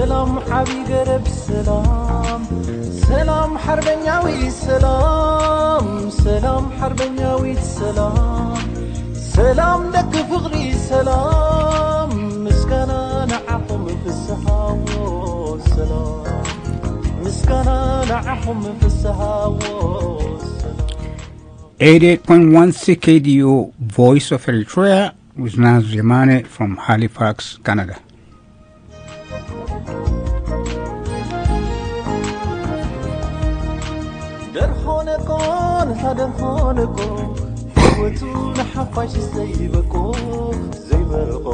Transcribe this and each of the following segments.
ሰላም ሓቢ ገረብ ሰላም፣ ሰላም ሓርበኛዊ ሰላም፣ ሰላም ሓርበኛዊት ሰላም፣ ሰላም ደቂ ፍቕሪ ሰላም፣ ምስጋና ንዓኹም ፍስሃዎ ሰላም፣ ምስጋና ንዓኹም ፍስሃዎ ሰላም። Eighty-eight point one C K D U, Voice of Eritrea, with Naz Yemane from Halifax, Canada. ደርሆነኮ፣ ነታ ደርሆነኮ፣ ህይወቱ ንሓፋሽ ዘይበቆ፣ ዘይበቆ።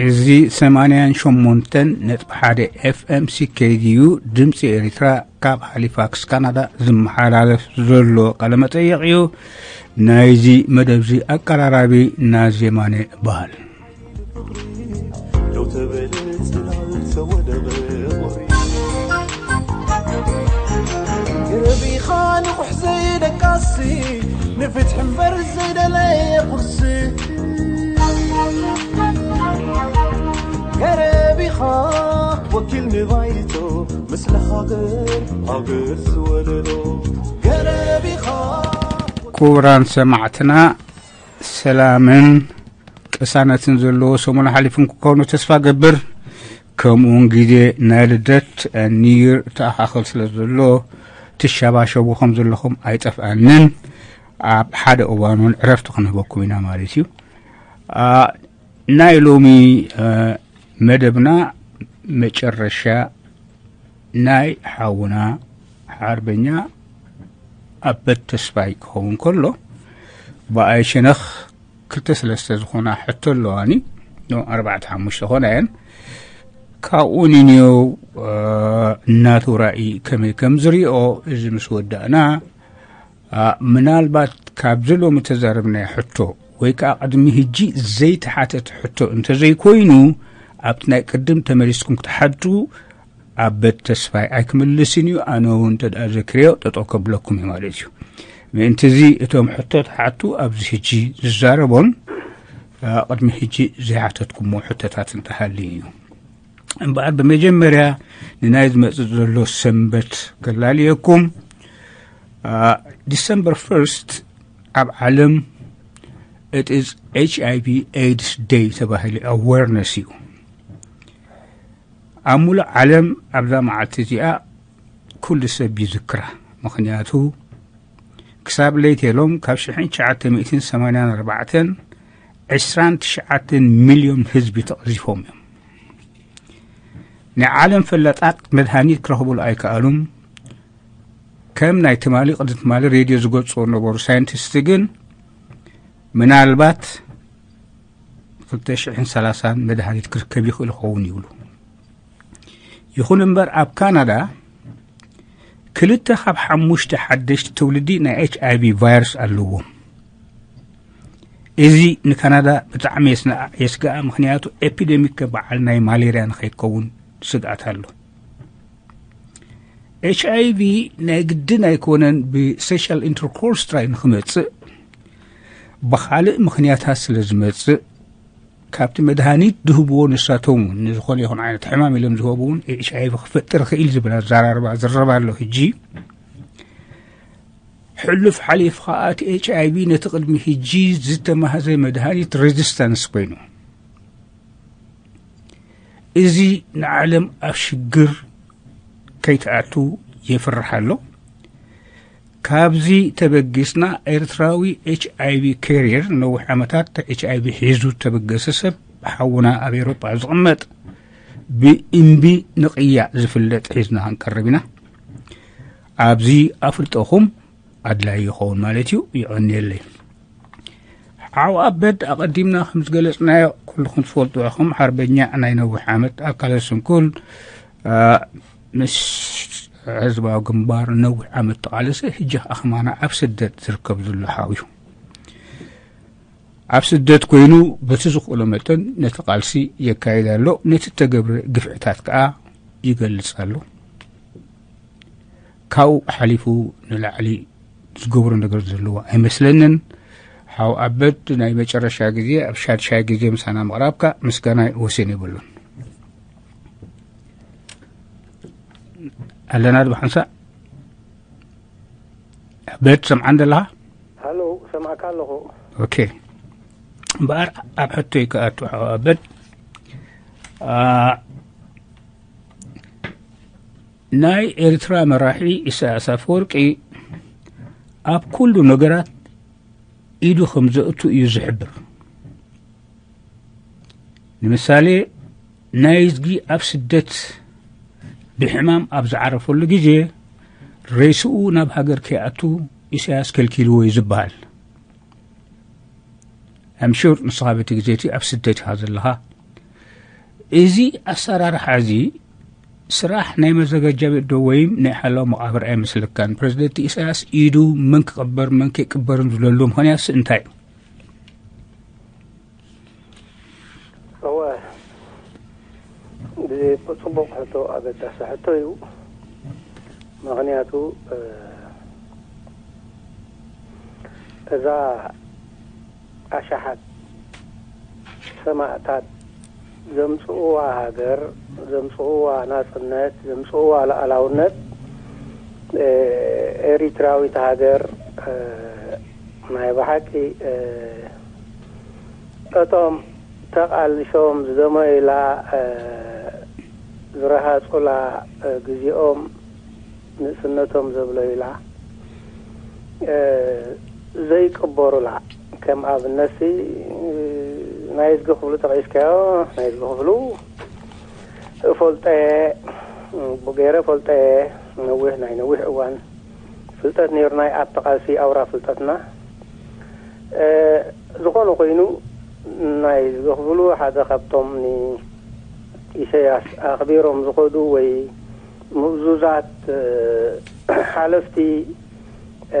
እዚ ሰማንያን ሸሞንተን ነጥቢ ሓደ ኤፍ ኤም C K D U ድምፂ ኤሪትራ ካብ ሃሊፋክስ ካናዳ ዝመሓላለፍ ዘሎ ቃለ መጠይቕ እዩ። ናይዚ መደብዚ ኣቀራራቢ ናዝ የማነ በሃል። ደው ተበለ ጽላል ተወደበ ቁሪ። ገረቢኻ ንቑሕ ዘይደቃሲ፣ ንፍትሒ እምበር ዘይደለየ ቁርሲ። ገረቢኻ ወኪል ንባይቶ፣ ምስለ ሃገር፣ ሃገር ዝወለዶ። ገረቢኻ ክቡራን ሰማዕትና፣ ሰላምን ቅሳነትን ዘለዎ ሰሙን ሓሊፉን ክኸውን ተስፋ ገብር። ከምኡውን ግዜ ናይ ልደት፣ እ፣ ኒው ይር ተኣኻኽል ስለ ዘሎ ትሸባሸቡ ከም ዘለኹም ኣይጠፍኣንን። ኣብ ሓደ እዋን እውን ዕረፍቲ ክንህበኩም ኢና ማለት እዩ። አ፣ ናይ ሎሚ፣ እ፣ መደብና መጨረሻ ናይ ሓውና ሓርበኛ ኣበት ተስፋይ ክኸውን ከሎ፣ ብኣይ ሸነኽ ክልተ ሰለስተ ዝኾና ሕቶ ኣለዋኒ። ኖ፣ ኣርባዕተ ሓሙሽተ ኾና እየን። ካብኡ ንንየው፣ እ፣ እናቱ ራእይ ከመይ ከም ዝሪኦ፣ እዚ ምስ ወዳእና፣ አ፣ ምናልባት ካብዚ ሎሚ ተዛረብናዮ ሕቶ ወይ ከዓ ቅድሚ ሕጂ ዘይተሓተተ ሕቶ እንተዘይኮይኑ፣ ኣብቲ ናይ ቅድም ተመሊስኩም ክትሓቱ ኣበት ተስፋይ ኣይክምልስን እዩ። ኣነ እውን እንተ ደኣ ዘክርዮ ጠጠው ከብለኩም እዩ ማለት እዩ። ምእንቲ እዚ እቶም ሕቶ ትሓቱ ኣብዚ ሕጂ ዝዛረቦን፣ አ፣ ቅድሚ ሕጂ ዘይሓተትኩሞ ሕቶታት እንተሃልዩ እዩ። እምበኣር ብመጀመርያ ንናይ ዝመጽእ ዘሎ ሰንበት ከላልየኩም። አ፣ ዲሰምበር ፈርስት ኣብ ዓለም it is ኤች ኣይ ቪ ኤድስ ደይ ተባሂሉ ኣዌርነስ እዩ። ኣብ ሙሉእ ዓለም ኣብዛ መዓልቲ እዚኣ ኩሉ ሰብ ይዝክራ። ምኽንያቱ ክሳብ ለይቴሎም ካብ ሽሕን ትሽዓተ ሚእትን ሰማንያን ኣርባዕተን ዕስራን ትሽዓተን ሚልዮን ህዝቢ ተቐዚፎም እዮም። ናይ ዓለም ፈላጣት መድሃኒት ክረኽቡሉ ኣይከኣሉን። ከም ናይ ትማሊ ቅድሚ ትማሊ ሬድዮ ዝገልጽዎ ነበሩ ሳይንቲስት ግን ምናልባት ክልተ ሽሕን ሰላሳን መድሃኒት ክርከብ ይኽእል ይኸውን ይብሉ። ይኹን እምበር ኣብ ካናዳ ክልተ ካብ ሓሙሽተ ሓደሽቲ ትውልዲ ናይ ኤች ኣይ ቪ ቫይረስ ኣለዎም። እዚ ንካናዳ ብጣዕሚ የስንኣ፣ የስግኣ፣ ምኽንያቱ ኤፒደሚክ በዓል ናይ ማሌርያ ንኸይከውን ስግኣት ኣሎ። ኤች ኣይ ቪ ናይ ግድን ኣይኮነን ብሴክሻል ኢንተርኮርስ ጥራይ ንኽመጽእ፣ ብኻልእ ምኽንያታት ስለ ዝመጽእ፣ ካብቲ መድሃኒት ዝህብዎ ንሳቶም እውን ንዝኾነ ይኹን ዓይነት ሕማም ኢሎም ዝህቡ እውን ኤች ኣይ ቪ ክፈጥር ይኽእል ዝብል ኣዘራርባ ዝረብ ኣሎ። ሕጂ ሕሉፍ ሓሊፉ ኸኣ እቲ ኤች ኣይ ቪ ነቲ ቅድሚ ሕጂ ዝተማህዘ መድሃኒት ሬዚስታንስ ኮይኑ፣ እዚ ንዓለም ኣብ ሽግር ከይትኣቱ የፍርሕ ኣሎ። ካብዚ ተበጊስና ኤርትራዊ ኤች ኣይ ቪ ካሪየር ነዊሕ ዓመታት ኤች ኣይ ቪ ሒዙ ተበገሰ ሰብ ሓውና ኣብ ኤውሮጳ ዝቕመጥ ብእምቢ ንቕያ ዝፍለጥ ሒዝና ክንቀርብ ኢና። ኣብዚ ኣፍልጦኹም ኣድላዪ ይኸውን ማለት እዩ። ይቐንየለይ። ሓው ኣበድ ኣቐዲምና ከም ዝገለጽናዮ ኩልኹም ትፈልጡ ኢኹም፣ ሓርበኛ ናይ ነዊሕ ዓመት ኣካለ ስንኩል፣ አ፣ ምስ ህዝባዊ ግንባር ነዊሕ ዓመት ተቓለሰ፣ ሕጂ ከኣ ከማና ኣብ ስደት ዝርከብ ዘሎ ሓው እዩ። ኣብ ስደት ኮይኑ በቲ ዝኽእሎ መጠን ነቲ ቃልሲ የካይድ ኣሎ፣ ነቲ እተገብረ ግፍዕታት ከኣ ይገልጽ ኣሎ። ካብኡ ሓሊፉ ንላዕሊ ዝገብሮ ነገር ዘለዎ ኣይመስለንን። ሓው ኣበድ፣ ናይ መጨረሻ ግዜ ኣብ ሻድሻይ ግዜ ምሳና ምቕራብካ ምስጋናይ ወሰን የብሉን። ኣለና ዶ ሓንሳእ? ኣበድ፣ ሰምዓን ዘለኻ? ሃሎ፣ ሰማዕካ ኣለኹ። ኦኬ። እምበኣር ኣብ ሕቶይ ክኣቱ፣ ሓው ኣበድ፣ ኣ፣ ናይ ኤርትራ መራሒ ኢሳያስ ኣፈወርቂ ኣብ ኩሉ ነገራት ኢዱ ከም ዘእቱ እዩ ዝሕብር። ንምሳሌ፣ ናይዝጊ ኣብ ስደት ብሕማም ኣብ ዝዓረፈሉ ግዜ፣ ሬስኡ ናብ ሃገር ከይኣቱ ኢሳያስ ከልኪልዎ እዩ ዝበሃል። ኣምሹር ንስኻ በቲ ግዜ እቲ ኣብ ስደት ኢኻ ዘለኻ። እዚ ኣሰራርሓ እዚ ስራሕ ናይ መዘጋጃ ቤት ዶ ወይም ናይ ሓላው መቓብር ኣይመስለካን? ፕረዚደንት ኢሳያስ ኢዱ መን ክቕበር መን ከይቅበርን ዝብለሉ ምኽንያትስ እንታይ እዩ? እወ፣ እዚ ጽቡቕ ሕቶ፣ ኣገዳሲ ሕቶ እዩ። ምኽንያቱ፣ እ፣ እዛ ኣሽሓት ሰማእታት ዘምጽእዋ ሃገር፣ ዘምጽእዋ ናጽነት፣ ዘምጽእዋ ሉዓላውነት፣ እ፣ ኤሪትራዊት ሃገር፣ እ፣ ናይ ብሓቂ፣ እ፣ እቶም ተቓሊሶም ዝደመዩላ፣ እ፣ ዝረሃጹላ፣ እ፣ ግዜኦም፣ ንእስነቶም ዘብለዩላ፣ እ፣ ዘይቅበሩላ፣ ከም ኣብነትሲ፣ እ፣ ናይዝጊ ክፍሉ ጠቒስካዮ፣ ናይዝጊ ክፍሉ እፈልጦ እየ፣ ብገይረ እፈልጦ እየ፣ ነዊሕ፣ ናይ ነዊሕ እዋን ፍልጠት ነይሩና እዩ፣ ኣብቲ ቃልሲ ኣውራ ፍልጠትና። እ፣ ዝኾነ ኮይኑ፣ ናይዝጊ ክፍሉ ሓደ ካብቶም ንኢሳያስ ኣኽቢሮም ዝኸዱ ወይ ምእዙዛት፣ እ፣ ሓለፍቲ፣ እ፣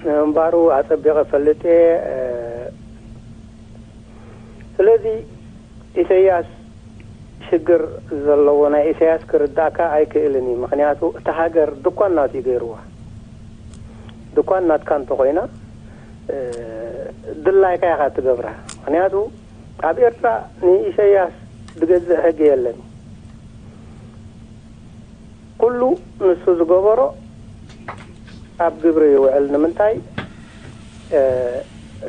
ምንባሩ ኣጸቢቐ እፈልጥ እየ። እ፣ ስለዚ ኢሳያስ ሽግር ዘለዎ ናይ ኢሳያስ ክርዳእካ ኣይክእልን እዩ። ምኽንያቱ እታ ሃገር ድኳን ናቱ እዩ ገይርዋ። ድኳን ናትካ እንተኾይና፣ እ፣ ድላይካ ኢኻ ትገብራ። ምኽንያቱ ኣብ ኤርትራ ንኢሳያስ ዝገዝእ ሕጊ የለን። ኩሉ ንሱ ዝገበሮ ኣብ ግብሪ ይውዕል። ንምንታይ? እ፣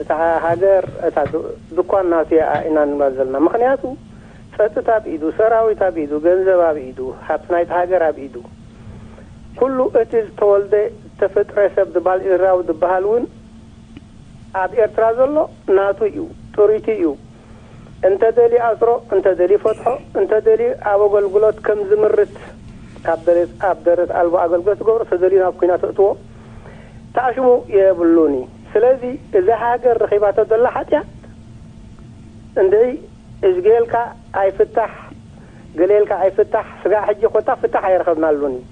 እታ ሃገር፣ እታ ድ-፣ ድኳን ናቱ እያ ኢና ንብላ ዘለና። ምኽንያቱ ጸጥታ ኣብ ኢዱ፣ ሰራዊት ኣብ ኢዱ፣ ገንዘብ ኣብ ኢዱ፣ ሃብቲ ናይቲ ሃገር ኣብ ኢዱ። ኩሉ እቲ ዝተወልደ፣ ዝተፈጥረ ሰብ ዝበሃል፣ ኤርትራዊ ዝበሃል እውን ኣብ ኤርትራ ዘሎ ናቱ እዩ፣ ጥሪቱ እዩ። እንተ ደልዩ ኣስሮ፣ እንተ ደልዩ ፈትሖ፣ እንተ ደልዩ ኣብ ኣገልግሎት ከም ዝምርት፣ ኣብ ደረት፣ ኣብ ደረት ኣልቦ ኣገልግሎት ትገብሮ፣ እንተ ደልዩ ናብ ኲናት ተእትዎ፣ ተኣሽሙ የብሉን እዩ። ስለዚ እዛ ሃገር ረኺባቶ ዘላ ሓጥያት እንድዒ እዝጌልካ ኣይፍታሕ፣ ገሌልካ ኣይፍታሕ፣ ስጋዕ ሕጂ ኮታ ፍታሕ ኣይረኸብናሉን እዩ።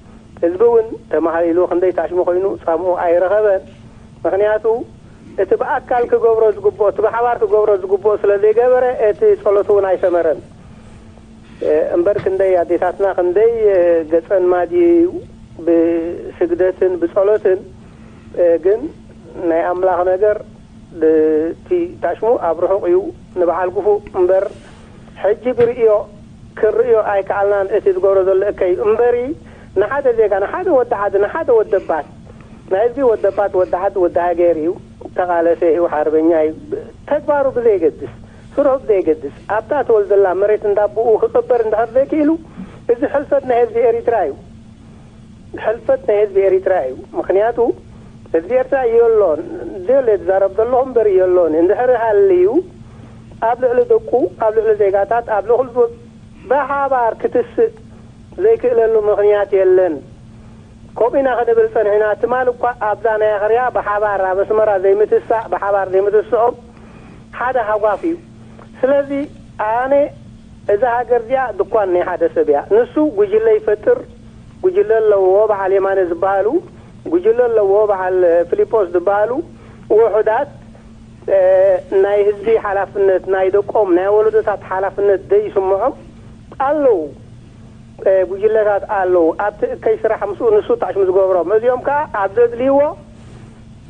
ህዝቢ እውን ተማህሊሉ ክንደይ ታሽሙ ኮይኑ ጻምኡ ኣይረኸበን። ምኽንያቱ እቲ ብኣካል ክገብሮ ዝግብኦ፣ እቲ ብሓባር ክገብሮ ዝግብኦ ስለ ዘይገበረ እቲ ጸሎቱ እውን ኣይሰመረን። እ፣ እምበር ክንደይ ኣዴታትና ክንደይ፣ እ፣ ገጸን ማድዩ ብስግደትን ብጸሎትን፣ እ፣ ግን ናይ ኣምላኽ ነገር እቲ ታሽሙ ኣብ ርሑቕ እዩ፣ ንበዓል ክፉእ እምበር፣ ሕጂ ብርእዮ ክንርእዮ ኣይከኣልናን። እቲ ዝገብሮ ዘሎ እከይ እዩ እምበሪ፣ ንሓደ ዜጋ፣ ንሓደ ወዲ ዓዲ፣ ንሓደ ወደባት፣ ናይ ህዝቢ ወደባት፣ ወዲ ዓዲ፣ ወዲ ሃገር እዩ፣ ተቓለሰ እዩ፣ ሓርበኛ እዩ። ተግባሩ ብዘይገድስ፣ ስርሑ ብዘይገድስ፣ ኣብታ ተወልደላ መሬት እንዳቦኡ ክቕበር እንድሕር ዘይክኢሉ፣ እዚ ሕልፈት ናይ ህዝቢ ኤሪትራ እዩ። ሕልፈት ናይ ህዝቢ ኤሪትራ እዩ። ምኽንያቱ ህዝቢ ኤርትራ የሎን፣ ዘየሎ ዝዛረብ ዘለኹ እምበር የሎን። እንድሕር ሃልዩ ኣብ ልዕሊ ደቁ፣ ኣብ ልዕሊ ዜጋታት፣ ኣብ ልዕሊ ህዝቡ ብሓባር ክትስእ ዘይክእለሉ ምኽንያት የለን። ከምኡ ኢና ክንብል ጸኒሕና። ትማል እኳ ኣብዛ ናይ ኣኽርያ ብሓባር ኣብ ኣስመራ ዘይምትሳእ፣ ብሓባር ዘይምትስኦም ሓደ ሃጓፍ እዩ። ስለዚ ኣነ እዛ ሃገር እዚኣ ድኳን ናይ ሓደ ሰብ እያ። ንሱ ጉጅለ ይፈጥር፣ ጉጅለ ኣለዎ፣ በዓል የማነ ዝበሃሉ ጉጅለ ኣለዎ፣ በዓል ፊሊጶስ ዝበሃሉ ውሑዳት፣ እ፣ ናይ ህዝቢ ሓላፍነት፣ ናይ ደቆም፣ ናይ ወለዶታት ሓላፍነት ዘይስምዖም ኣለዉ። እ፣ ጉጅለታት ኣለዉ። ኣብቲ እከይ ስራሕ ምስኡ ንሱ ታሽሙ ዝገብሮም። እዚኦም ከኣ ኣብ ዘድልይዎ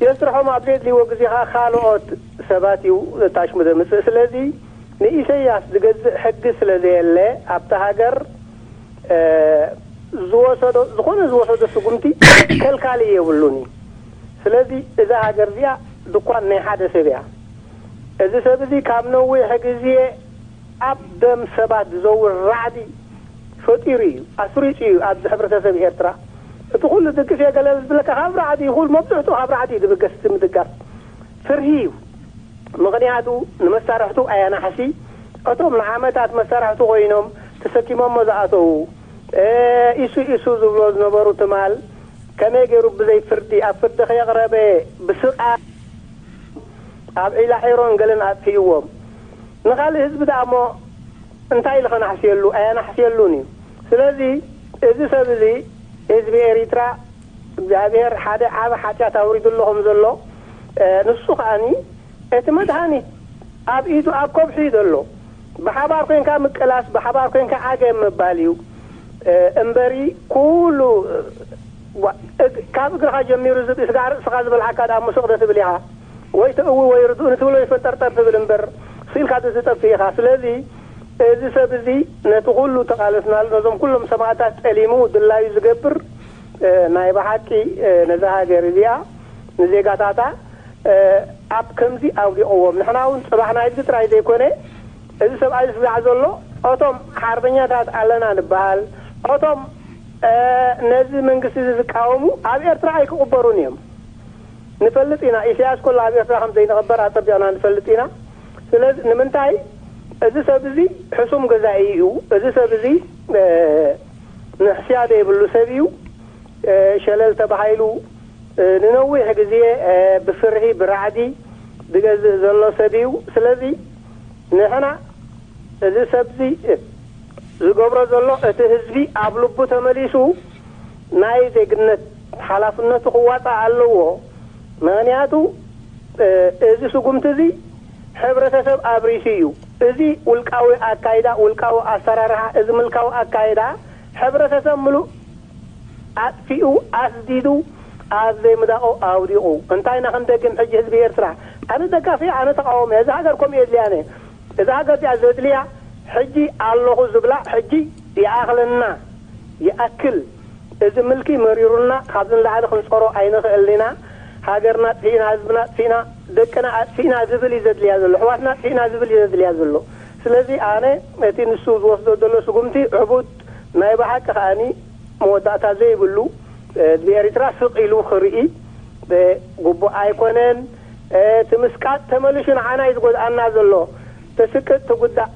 የስርሖም ኣብ ዘየድልይዎ ግዜ ኸዓ ካልኦት ሰባት እዩ ነቲ ኣሽሙ ዘምጽእ። ስለዚ ንኢሰያስ ዝገዝእ ሕጊ ስለ ዘየለ ኣብታ ሃገር፣ እ፣ ዝወሰዶ፣ ዝኾነ ዝወሰዶ ስጉምቲ ከልካሊ የብሉን እዩ። ስለዚ እዛ ሃገር እዚኣ ድኳን ናይ ሓደ ሰብ እያ። እዚ ሰብ እዚ ካብ ነዊሕ ግዜ ኣብ ደም ሰባት ዝዘውር ራዕዲ ፈጢሩ እዩ፣ ኣስሪጹ እዩ ኣብዚ ሕብረተሰብ ኤርትራ። እቲ ኩሉ ድግፍ እየ ገለ ዝብለካ ካብ ራዕዲ እዩ፣ ኩሉ መብዝሕትኡ ካብ ራዕዲ እዩ ዝብገስ፣ እቲ ምድጋፍ ፍርሂ እዩ። ምኽንያቱ ንመሳርሕቱ ኣየናሕሲ፣ እቶም ንዓመታት መሳርሕቱ ኮይኖም ተሰኪሞሞ ዝኣተዉ፣ እ፣ ኢሱ ኢሱ ዝብሎ ዝነበሩ ትማል ከመይ ገይሩ ብዘይ ፍርዲ ኣብ ፍርዲ ከየቕረበ ብስቓ ኣብ ዒላ ዒሮን ገለን ኣጥፊእዎም። ንኻልእ ህዝቢ ደኣ እሞ እንታይ ኢሉ ከናሕስየሉ? ኣየናሕስየሉን እዩ። ስለዚ እዚ ሰብ እዚ ህዝቢ ኤሪትራ እግዚኣብሔር ሓደ ዓቢ ሓጢኣት ኣውሪዱ ኣሎ ከም ዘሎ፣ እ፣ ንሱ ከኣኒ እቲ መድሃኒት ኣብ ኢዱ ኣብ ከብሑ እዩ ዘሎ። ብሓባር ኮንካ ምቅላስ፣ ብሓባር ኮንካ ዓገብ ምባል እዩ፣ እ፣ እምበሪ ኩሉ፣ እ፣ ዋ-፣ እግ-፣ ካብ እግርኻ ጀሚሩ ዝብኢ ስጋዕ ርእስኻ ዝበልዓካ ደኣ እሞ ስቕ ዶ ትብል ኢኻ? ወይ ትእዊ ወይ ርዱእ ንትብሎ ይፈንጠርጠር ትብል እምበር፣ ስኢልካ ዶ ትጠፍእ ኢኻ? ስለዚ እዚ ሰብ እዚ ነቲ ኩሉ ተቓለስናሉ፣ ነዞም ኩሎም ሰማእታት ጠሊሙ ድላዩ ዝገብር፣ እ፣ ናይ ብሓቂ፣ እ፣ ነዛ ሃገር እዚኣ፣ ንዜጋታታ፣ እ፣ ኣብ ከምዚ ኣውዲቕዎም። ንሕና እውን ጽባሕ ናይዚ ጥራይ ዘይኮነ፣ እዚ ሰብኣይ ዝስጋዕ ዘሎ፣ እቶም ሓርበኛታት ኣለና ንበሃል፣ እቶም፣ እ፣ ነዚ መንግስቲ እዚ ዝቃወሙ ኣብ ኤርትራ ኣይክቕበሩን እዮም። ንፈልጥ ኢና፣ ኢሳያስ ከሎ ኣብ ኤርትራ ከም ዘይንቕበር ኣጸቢቕና ንፈልጥ ኢና። ስለዚ ንምንታይ እዚ ሰብ እዚ ሕሱም ገዛኢ እዩ። እዚ ሰብ እዚ፣ እ፣ ንሕስያ ዘይብሉ ሰብ እዩ። እ፣ ሸለል ተባሂሉ፣ እ፣ ንነዊሕ ግዜ፣ እ፣ ብፍርሂ ብራዕዲ ዝገዝእ ዘሎ ሰብ እዩ። ስለዚ ንሕና እዚ ሰብዚ ዝገብሮ ዘሎ እቲ ህዝቢ ኣብ ልቡ ተመሊሱ ናይ ዜግነት ሓላፍነቱ ክዋጻእ ኣለዎ። ምኽንያቱ፣ እ፣ እዚ ስጉምቲ እዚ ሕብረተሰብ ኣብሪሱ እዩ። እዚ ውልቃዊ ኣካይዳ፣ ውልቃዊ ኣሰራርሓ፣ እዚ ምልካዊ ኣካይዳ ሕብረተሰብ ምሉእ ኣጥፊኡ፣ ኣስዲዱ፣ ኣብ ዘይምዳቑ ኣውዲቑ። እንታይ ኢና ክንደግም ሕጂ ህዝቢ ኤርትራ? ኣነ ደጋፊ፣ ኣነ ተቃዋሚ። እዛ ሃገር ከምኡ የድልያን እየ። እዛ ሃገር እዚኣ ዘድልያ ሕጂ ኣለኹ ዝብላ፣ ሕጂ ይኣኽለና፣ ይኣክል፣ እዚ ምልኪ መሪሩና፣ ካብዚ ንላዕሊ ክንጸሮ ኣይንኽእልን ኢና። ሃገርና ኣጥፊእና፣ ህዝብና ኣጥፊእና፣ ደቅና ኣጥፊእና ዝብል እዩ ዘድልያ ዘሎ። ኣሕዋትና ኣጥፊእና ዝብል እዩ ዘድልያ ዘሎ። ስለዚ ኣነ እቲ ንሱ ዝወስዶ ዘሎ ስጉምቲ ዕቡድ፣ ናይ ብሓቂ ከኣኒ መወዳእታ ዘይብሉ፣ እ፣ ህዝቢ ኤሪትራ ስቕ ኢሉ ክርኢ፣ እ፣ ግቡእ ኣይኮነን። እ፣ እቲ ምስቃጥ ተመሊሹ ንዓና እዩ ዝጎድኣና ዘሎ። ተስቅጥ ትጉዳእ።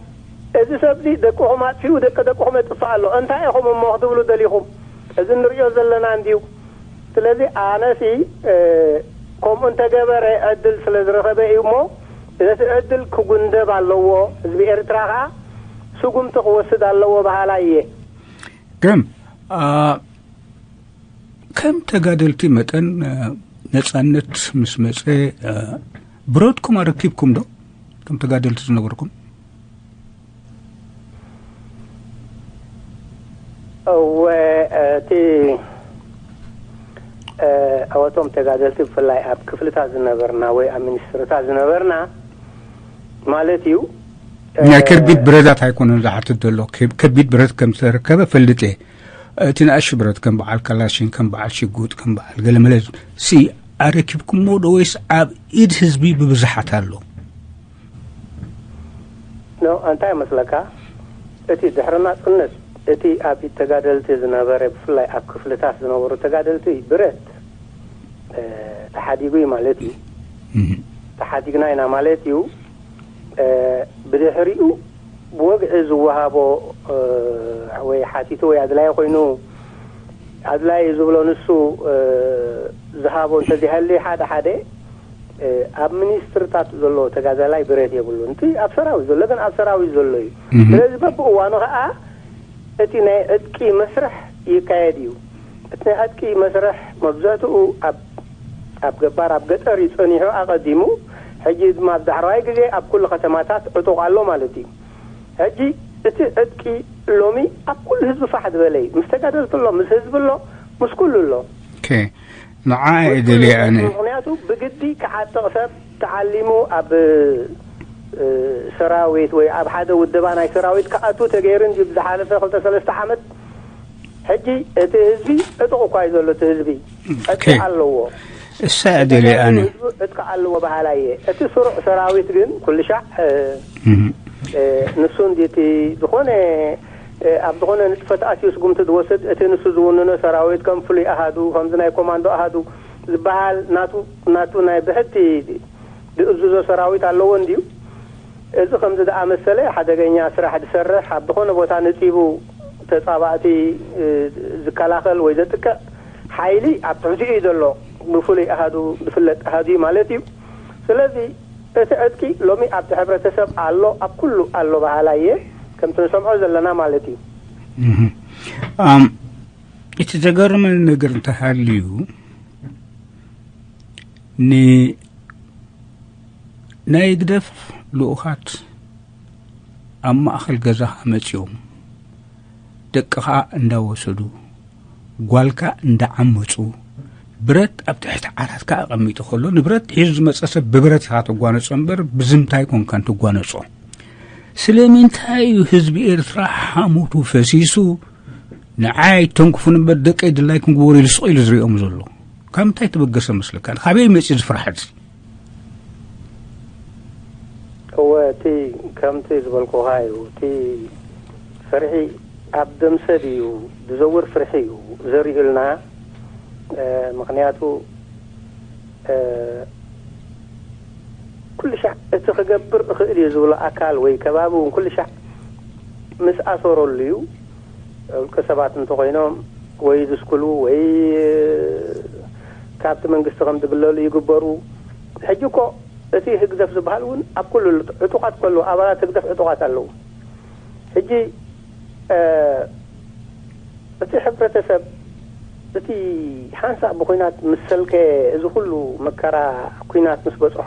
እዚ ሰብዚ ደቅኹም ኣጥፊኡ፣ ደቂ ደቅኹም የጥፍእ ኣሎ። እንታይ ኢኹም እሞ ክትብሉ ደሊኹም? እዚ ንሪኦ ዘለና እንድዩ። ስለዚ ኣነሲ፣ እ፣ ከምኡ እንተገበረ ዕድል ስለ ዝረኸበ እዩ እሞ፣ ነቲ ዕድል ክጉንደብ ኣለዎ። ህዝቢ ኤርትራ ከኣ ስጉምቲ ክወስድ ኣለዎ በሃላይ እየ። ከም፣ አ፣ ከም ተጋደልቲ መጠን፣ አ፣ ነጻነት ምስ መጸ፣ አ፣ ብረትኩም ኣረኪብኩም ዶ? ከም ተጋደልቲ ዝነበርኩም? እወ፣ እቲ፣ እ፣ እወቶም ተጋደልቲ ብፍላይ ኣብ ክፍልታት ዝነበርና ወይ ኣብ ሚኒስትርታት ዝነበርና ማለት እዩ። ናይ እ፣ ከቢድ ብረታት ኣይኮነን ዝሓትት ዘሎ። ከብ-፣ ከቢድ ብረት ከም ዝተረከበ ፈልጥ እየ። እቲ ንኣሽቱ ብረት ከም በዓል ካላሽን፣ ከም በዓል ሽጉጥ፣ ከም በዓል ገለመለ ሲ ኣረኪብኩሞ ዶ ወይስ ኣብ ኢድ ህዝቢ ብብዝሓት ኣሎ? ኖ፣ እንታይ ይመስለካ? እቲ ድሕሪ ናጽነት፣ እቲ ኣብ ኢድ ተጋደልቲ ዝነበረ፣ ብፍላይ ኣብ ክፍልታት ዝነበሩ ተጋደልቲ ብረት፣ እ፣ ተሓዲጉ እዩ ማለት እዩ። እህ። ተሓዲግና ኢና ማለት እዩ። እ፣ ብድሕሪኡ ብወግዒ ዝወሃቦ፣ እ፣ ወይ ሓቲቱ ወይ ኣድላዪ ኮይኑ፣ ኣድላዪ ዝብሎ ንሱ፣ እ፣ ዝሃቦ እንተዘይሃልዩ ሓደ ሓደ፣ እ፣ ኣብ ሚኒስትርታት ዘሎ ተጋዳላይ ብረት የብሉን። እቲ ኣብ ሰራዊት ዘሎ ግን ኣብ ሰራዊት ዘሎ እዩ። እህ። ስለዚ በብእዋኑ ኸኣ እቲ ናይ ዕጥቂ መስርሕ ይካየድ እዩ። እቲ ናይ ዕጥቂ መስርሕ መብዛሕትኡ ኣብ፣ ኣብ ገባር፣ ኣብ ገጠር እዩ ጸኒሑ ኣቐዲሙ። ሕጂ ድማ ኣብ ዳሕረዋይ ግዜ ኣብ ኩሉ ከተማታት ዕጡቕ ኣሎ ማለት እዩ። ሕጂ እቲ ዕጥቂ ሎሚ ኣብ ኩሉ ህዝቢ ፋሕ ዝበለ እዩ። ምስ ተጋደልቲ ኣሎ፣ ምስ ህዝቢ ኣሎ፣ ምስ ኩሉ ኣሎ። ኦኬ። ንዓ እየ ደልየ ኣነ። ምክንያቱ ብግዲ ክዓጥቕ ሰብ ተዓሊሙ ኣብ ሰራዊት ወይ ኣብ ሓደ ውደባ ናይ ሰራዊት ክኣቱ ተገይሩ እንጂ ብዝሓለፈ ክልተ ሰለስተ ዓመት። ሕጂ እቲ ህዝቢ ዕጡቕ እኳ እዩ ዘሎ። እቲ ህዝቢ ዕጥቂ ኣለዎ። እሳ እየ ደልየ ኣነ። ዕጥቂ ኣለዎ በሃላይ እየ። እቲ ስሩዕ ሰራዊት ግን ኩሉ ሻዕ ንሱ እንዲ እቲ ዝኾነ ኣብ ዝኾነ ንጥፈት ኣትዩ ስጉምቲ ዝወስድ፣ እቲ ንሱ ዝውንኖ ሰራዊት ከም ፍሉይ ኣሃዱ፣ ከምዚ ናይ ኮማንዶ ኣሃዱ ዝበሃል ናቱ ናቱ ናይ ብሕቲ ዝእዝዞ ሰራዊት ኣለዎ እንድዩ። እዚ ከምዚ ዝኣመሰለ ሓደገኛ ስራሕ ዝሰርሕ፣ ኣብ ዝኾነ ቦታ ንፂቡ ተፃባእቲ ዝከላኸል ወይ ዘጥቅዕ ሓይሊ ኣብ ትሕቲኡ እዩ ዘሎ። ብፍሉይ ኣሃዱ ዝፍለጥ ኣሃዱ እዩ ማለት እዩ። ስለዚ እቲ ዕጥቂ ሎሚ ኣብቲ ሕብረተሰብ ኣሎ፣ ኣብ ኩሉ ኣሎ በሃላይ እየ፣ ከምቲ ንሰምዖ ዘለና ማለት እዩ። እቲ ዘገርመኒ ነገር እንተሃልዩ፣ ንናይ ህግደፍ ልኡኻት ኣብ ማእኸል ገዛኻ መፂኦም ደቅኻ እንዳወሰዱ፣ ጓልካ እንዳዓመፁ፣ ብረት ኣብ ትሕቲ ዓራትካ ኣቐሚጡ ከሎ፣ ንብረት ሒዙ ዝመፀ ሰብ ብብረት ኢኻ ተጓነፆ እምበር ብዝምታይ ኮንካን ትጓነፆ። ስለምንታይ እዩ ህዝቢ ኤርትራ ሓሞቱ ፈሲሱ ንዓይ ኣይተንክፉን እምበር ደቀይ ድላይኩም ግበሩ ኢሉ ስቕ ኢሉ ዝሪኦም ዘሎ? ካብ ምንታይ ተበገሰ መስለካ? ካበይ መፂኡ እዚ ፍርሓት እዚ? እወ፣ እቲ ከምቲ ዝበልኩኻ እዩ። እቲ ፍርሒ ኣብ ደም ሰብ እዩ ዝዘውር፣ ፍርሒ እዩ ዘሪኡልና። ምክንያቱ ኩሉ ሻዕ እቲ ክገብር እኽእል እዩ ዝብሎ ኣካል ወይ ከባቢ እውን ኩሉ ሻዕ ምስ ኣሰረሉ እዩ። ውልቀ ሰባት እንተኾይኖም ወይ ዝስክሉ ወይ ካብቲ መንግስቲ ከም ዝግለሉ ይግበሩ። ሕጂ እኮ እቲ ህግደፍ ዝበሃል እውን ኣብ ኩሉ ዕጡቓት ከለዉ ኣባላት ህግደፍ ዕጡቓት ኣለዉ። ሕጂ እቲ ሕብረተሰብ እቲ ሓንሳእ ብኩናት ምስ ሰልከየ፣ እዚ ኩሉ መከራ ኩናት ምስ በፅሖ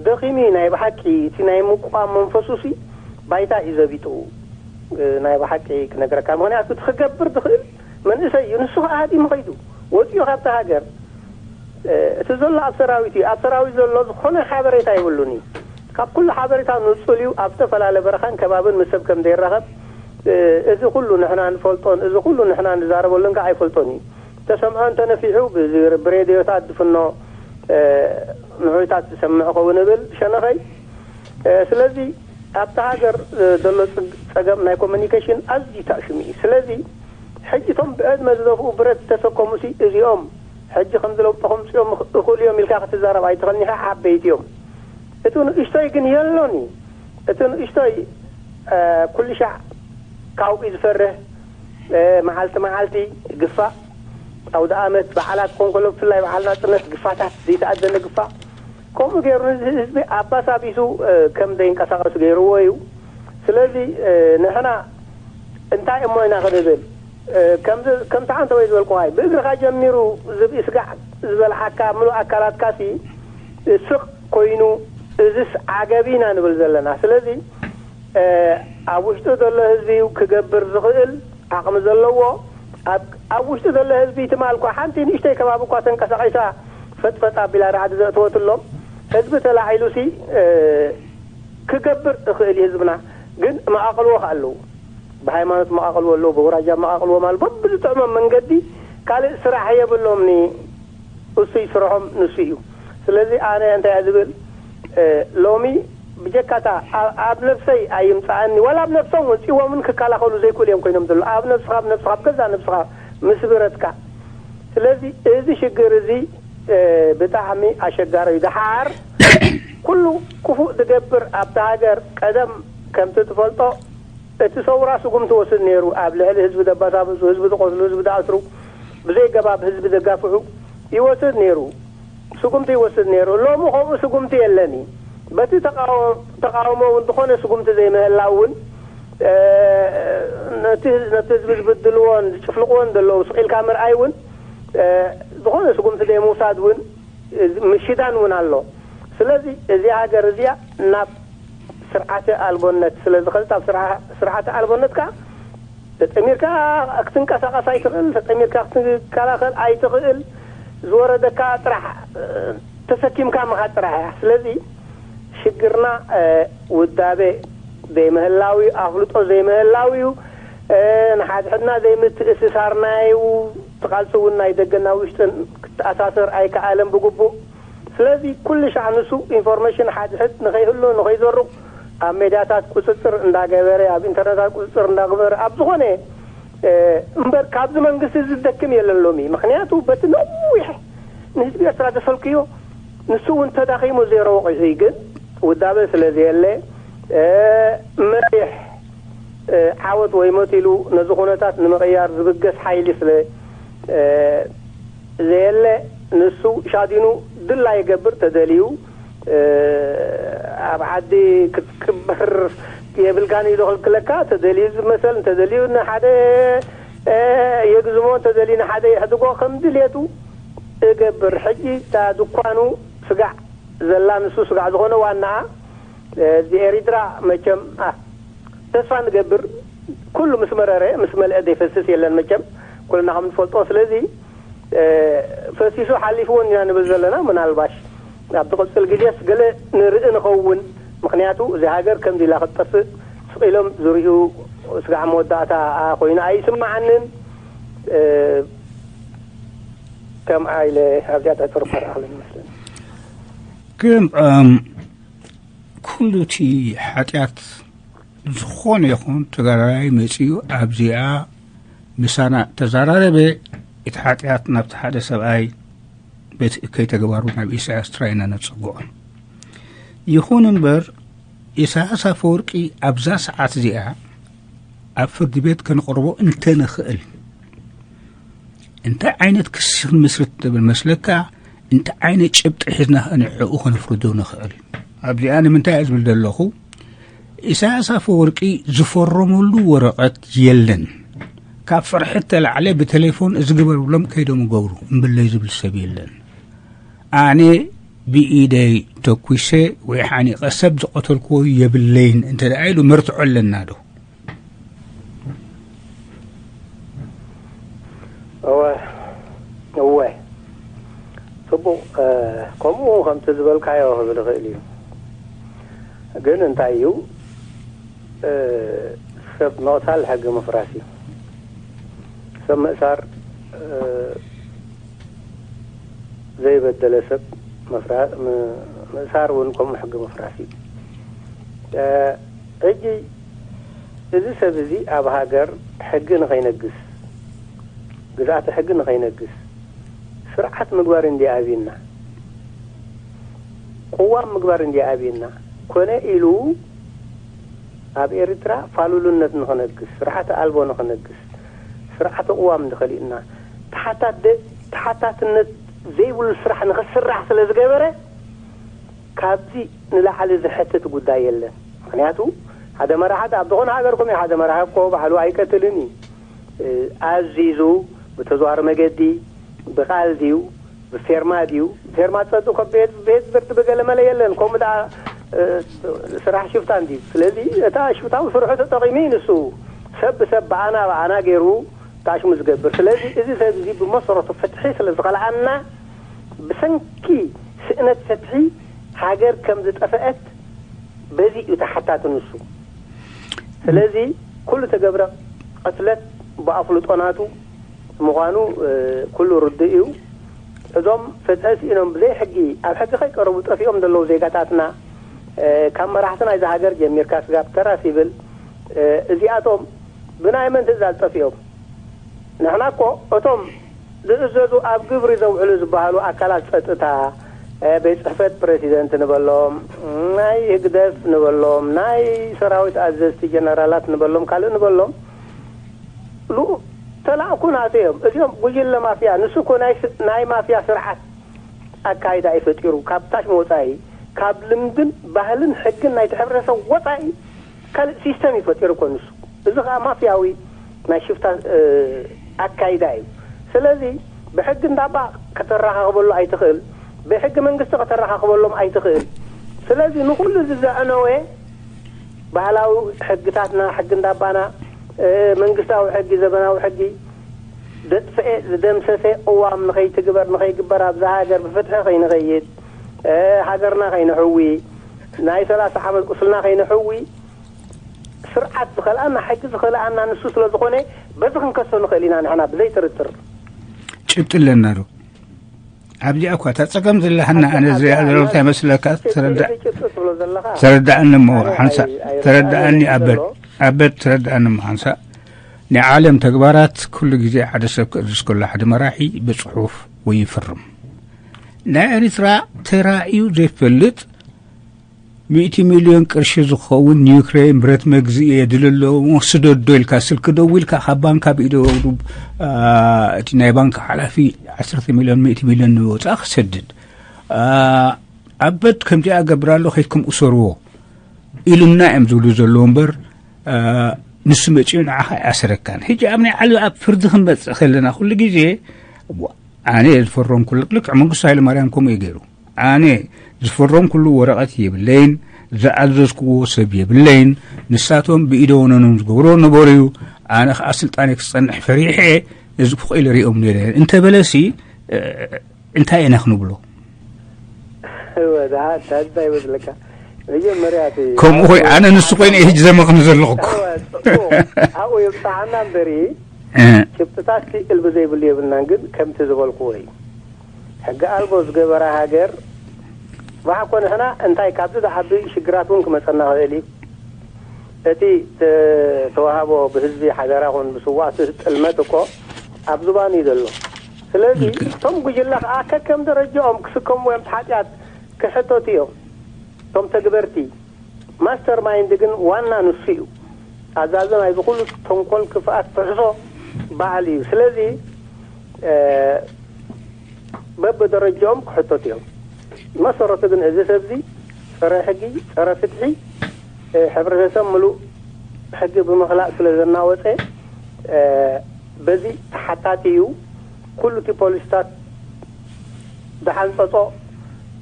ደኺሙ እዩ። ናይ ብሓቂ እቲ ናይ ምቁቋም መንፈሱ ሲ ባይታ እዩ ዘቢጡ። ናይ ብሓቂ ክነግረካ፣ ምክንያቱ እቲ ክገብር ዝኽእል መንእሰይ እዩ። ንሱ ከዓ ሃዲሙ ኸይዱ፣ ወፂኡ ካብቲ ሃገር። እቲ ዘሎ ኣብ ሰራዊት እዩ። ኣብ ሰራዊት ዘሎ ዝኾነ ሓበሬታ የብሉን እዩ። ካብ ኩሉ ሓበሬታ ንፁል እዩ። ኣብ ዝተፈላለ በረኻን ከባብን ምስ ሰብ ከም ዘይራኸብ፣ እዚ ኩሉ ንሕና ንፈልጦን እዚ ኩሉ ንሕና ንዛረበሉን ከዓ ኣይፈልጦን እዩ። ተሰምዖ እንተነፊሑ ብዚ ብሬድዮታት ዝፍኖ ንዑታት ዝሰምዕ ኸውን እብል ሸነኸይ። ስለዚ ኣብቲ ሃገር ዘሎ ፀገም ናይ ኮሚኒኬሽን ኣዝዩ ታእሽሙ እዩ። ስለዚ ሕጂ እቶም ብዕድመ ዝደፍኡ ብረት ዝተሰከሙ ሲ እዚኦም ሕጂ ከም ዝለውጦ ከምፅኦም እኽእሉ እዮም ኢልካ ክትዛረብ ኣይትኽእልን ኢኻ። ዓበይቲ እዮም። እቲ ንእሽቶይ ግን የሎን እዩ። እቲ ንእሽቶይ ኩሉ ሻዕ ካብኡ እዩ ዝፈርህ። መዓልቲ መዓልቲ ግፋ፣ ኣውደ ኣመት በዓላት ክኾን ከሎ ብፍላይ በዓል ናፅነት ግፋታት ዘይተኣደነ ግፋ። ከምኡ ገይሩ ንዚ ህዝቢ ኣባሳቢሱ ከም ዘይንቀሳቀሱ ገይርዎ እዩ። ስለዚ ንሕና እንታይ እሞ ኢና ክንብል? ከምዚ ከምቲ ዓንተ ወይ ዝበልኩኻይ ብእግርኻ ጀሚሩ ዝብኢ ስጋዕ ዝበልዓካ ምሉእ ኣካላትካ ሲ ስቕ ኮይኑ፣ እዚስ ዓገብ ኢና ንብል ዘለና። ስለዚ ኣብ ውሽጡ ዘሎ ህዝቢ እዩ ክገብር ዝኽእል ዓቕሚ ዘለዎ። ኣብ ውሽጡ ዘሎ ህዝቢ ትማል እኳ ሓንቲ ንእሽተይ ከባቢ እኳ ተንቀሳቒሳ ፈጥፈጥ ኣቢላ ራዕዲ ዘእተወትሎም ህዝቢ ተላዒሉ ሲ ክገብር እኽእል እዩ ህዝብና። ግን መቓቕልዎ ከ ኣለዉ፣ ብሃይማኖት መቓቕልዎ ኣለዉ፣ በውራጃ መቓቕልዎ ማለት በብዝጥዕሞም መንገዲ ካልእ ስራሕ የብሎም። ኒ እሱይ ስርሖም ንሱ እዩ። ስለዚ ኣነ እንታይ እየ ዝብል ሎሚ ብጀካታ ኣብ ነብሰይ ኣይምፃኣኒ ዋላ ኣብ ነብሶም ወፂዎምን ክከላኸሉ ዘይክእሉ እዮም ኮይኖም ዘሎ ኣብ ነብስኻ ኣብ ነብስኻ ኣብ ገዛ ነብስኻ ምስ ብረትካ። ስለዚ እዚ ሽግር እዚ ብጣዕሚ ኣሸጋሪ እዩ። ደሓር ኩሉ ክፉእ ዝገብር ኣብቲ ሃገር ቀደም ከምቲ ትፈልጦ እቲ ሰውራ ስጉምቲ ወስድ ነይሩ። ኣብ ልዕሊ ህዝቢ ደባሳብሱ፣ ህዝቢ ዝቆስሉ፣ ህዝቢ ዝኣስሩ፣ ብዘይ ገባብ ህዝቢ ዘጋፍዑ ይወስድ ነይሩ። ስጉምቲ ይወስድ ነይሩ። ሎሚ ከምኡ ስጉምቲ የለን እዩ። በቲ ተቃወ- ተቃውሞ እውን ዝኾነ ስጉምቲ ዘይምህላው እውን ነቲ ነቲ ህዝቢ ዝብድልዎን ዝጭፍልቅዎን ዘለዉ ስቂልካ ምርኣይ እውን ዝኾነ ስጉምቲ ዘይምውሳድ እውን ምሽዳን እውን ኣሎ። ስለዚ እዚኣ ሃገር እዚኣ ናብ ስርዓተ ኣልቦነት ስለ ዝኸደት ኣብ ስርዓተ ኣልቦነት ከዓ ተጠሚርካ ክትንቀሳቐስ ኣይትኽእል፣ ተጠሚርካ ክትከላኸል ኣይትኽእል። ዝወረደካ ጥራሕ ተሰኪምካ ምኻድ ጥራሕ እያ። ስለዚ ሽግርና ውዳቤ ዘይምህላው እዩ፣ ኣፍልጦ ዘይምህላው እዩ። ንሓድሕድና ዘይምትእስሳርና እዩ። ትቃልሲ እውን ናይ ደገና ውሽጥን ክትኣሳሰር ኣይከኣለን ብግቡእ። ስለዚ ኩሉ ሻዕ ንሱ ኢንፎርሜሽን ሓድሕድ ንኸይህሉ ንኸይዘሩቕ ኣብ ሜድያታት ቁፅፅር እንዳገበረ፣ ኣብ ኢንተርነታት ቁፅፅር እንዳገበረ፣ ኣብ ዝኾነ እምበር ካብዚ መንግስቲ ዝደክም የለን ሎሚ። ምክንያቱ በቲ ነዊሕ ንህዝቢ ኤርትራ ዘሰልክዮ ንሱ እውን ተዳኺሙ ዜሮ ወቂዑ እዩ። ግን ውዳበ ስለ ዘየለ መሪሕ ዓወት ወይ ሞት ኢሉ ነዚ ኩነታት ንምቕያር ዝብገስ ሓይሊ ስለ ዘየለ ንሱ ሻዲኑ ድላ ይገብር። ተደልዩ ኣብ ዓዲ ክትቅበር የብልካን እዩ ዝኽልክለካ። ተደልዩ ዝመሰል እንተደልዩ ንሓደ የግዝሞ፣ እንተደልዩ ንሓደ የሕድጎ ከም ድልየቱ እገብር። ሕጂ እታ ድኳኑ ስጋዕ ዘላ ንሱ ስጋዕ ዝኾነ ዋናኣ እዚ ኤሪትራ መቸም ተስፋ ንገብር። ኩሉ ምስ መረረ ምስ መልአ ዘይፈስስ የለን መቸም ኩልና ከም ንፈልጦ። ስለዚ ፈሲሱ ሓሊፍዎን ኢና ንብል ዘለና። ምናልባሽ ኣብ ትቕፅል ግዜስ ገለ ንርኢ ንኸውን። ምክንያቱ እዚ ሃገር ከምዚ ኢላ ክትጠፍእ ስቕ ኢሎም ዝርእዩ ስጋዕ መወዳእታ ኮይኑ ኣይስምዓንን። ከም ኢለ ኣብዚኣ ተዕፅር ፈራኽለን ይመስለኒ። ግን ኩሉ እቲ ሓጢኣት ዝኾነ ይኹን ተጋዳላይ መፂኡ ኣብዚኣ ምሳና ተዘራረበ፣ እቲ ሓጢኣት ናብቲ ሓደ ሰብኣይ በቲ እከይ ተግባሩ ናብ ኢሳያስ ጥራይ ኢና ነፅግዖ። ይኹን እምበር ኢሳያስ ኣፈወርቂ ኣብዛ ሰዓት እዚኣ ኣብ ፍርዲ ቤት ከነቕርቦ እንተንኽእል እንታይ ዓይነት ክሲ ክንምስርት ትብል መስለካ? እንታይ ዓይነት ጭብጢ ሒዝና ንዕኡ ከነፍርዶ ንኽእል? ኣብዚኣ ንምንታይ እየ ዝብል ዘለኹ? ኢሳያስ ኣፈወርቂ ዝፈረመሉ ወረቐት የለን። ካብ ፍርሒ እተላዕለ ብቴሌፎን እዚ ግበር ብሎም ከይዶም ይገብሩ እምብለይ ዝብል ሰብ የለን። ኣነ ብኢደይ ተኩሰ ወይ ሓኒቐ ሰብ ዝቐተልክዎ የብለይን እንተ ደኣ ኢሉ መርትዖ ኣለና ዶ? እወ እወ፣ ጽቡቕ። ከምኡ ከምቲ ዝበልካዮ ክብል ይኽእል እዩ። ግን እንታይ እዩ፣ ሰብ ምቕታል ሕጊ ምፍራስ እዩ። ሰብ ምእሳር ዘይበደለ ሰብ ምእሳር እውን ከምኡ ሕጊ ምፍራስ እዩ። ሕጂ እዚ ሰብ እዚ ኣብ ሃገር ሕጊ ንኸይነግስ፣ ግዝኣተ ሕጊ ንኸይነግስ ስርዓት ምግባር እንዲ ኣብዩና፣ ቅዋም ምግባር እንዲ ኣብዩና፣ ኮነ ኢሉ ኣብ ኤርትራ ፋሉልነት ንኸነግስ፣ ስርዓተ ኣልቦ ንኸነግስ፣ ስርዓተ ቅዋም እንዲ ኸሊእና፣ ተሓታት ተሓታትነት ዘይብሉ ስራሕ ንኸስራሕ ስለ ዝገበረ ካብዚ ንላዕሊ ዝሕትት ጉዳይ የለን። ምክንያቱ ሓደ መራሒ ኣብ ዝኾነ ሃገር ኮም ሓደ መራሒ እኮ ባዕሉ ኣይቀትልን እዩ። ኣዚዙ ብተዘዋሪ መገዲ ብቃል ድዩ ብፌርማ ድዩ? ፌርማ ጸዱ ኮ ቤት ቤት ብርድ ብገለ መለ የለን። ኮም ዳ ስራሕ ሽፍታ እንዲ። ስለዚ እታ ሽፍታዊ ስርሑ ተጠቂሙ ንሱ ሰብ ሰብ ብኣና ብኣና ገይሩ ታሽሙ ዝገብር። ስለዚ እዚ ሰብ እዚ ብመሰረቱ ፍትሒ ስለ ዝኸልኣና ብሰንኪ ስእነት ፍትሒ ሃገር ከም ዝጠፈአት በዚ እዩ ተሓታቲ ንሱ። ስለዚ ኩሉ ተገብረ ቅትለት ብኣፍልጦ ናቱ ምዃኑ ኩሉ ርዱእ እዩ። እዞም ፍትሒ ስኢኖም ብዘይ ሕጊ ኣብ ሕጊ ከይቀረቡ ጠፊኦም ዘለዉ ዜጋታትና ካብ መራሕቲ ናይዚ ሃገር ጀሚርካ ስጋብ ተራ ሲቪል እዚኣቶም ብናይ መን ትእዛዝ ጠፊኦም? ንሕና እኮ እቶም ዝእዘዙ ኣብ ግብሪ ዘውዕሉ ዝበሃሉ ኣካላት ጸጥታ፣ ቤት ጽሕፈት ፕረሲደንት ንበሎም፣ ናይ ህግደፍ ንበሎም፣ ናይ ሰራዊት ኣዘዝቲ ጀነራላት ንበሎም፣ ካልእ ንበሎም፣ ተላእኩ ናቱ እዮም። እዚኦም ጉጅለ ማፍያ፣ ንሱ እኮ ናይ ማፍያ ስርዓት ኣካይዳ እዩ ፈጢሩ። ካብ ታች ወፃኢ፣ ካብ ልምድን ባህልን ሕግን ናይቲ ሕብረተሰብ ወፃኢ ካልእ ሲስተም እዩ ፈጢሩ እኮ ንሱ። እዚ ከዓ ማፍያዊ ናይ ሽፍታ ኣካይዳ እዩ። ስለዚ ብሕጊ እንዳባ ከተራኻኽበሉ ኣይትኽእል፣ ብሕጊ መንግስቲ ከተራኻኽበሎም ኣይትኽእል። ስለዚ ንኹሉ እዚ ዘዕነወ ባህላዊ ሕግታትና፣ ሕጊ እንዳባና፣ መንግስታዊ ሕጊ፣ ዘበናዊ ሕጊ ዘጥፍኤ፣ ዝደምሰሰ ቅዋም ንኸይትግበር፣ ንኸይግበር፣ ኣብዛ ሃገር ብፍትሒ ከይንኸይድ፣ ሃገርና ከይንሕዊ፣ ናይ ሰላሳ ዓመት ቁስልና ከይንሕዊ ስርዓት ዝኸልኣና፣ ሕጊ ዝኸልኣና ንሱ ስለ ዝኾነ፣ በዚ ክንከሶ ንኽእል ኢና ንሕና ብዘይጥርጥር። ጭብጢ ኣለና ዶ ኣብዚኣ እኳ እታ ጸገም ዘለሃና? ኣነ ዝሪኣ ዘለኹ እንታይ መስለካ? ተረዳእኒ እሞ ሓንሳእ ተረዳእኒ። ኣበድ ኣበድ ተረዳእኒ እሞ ሓንሳእ። ናይ ዓለም ተግባራት ኩሉ ግዜ ሓደ ሰብ ክእዝዝ ከሎ ሓደ መራሒ ብጽሑፍ ወይ ይፍርም። ናይ ኤርትራ ተራእዩ ዘይፈልጥ ሚእቲ ሚልዮን ቅርሺ ዝኸውን ንዩክሬን ብረት መግዝኢ የድሊ ኣሎ፣ ስደዶ ኢልካ ስልኪ ደዊልካ ካብ ባንካ ብኢደ እቲ ናይ ባንካ ሓላፊ ዓሰርተ ሚልዮን ሚእቲ ሚልዮን ንወፃእ ክሰድድ ኣበድ ከምዚኣ ገብር ኣሎ ከይድኩም እሰርዎ ኢሉና እዮም ዝብሉ ዘለዉ እምበር ንሱ መፂኡ ንዓኻ ኣይኣሰረካን። ሕጂ ኣብ ናይ ዓለም ኣብ ፍርዲ ክንመፅእ ከለና ኩሉ ግዜ ኣነ ዝፈረምኩሉ ልክዕ መንግስቱ ሃይለማርያም ከምኡ እዩ ገይሩ። ኣነ ዝፈረምኩሉ ወረቐት የብለይን፣ ዝኣዘዝክዎ ሰብ የብለይን፣ ንሳቶም ብኢደ ወነኖም ዝገብርዎ ነበሩ እዩ። ኣነ ከዓ ስልጣነይ ክፀንሕ ፈሪሐ እዚ ፉቕ ኢለ ሪኦም ነይረ እንተበለሲ እንታይ ኢና ክንብሎ? እወ፣ ደሓን እንታይ ይመስለካ? መጀመርያ እቲ ከምኡ ኮይ ኣነ ንሱ ኮይነ ሕጂ ዘመኽኒ ዘለኹ እኮ። እወ፣ ጽቡቕ። ኣብኡ የብጽሓና እምበሪ እ። ጭብጥታት እልቢ ዘይብሉ የብልናን፣ ግን ከምቲ ዝበልክዎ እዩ። ሕጊ ኣልቦ ዝገበራ ሃገር ብሓኮ ንሕና እንታይ ካብዚ ዝዓቢ ሽግራት እውን ክመጸና ክእል እዩ። እቲ ተ-፣ ተዋህቦ ብህዝቢ ሓደራ ኹን ብስዋእቲ ጥልመት እኮ ኣብ ዝባኑ እዩ ዘሎ። ስለዚ እቶም ጉጅለ ከዓ ከከም ደረጃኦም ክስከምዎ እዮም፣ እቲ ሓጢኣት ክሕተቱ እዮም። እቶም ተግበርቲ፣ ማስተር ማይንድ ግን ዋና ንሱ እዩ። ኣዛዚ ናይዚ ኩሉ ተንኮል፣ ክፍኣት፣ ፍሕሶ ባዕሉ እዩ። ስለዚ እ፣ በብደረጃኦም ክሕተቱ እዮም። መሰረቱ ግን እዚ ሰብዚ ጸረ ሕጊ፣ ጸረ ፍትሒ፣ እ፣ ሕብረተሰብ ምሉእ ሕጊ ብምኽላእ ስለ ዘናወጸ፣ እ፣ በዚ ተሓታቲ እዩ። ኩሉ እቲ ፖሊስታት ዝሓንጸጾ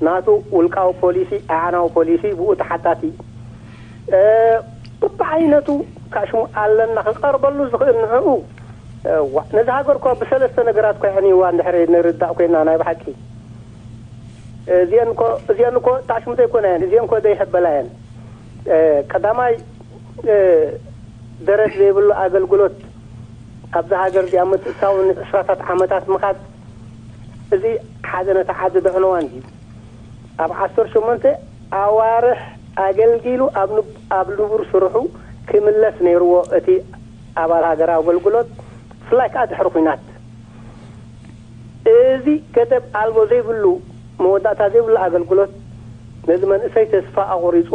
ናቱ ውልቃዊ ፖሊሲ፣ ኣዕናዊ ፖሊሲ ብኡ ተሓታቲ እዩ። እ፣ ብዓይነቱ ካሽሙ ኣለና ክቐርበሉ ዝኽእል ንዕኡ። እ፣ ዋ፣ ነዚ ሃገር እኮ ብሰለስተ ነገራት እኮ የዕንይዋ እንድሕር ንርዳእ ኮይና ናይ ብሓቂ። እዚአን እኮ፣ እዚአን እኮ ታሽሙ ዘይኮና እየን፣ እዚአን እኮ ዘይሕበላ እየን። እ፣ ቀዳማይ፣ እ፣ ደረት ዘይብሉ ኣገልግሎት ኣብዛ ሃገር እዚኣ ምትእትታው ንዕስራታት ዓመታት ምኻድ፣ እዚ ሓደ ነቲ ዓዲ ደዕነዋን እዩ። ኣብ ዓሰርተ ሸሞንተ ኣዋርሕ ኣገልጊሉ ኣብ ንብ-፣ ኣብ ንቡር ስርሑ ክምለስ ነይርዎ እቲ ኣባል ሃገራዊ ኣገልግሎት፣ ብፍላይ ከኣ ድሕሪ ኲናት። እዚ ገደብ ኣልቦ ዘይብሉ፣ መወዳእታ ዘይብሉ ኣገልግሎት ነዚ መንእሰይ ተስፋ ኣቑሪጹ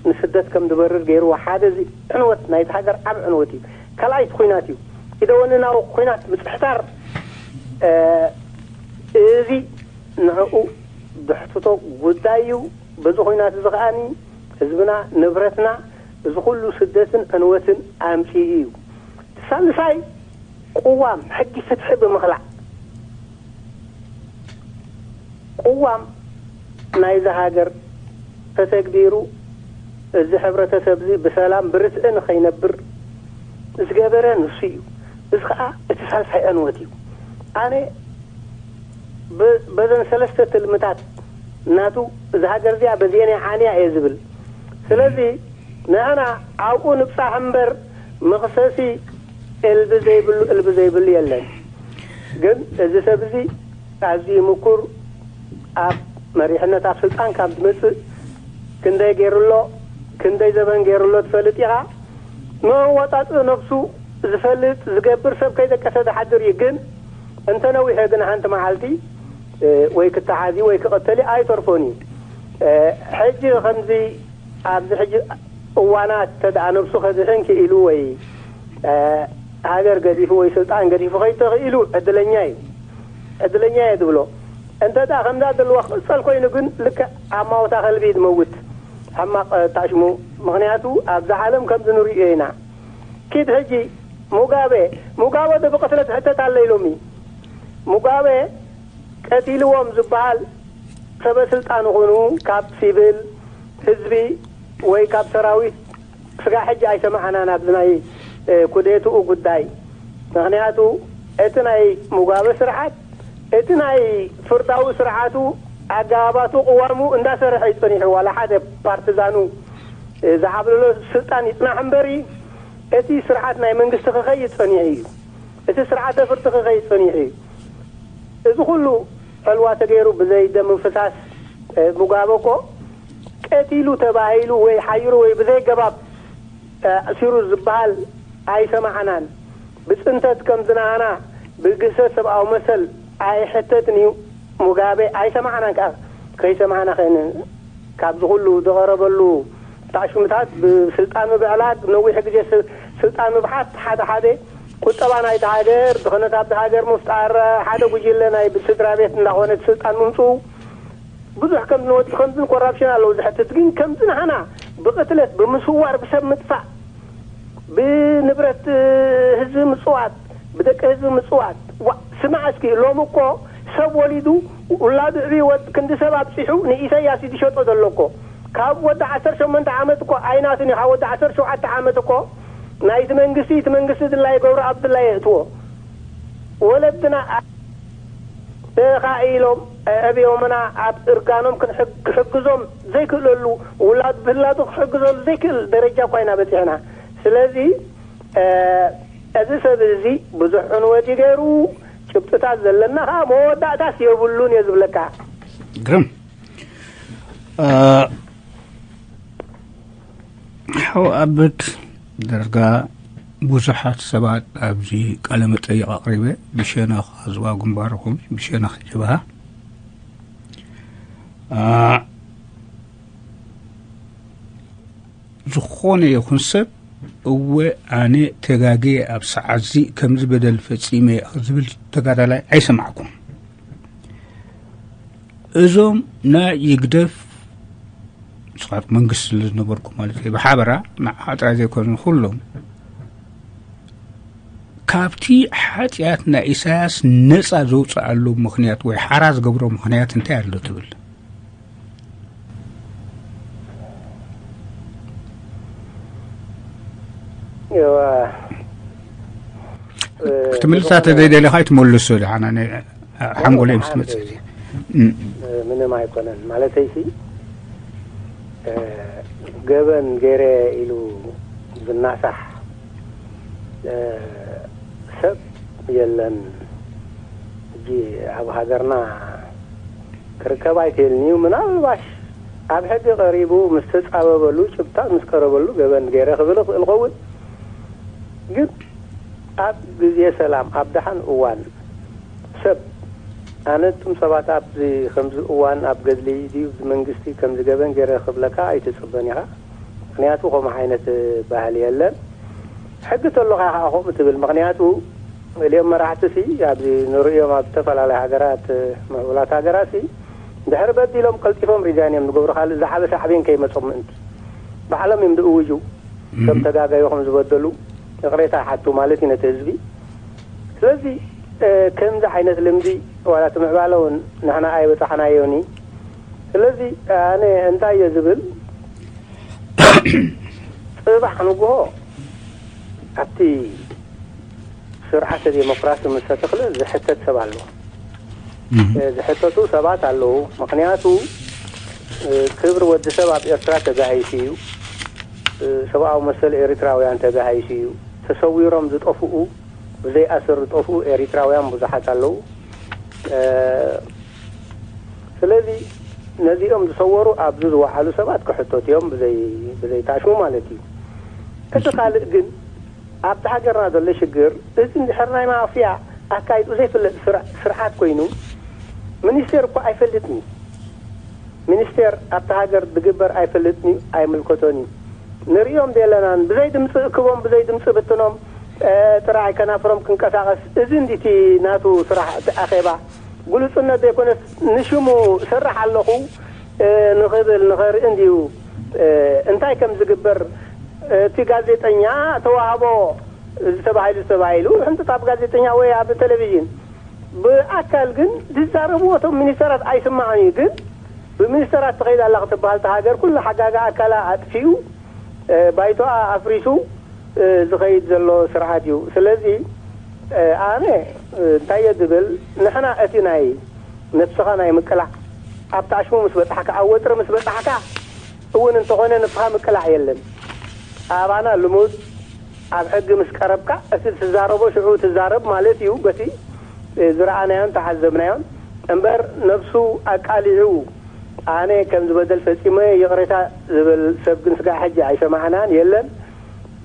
ንስደት ከም ዝበርር ገይርዎ። ሓደ እዚ ዕንወት ናይቲ ሃገር ዓቢ ዕንወት እዩ። ካልኣይ እቲ ኲናት እዩ። ኢደ ወነናዊ ኲናት ምጽሕታር፣ እ፣ እዚ ንዕኡ ዘሕትቶ ጉዳይ እዩ። በዚ ኲናት እዚ ከኣኒ ህዝብና፣ ንብረትና፣ እዚ ኩሉ ስደትን ዕንወትን ኣምጺኡ እዩ። ሳልሳይ፣ ቅዋም ሕጊ ፍትሒ ብምኽላእ፣ ቅዋም ናይዛ ሃገር ተተግቢሩ፣ እዚ ሕብረተሰብ እዚ ብሰላም ብርትዒ ንኸይነብር ዝገበረ ንሱ እዩ። እዚ ኸኣ እቲ ሳልሳይ ዕንወት እዩ። ኣነ ብ-፣ በዘን ሰለስተ ትልምታት ናቱ፣ እዛ ሃገር እዚኣ በዚአን እየ ዓንያ እየ ዝብል። ስለዚ ንሕና ኣብኡ ንብጻሕ እምበር መኽሰሲ እልቢ ዘይብሉ፣ እልቢ ዘይብሉ የለን። ግን እዚ ሰብ እዚ ኣዝዩ ምኩር፣ ኣብ መሪሕነት ኣብ ስልጣን ካብ ዝመጽእ ክንደይ ገይሩ ኣሎ፣ ክንደይ ዘበን ገይሩ ኣሎ ትፈልጥ ኢኻ። መወጻጽኢ ነብሱ ዝፈልጥ ዝገብር ሰብ ከይደቀሰ ዝሓድር እዩ። ግን እንተ ነዊሐ ግን ሓንቲ መዓልቲ፣ እ፣ ወይ ክተሓዝ ወይ ክቕተል ኣይተርፎን እዩ። እ፣ ሕጂ ከምዚ ኣብዚ ሕጂ እዋናት እንተ ደኣ ነብሱ ከድሕን ክኢሉ ወይ፣ እ፣ ሃገር ገዲፉ ወይ ስልጣን ገዲፉ ከይተኽኢሉ ዕድለኛ እዩ። ዕድለኛ እየ ዝብሎ። እንተ ደኣ ከምዛ ዘለዋ ክቕጸል ኮይኑ ግን ልክዕ ኣማውታ ከልቢ እዩ ዝመውት። ሕማቕ፣ እ፣ ታሽሙ። ምኽንያቱ ኣብዛ ዓለም ከምዚ ንርእዮ ኢና። ኪድ ሕጂ ሙጋበ፣ ሙጋበ ዶ ብቕትለት ሕተት ኣሎ ኢሎሚ። ሙጋበ ቀቲልዎም ዝበሃል ሰበ ስልጣን ይኹኑ ካብ ሲቪል ህዝቢ ወይ ካብ ሰራዊት ስጋ ሕጂ ኣይሰማዕናን ኣብዚ ናይ ኩዴትኡ ጉዳይ። ምኽንያቱ እቲ ናይ ሙጋበ ስርዓት፣ እቲ ናይ ፍርዳዊ ስርዓቱ፣ ኣገባባቱ፣ ቅዋሙ እንዳሰርሐ እዩ ጸኒሑ። ዋላ ሓደ ፓርቲዛኑ ዝዓብለሎ ስልጣን ይጽናሕ እምበሪ፣ እቲ ስርዓት ናይ መንግስቲ ክኸይድ ጸኒሑ እዩ። እቲ ስርዓተ ፍርዲ ክኸይድ ጸኒሑ እዩ። እዚ ኩሉ ዕልዋ ተገይሩ ብዘይ ደም ፍሳስ፣ እ፣ ሙጋበ እኮ ቀቲሉ ተባሂሉ ወይ ሓይሩ ወይ ብዘይ ገባብ፣ እ፣ ኣሲሩ ዝበሃል ኣይሰማዕናን። ብጽንተት ከም ዝነኣና ብግህሰት ሰብኣዊ መሰል ኣይሕተትን እዩ ሙጋበ። ኣይሰማዕናን ከኣ። ከይሰማዕና ከይን ካብዚ ኩሉ ዝቐረበሉ ታሽሙታት ብስልጣን ምብዕላግ፣ ነዊሕ ግዜ ስ-፣ ስልጣን ምብሓት፣ ሓደ ሓደ ቁጠባ ናይታ ሃገር፣ ድኽነት ኣብታ ሃገር ምፍጣር፣ ሓደ ጉጅለ ናይ ስድራ ቤት እንዳኾነት ስልጣን ምምፅኡ፣ ብዙሕ ከም ዝንወድ ከምዝን ኮራፕሽን ኣለዉ ዝሕትት። ግን ከምዚ ንሓና ብቕትለት፣ ብምስዋር፣ ብሰብ ምጥፋእ፣ ብንብረት ህዝቢ ምፅዋት፣ ብደቂ ህዝቢ ምፅዋት። ዋ፣ ስማዕ እስኪ፣ ሎም እኮ ሰብ ወሊዱ ውላዱ ዕብዩ ወድ ክንዲ ሰብ ኣብፂሑ ንኢሰያስ እዩ ዝሸጦ ዘሎ እኮ። ካብ ወዲ ዓሰርተ ሸሞንተ ዓመት እኮ ኣይናትን እዩ። ካብ ወዲ ዓሰርተ ሸውዓተ ዓመት እኮ ናይቲ መንግስቲ፣ እቲ መንግስቲ ድላየ ገብሩ ኣብ ድላየ የእትዎ። ወለድና ተኻኢሎም ኣዕብዮምና ኣብ እርጋኖም ክንሕግ-፣ ክሕግዞም ዘይክእለሉ፣ ውላድ ብላዱ ክሕግዘሉ ዘይክእል ደረጃ እኳ ኢና በፂሕና። ስለዚ፣ እ፣ እዚ ሰብ እዚ ብዙሕ ዕንወት እዩ ገይሩ፣ ጭብጥታት ዘለና ኸዓ መወዳእታስ የብሉን እየ ዝብለካ። ግርም። እ፣ ሓው ኣበድ ደርጋ ብዙሓት ሰባት ኣብዚ ቃለ መጠይቕ ኣቕሪበ፣ ብሸነኽ ኣዝዋ ግንባር ይኹን ብሸነኽ ጀብሃ፣ እ፣ ዝኾነ ይኹን ሰብ፣ "እወ፣ ኣነ ተጋግየ፣ ኣብ ሰዓትዚ ከምዚ በደል ፈጺመ" ዝብል ተጋዳላይ ኣይሰማዕኩን። እዞም ናይ ይግደፍ፣ ንስኻትኩም መንግስቲ ስለ ዝነበርኩም ማለት እዩ፣ ብሓበራ ንዓ ጥራይ ዘይኮኑ ኩሎም፣ ካብቲ ሓጢኣት ናይ ኢሳያስ ነጻ ዘውጽኣሉ ምኽንያት ወይ ሓራ ዝገብሮ ምኽንያት እንታይ ኣሎ ትብል? እዋ፣ እ፣ ክትምልሳ ተዘይደለኻ ኣይትመልሶ። ደሓን፣ ኣነ ሓንጎለይ ምስ መጽእ። እም። እ፣ ምንም ኣይኮነን። ማለተይሲ፣ እ፣ ገበን ገይረ ኢሉ ዝናሳሕ፣ እ፣ ሰብ የለን። ሕጂ ኣብ ሃገርና ክርከብ ኣይክእልን እዩ። ምናልባሽ ኣብ ሕጊ ቀሪቡ ምስ ተጻበበሉ፣ ጭብጣት ምስ ቀረበሉ ገበን ገይረ ክብል እኽእል እኸውን። ግን ኣብ ግዜ ሰላም፣ ኣብ ደሓን እዋን ሰብ፣ ኣነ እቱም ሰባት ኣብዚ ከምዚ እዋን ኣብ ገድሊ ድዩ መንግስቲ ከምዚ ገበን ገይረ ክብለካ ኣይትጽበን ኢኻ። ምኽንያቱ ከምኡ ዓይነት ባህሊ የለን። ሕጊ ተሎኻ ኢኻ ከምኡ ትብል። ምኽንያቱ እሊኦም መራሕቲ ሲ ኣብዚ ንርእዮም ኣብ ዝተፈላለያ ሃገራት፣ ምዕቡላት ሃገራት ሲ ድሕሪ በዲሎም ቀልጢፎም ሪዛይን እዮም ዝገብሩ። ካልእ ዝዓበ ሳዕቤን ከይመጾም ምእንቲ ባዕሎም እዮም ዝእውጁ። ከም እም። ተጋጋዩ ከም ዝበደሉ ይቕሬታ ይሓቱ ማለት እዩ ነቲ ህዝቢ። ስለዚ፣ እ፣ ከምዚ ዓይነት ልምዲ ዋላ እቲ ምዕባለ እውን ንሕና ኣይበጻሕናዮን እዩ። ስለዚ ኣነ እንታይ እየ ዝብል፣ ጽባሕ ንግሆ ኣብቲ ስርዓተ ዴሞክራሲ ምስ ተተኽለ ዝሕተት ሰብ ኣሎ። እም። እ፣ ዝሕተቱ ሰባት ኣለዉ። ምኽንያቱ፣ እ፣ ክብሪ ወዲ ሰብ ኣብ ኤርትራ ተጋሂሱ እዩ። እ፣ ሰብኣዊ መሰል ኤሪትራውያን ተጋሂሱ እዩ። ተሰዊሮም ዝጠፍኡ፣ ብዘይ ኣሰር ዝጠፍኡ ኤሪትራውያን ብዙሓት ኣለዉ። እ፣ ስለዚ ነዚኦም ዝሰወሩ ኣብዚ ዝወዓሉ ሰባት ክሕተቱ እዮም፣ ብዘይ፣ ብዘይ ታሽሙ ማለት እዩ። እቲ ካልእ ግን ኣብቲ ሃገርና ዘሎ ሽግር፣ እዚ እንድሕር ናይ ማፍያ ኣካይድኡ ዘይፍለጥ ስር-፣ ስርዓት ኮይኑ፣ ሚኒስቴር እኮ ኣይፈልጥን እዩ። ሚኒስቴር ኣብቲ ሃገር ዝግበር ኣይፈልጥን እዩ፣ ኣይምልከቶን እዩ። ንርእዮም ዘለና ብዘይ ድምፂ እክቦም፣ ብዘይ ድምፂ ብትኖም፣ እ፣ ጥራይ ከናፍሮም ክንቀሳቐስ፣ እዚ እንዲቲ ናቱ ስራሕ፣ እቲ ኣኼባ ግሉጽነት ዘይኮነስ ንሽሙ እሰርሕ ኣለኹ፣ እ፣ ንኽብል ንኸርኢ እንድዩ፣ እ፣ እንታይ ከም ዝግበር፣ እ፣ እቲ ጋዜጠኛ ተዋህቦ እዚ ተባሂሉ ተባሂሉ ሕንጥጥ ኣብ ጋዜጠኛ ወይ ኣብ ቴሌቪዥን። ብኣካል ግን ዝዛረብዎ እቶም ሚኒስተራት ኣይስማዕን እዩ። ግን ብሚኒስተራት ትኸይድ ኣላ ክትበሃል እታ ሃገር ኩሉ ሓጋጋ ኣካላ ኣጥፊኡ፣ እ፣ ባይቶኣ ኣፍሪሱ፣ ዝኸይድ ዘሎ ስርዓት እዩ። ስለዚ ኣነ እንታይ እየ ዝብል፣ ንሕና እቲ ናይ ነብስኻ ናይ ምቅላዕ፣ ኣብቲ ኣሽሙ ምስ በጻሕካ፣ ኣብ ወጥሪ ምስ በጻሕካ እውን እንተኾነ ንስኻ ምቅላዕ የለን። ኣባና ልሙድ ኣብ ሕጊ ምስ ቀረብካ እቲ ትዛረቦ ሽዑ ትዛረብ ማለት እዩ። በቲ ዝረኣናዮን ተዓዘብናዮን እምበር፣ ነብሱ ኣቃሊዑ ኣነ ከም ዝበደል ፈጺመ ይቕሬታ ዝብል ሰብ ግን ስጋዕ ሕጂ ኣይሰማዕናን የለን።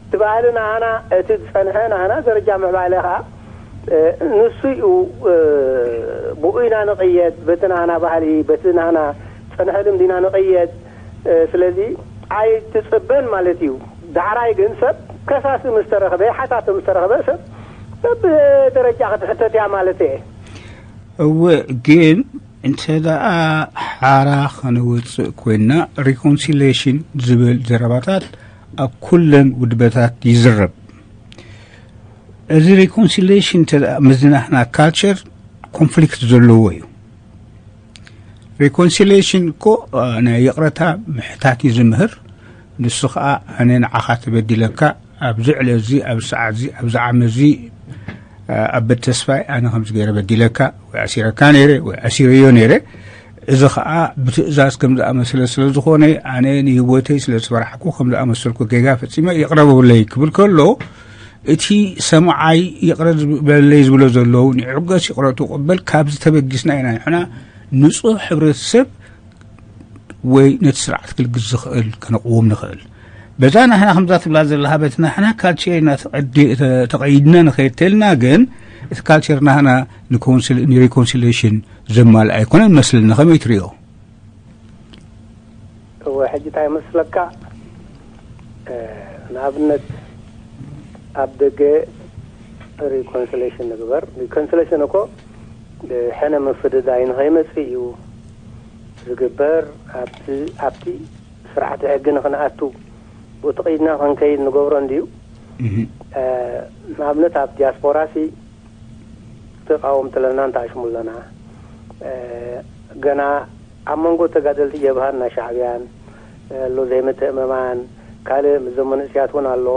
እቲ ባህሊ ናህና እቲ ዝጸንሐ ናህና ደረጃ ምዕባለ ኸኣ ንሱ እዩ። ብኡ ኢና ንቕየድ፣ በቲ ናህና ባህሊ፣ በቲ ናህና ጸንሐ ልምዲና ንቕየድ። ስለዚ ኣይትጽበን ማለት እዩ። ዳሕራይ ግን ሰብ ከሳሲ ምስ ተረኽበ፣ ሓታቲ ምስ ተረኽበ ሰብ በብደረጃ ክትሕተት እያ ማለት እየ። እወ፣ ግን እንተ ደኣ ሓራ ከነውጽእ ኮይንና፣ ሪኮንሲሌሽን ዝብል ዘረባታት ኣብ ኩለን ውድበታት ይዝረብ። እዚ ሪኮንሲሌሽን እንተ ደኣ ምስዚ ናህና ካልቸር ኮንፍሊክት ዘለዎ እዩ። ሪኮንሲሌሽን እኮ ናይ ይቕረታ ምሕታት እዩ ዝምህር። ንሱ ኸኣ ኣነ ንዓኻ ተበዲለካ ኣብዚ ዕለት እዚ፣ ኣብዚ ሰዓት እዚ፣ ኣብዚ ዓመት እዚ ኣበት ተስፋይ ኣነ ከምዚ ገይረ በዲለካ ወይ ኣሲረካ ነይረ ወይ ኣሲረዮ ነይረ፣ እዚ ኸኣ ብትእዛዝ ከም ዝኣመስለ ስለ ዝኾነ ኣነ ንህይወተይ ስለ ዝፈራሕኩ ከም ዝኣመሰልኩ ጌጋ ፈጺመ ይቕረ በለይ ክብል ከሎ እቲ ሰምዓይ ይቕረ በለይ ዝብሎ ዘለዉ ንዕገስ ይቕረቱ ቅበል ካብዚ ተበጊስና ኢና ንሕና ንጹህ ሕብረተሰብ ወይ ነቲ ስርዓት ክልግስ ዝኽእል ከነቕውም ንኽእል። በዛ ናህና ከምዛ ትብላ ዘለኻ በቲ ናህና ካልቸር ኢና ተቐይድና ንኸይድ ተልና ግን እቲ ካልቸር ናህና ንሪኮንሲሌሽን ዘማልእ ኣይኮነን መስለኒ። ከመይ ትሪኦ? እወ፣ ሕጂ እንታይ መስለካ? ንኣብነት ኣብ ደገ ሪኮንሲሌሽን ንግበር። ሪኮንሲሌሽን እኮ ሕነ ምፍድዳይ ንኸይመጽእ እዩ ዝግበር። ኣብቲ ኣብቲ ስርዓተ ሕጊ ንኽንኣቱ ብኡ ተቐይድና ክንከይድ ንገብሮ እንድዩ። ንኣብነት ኣብ ዲያስፖራ ሲ ተቃወምቲ ኣለና እንተኣሽሙ ኣለና። ገና ኣብ መንጎ ተጋደልቲ ጀብሃን ናይ ሻዕብያን ኣሎ ዘይምትእምማን፣ ካልእ ምስ ዞም መንእስያት እውን ኣሎ።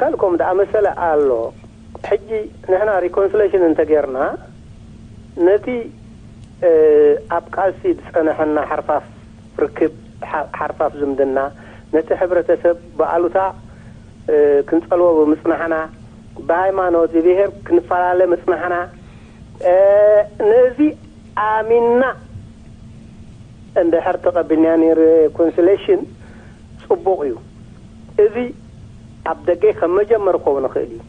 ካልእ ከምኡ ዝኣመሰለ ኣሎ። ሕጂ ንሕና ሪኮንስሌሽን እንተጌርና ነቲ ኣብ ቃልሲ ዝጸንሐና ሓርፋፍ ርክብ፣ ሓርፋፍ ዝምድና፣ ነቲ ሕብረተሰብ ብኣሉታ ክንጸልዎ ብምጽናሕና፣ ብሃይማኖት ብብሄር ክንፈላለ ምጽናሕና፣ ነዚ ኣሚንና እንድሕር ተቐቢልናዮ ሪኮንሲሌሽን ጽቡቕ እዩ። እዚ ኣብ ደገ ከም መጀመር ክኸውን ይኽእል እዩ።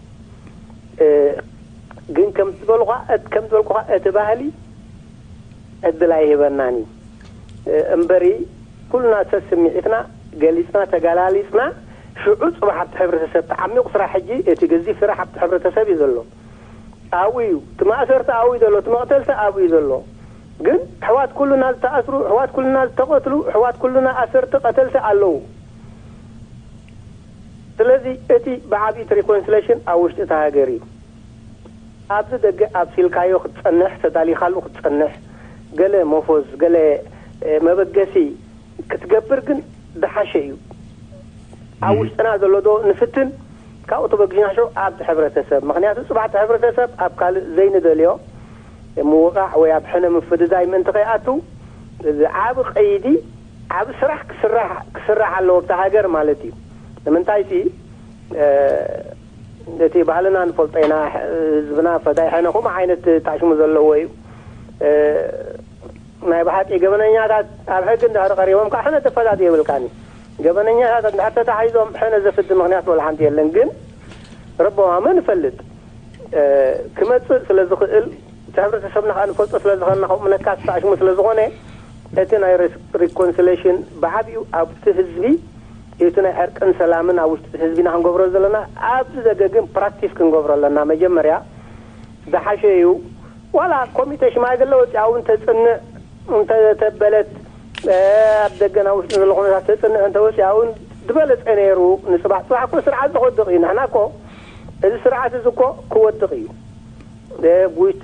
ግን ከም ዝበልኳ ከም ዝበልኩኻ እቲ ባህሊ ዕድል ኣይህበናን እዩ። እምበሪ ኩልና ሰብ ስምዒትና ገሊጽና ተገላሊጽና ሽዑ ጽባሕ ኣብቲ ሕብረተሰብ ተዓሚቑ ስራሕ ሕጂ እቲ ገዚፍ ስራሕ ኣብቲ ሕብረተሰብ እዩ ዘሎ። ኣብኡ እዩ እቲ ማእሰርቲ ኣብኡ እዩ ዘሎ፣ እቲ መቕተልቲ ኣብኡ እዩ ዘሎ። ግን ኣሕዋት ኩልና ዝተኣስሩ፣ ኣሕዋት ኩልና ዝተቐትሉ፣ ኣሕዋት ኩልና ኣሰርቲ ቀተልቲ ኣለዉ። ስለዚ እቲ ብዓብዪ እቲ ሪኮንስሌሽን ኣብ ውሽጢ እታ ሃገር እዩ። ኣብዚ ደገ ኣብሲልካዮ ክትጸንሕ፣ ተዳሊኻሉ ክትጸንሕ፣ ገለ መፎዝ፣ ገለ መበገሲ ክትገብር ግን ዝሓሸ እዩ። ኣብ ውሽጥና ዘሎ ዶ ንፍትን፣ ካብኡ ተበጊስና ሽዑ ኣብቲ ሕብረተሰብ፣ ምኽንያቱ ጽባሕ እቲ ሕብረተሰብ ኣብ ካልእ ዘይንደልዮ ምውቓዕ ወይ ኣብ ሕነ ምፍድዳይ ምእንቲ ከይኣቱ፣ እዚ ዓቢ ቀይዲ፣ ዓቢ ስራሕ ክስራሕ ኣለዎ ኣብታ ሃገር ማለት እዩ። ንምንታይሲ እቲ ባህልና ንፈልጦ ኢና። ህዝብና ፈዳይ ሕነ ከምኡ ዓይነት ታሽሙ ዘለዎ እዩ። ናይ ብሓቂ ገበነኛታት ኣብ ሕጊ እንድሕር ቀሪቦም ከዓ ሕነ ተፈዳዲ የብልካን እዩ። ገበነኛታት እንድሕር ተታሒዞም ሕነ ዘፍዲ ምኽንያት ወላ ሓንቲ የለን። ግን ረበማመ ንፈልጥ ክመፅእ ስለ ዝኽእል እቲ ሕብረተሰብና ከዓ ንፈልጦ ስለ ዝኾንና ከምኡ ምነካስ ታሽሙ ስለ ዝኾነ እቲ ናይ ሪኮንሲሌሽን ብዓብዩ ኣብቲ ህዝቢ እቲ ናይ ዕርቅን ሰላምን ኣብ ውሽጢ ህዝቢና ክንገብሮ ዘለና ኣብዚ ዘገግም ፕራክቲስ ክንገብሮ ኣለና። መጀመርያ ዝሓሸ እዩ። ዋላ ኮሚቴ ሽማግለ ወፂኣ እውን ተፅንዕ እንተተበለት ኣብ ደገና ውሽጢ ዘሎ ኩነታት ተፅንዕ እንተወፂኣ እውን ዝበለፀ ነይሩ። ንፅባሕ ፅባሕ እኮ ስርዓት ዝወድቕ እዩ። ንሕና እኮ እዚ ስርዓት እዚ እኮ ክወድቕ እዩ። ብውሽጢ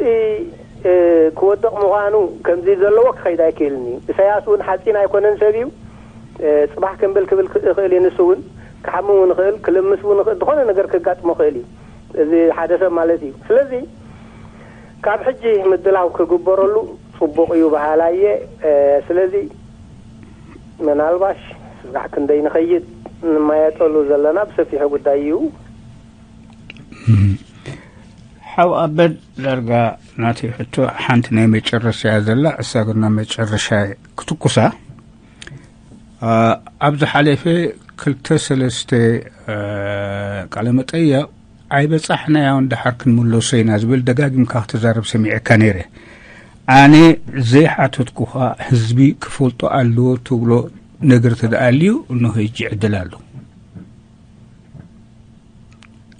ክወድቕ ምዃኑ ከምዚ ዘለዎ ክኸይድ ኣይክእልን እዩ። ኢሳያስ እውን ሓፂን ኣይኮነን ሰብ እዩ። ፅባሕ ክንብል ክብል ይኽእል እዩ። ንሱ እውን ክሓምም እውን ይኽእል፣ ክልምስ እውን ይኽእል፣ ዝኾነ ነገር ክጋጥሞ ይኽእል እዩ። እዚ ሓደ ሰብ ማለት እዩ። ስለዚ ካብ ሕጂ ምድላው ክግበረሉ ጽቡቕ እዩ በሃላይ እየ። እ፣ ስለዚ ምናልባሽ ስጋዕ ክንደይ ንኸይድ ንማየጠሉ ዘለና ብሰፊሑ ጉዳይ እዩ። ሓው ኣበድ ዳርጋ ናተይ ሕቶ ሓንቲ ናይ መጨረሻ እያ ዘላ፣ እሳ ግን ናብ መጨረሻ ክትኩሳ። ኣ፣ ኣብ ዝሓለፈ ክልተ ሰለስተ፣ ኣ፣ ቃለ መጠይቕ ኣይበጻሕናዮን፣ ደሓር ክንምለሶ ኢና ዝብል ደጋጊምካ ክትዛረብ ሰሚዐካ ነይረ። ኣነ ዘይሓተትኩኻ ህዝቢ ክፈልጦ ኣለዎ ትብሎ ነገር ተደኣልዩ፣ እንሆ ሕጂ ዕድል ኣሎ።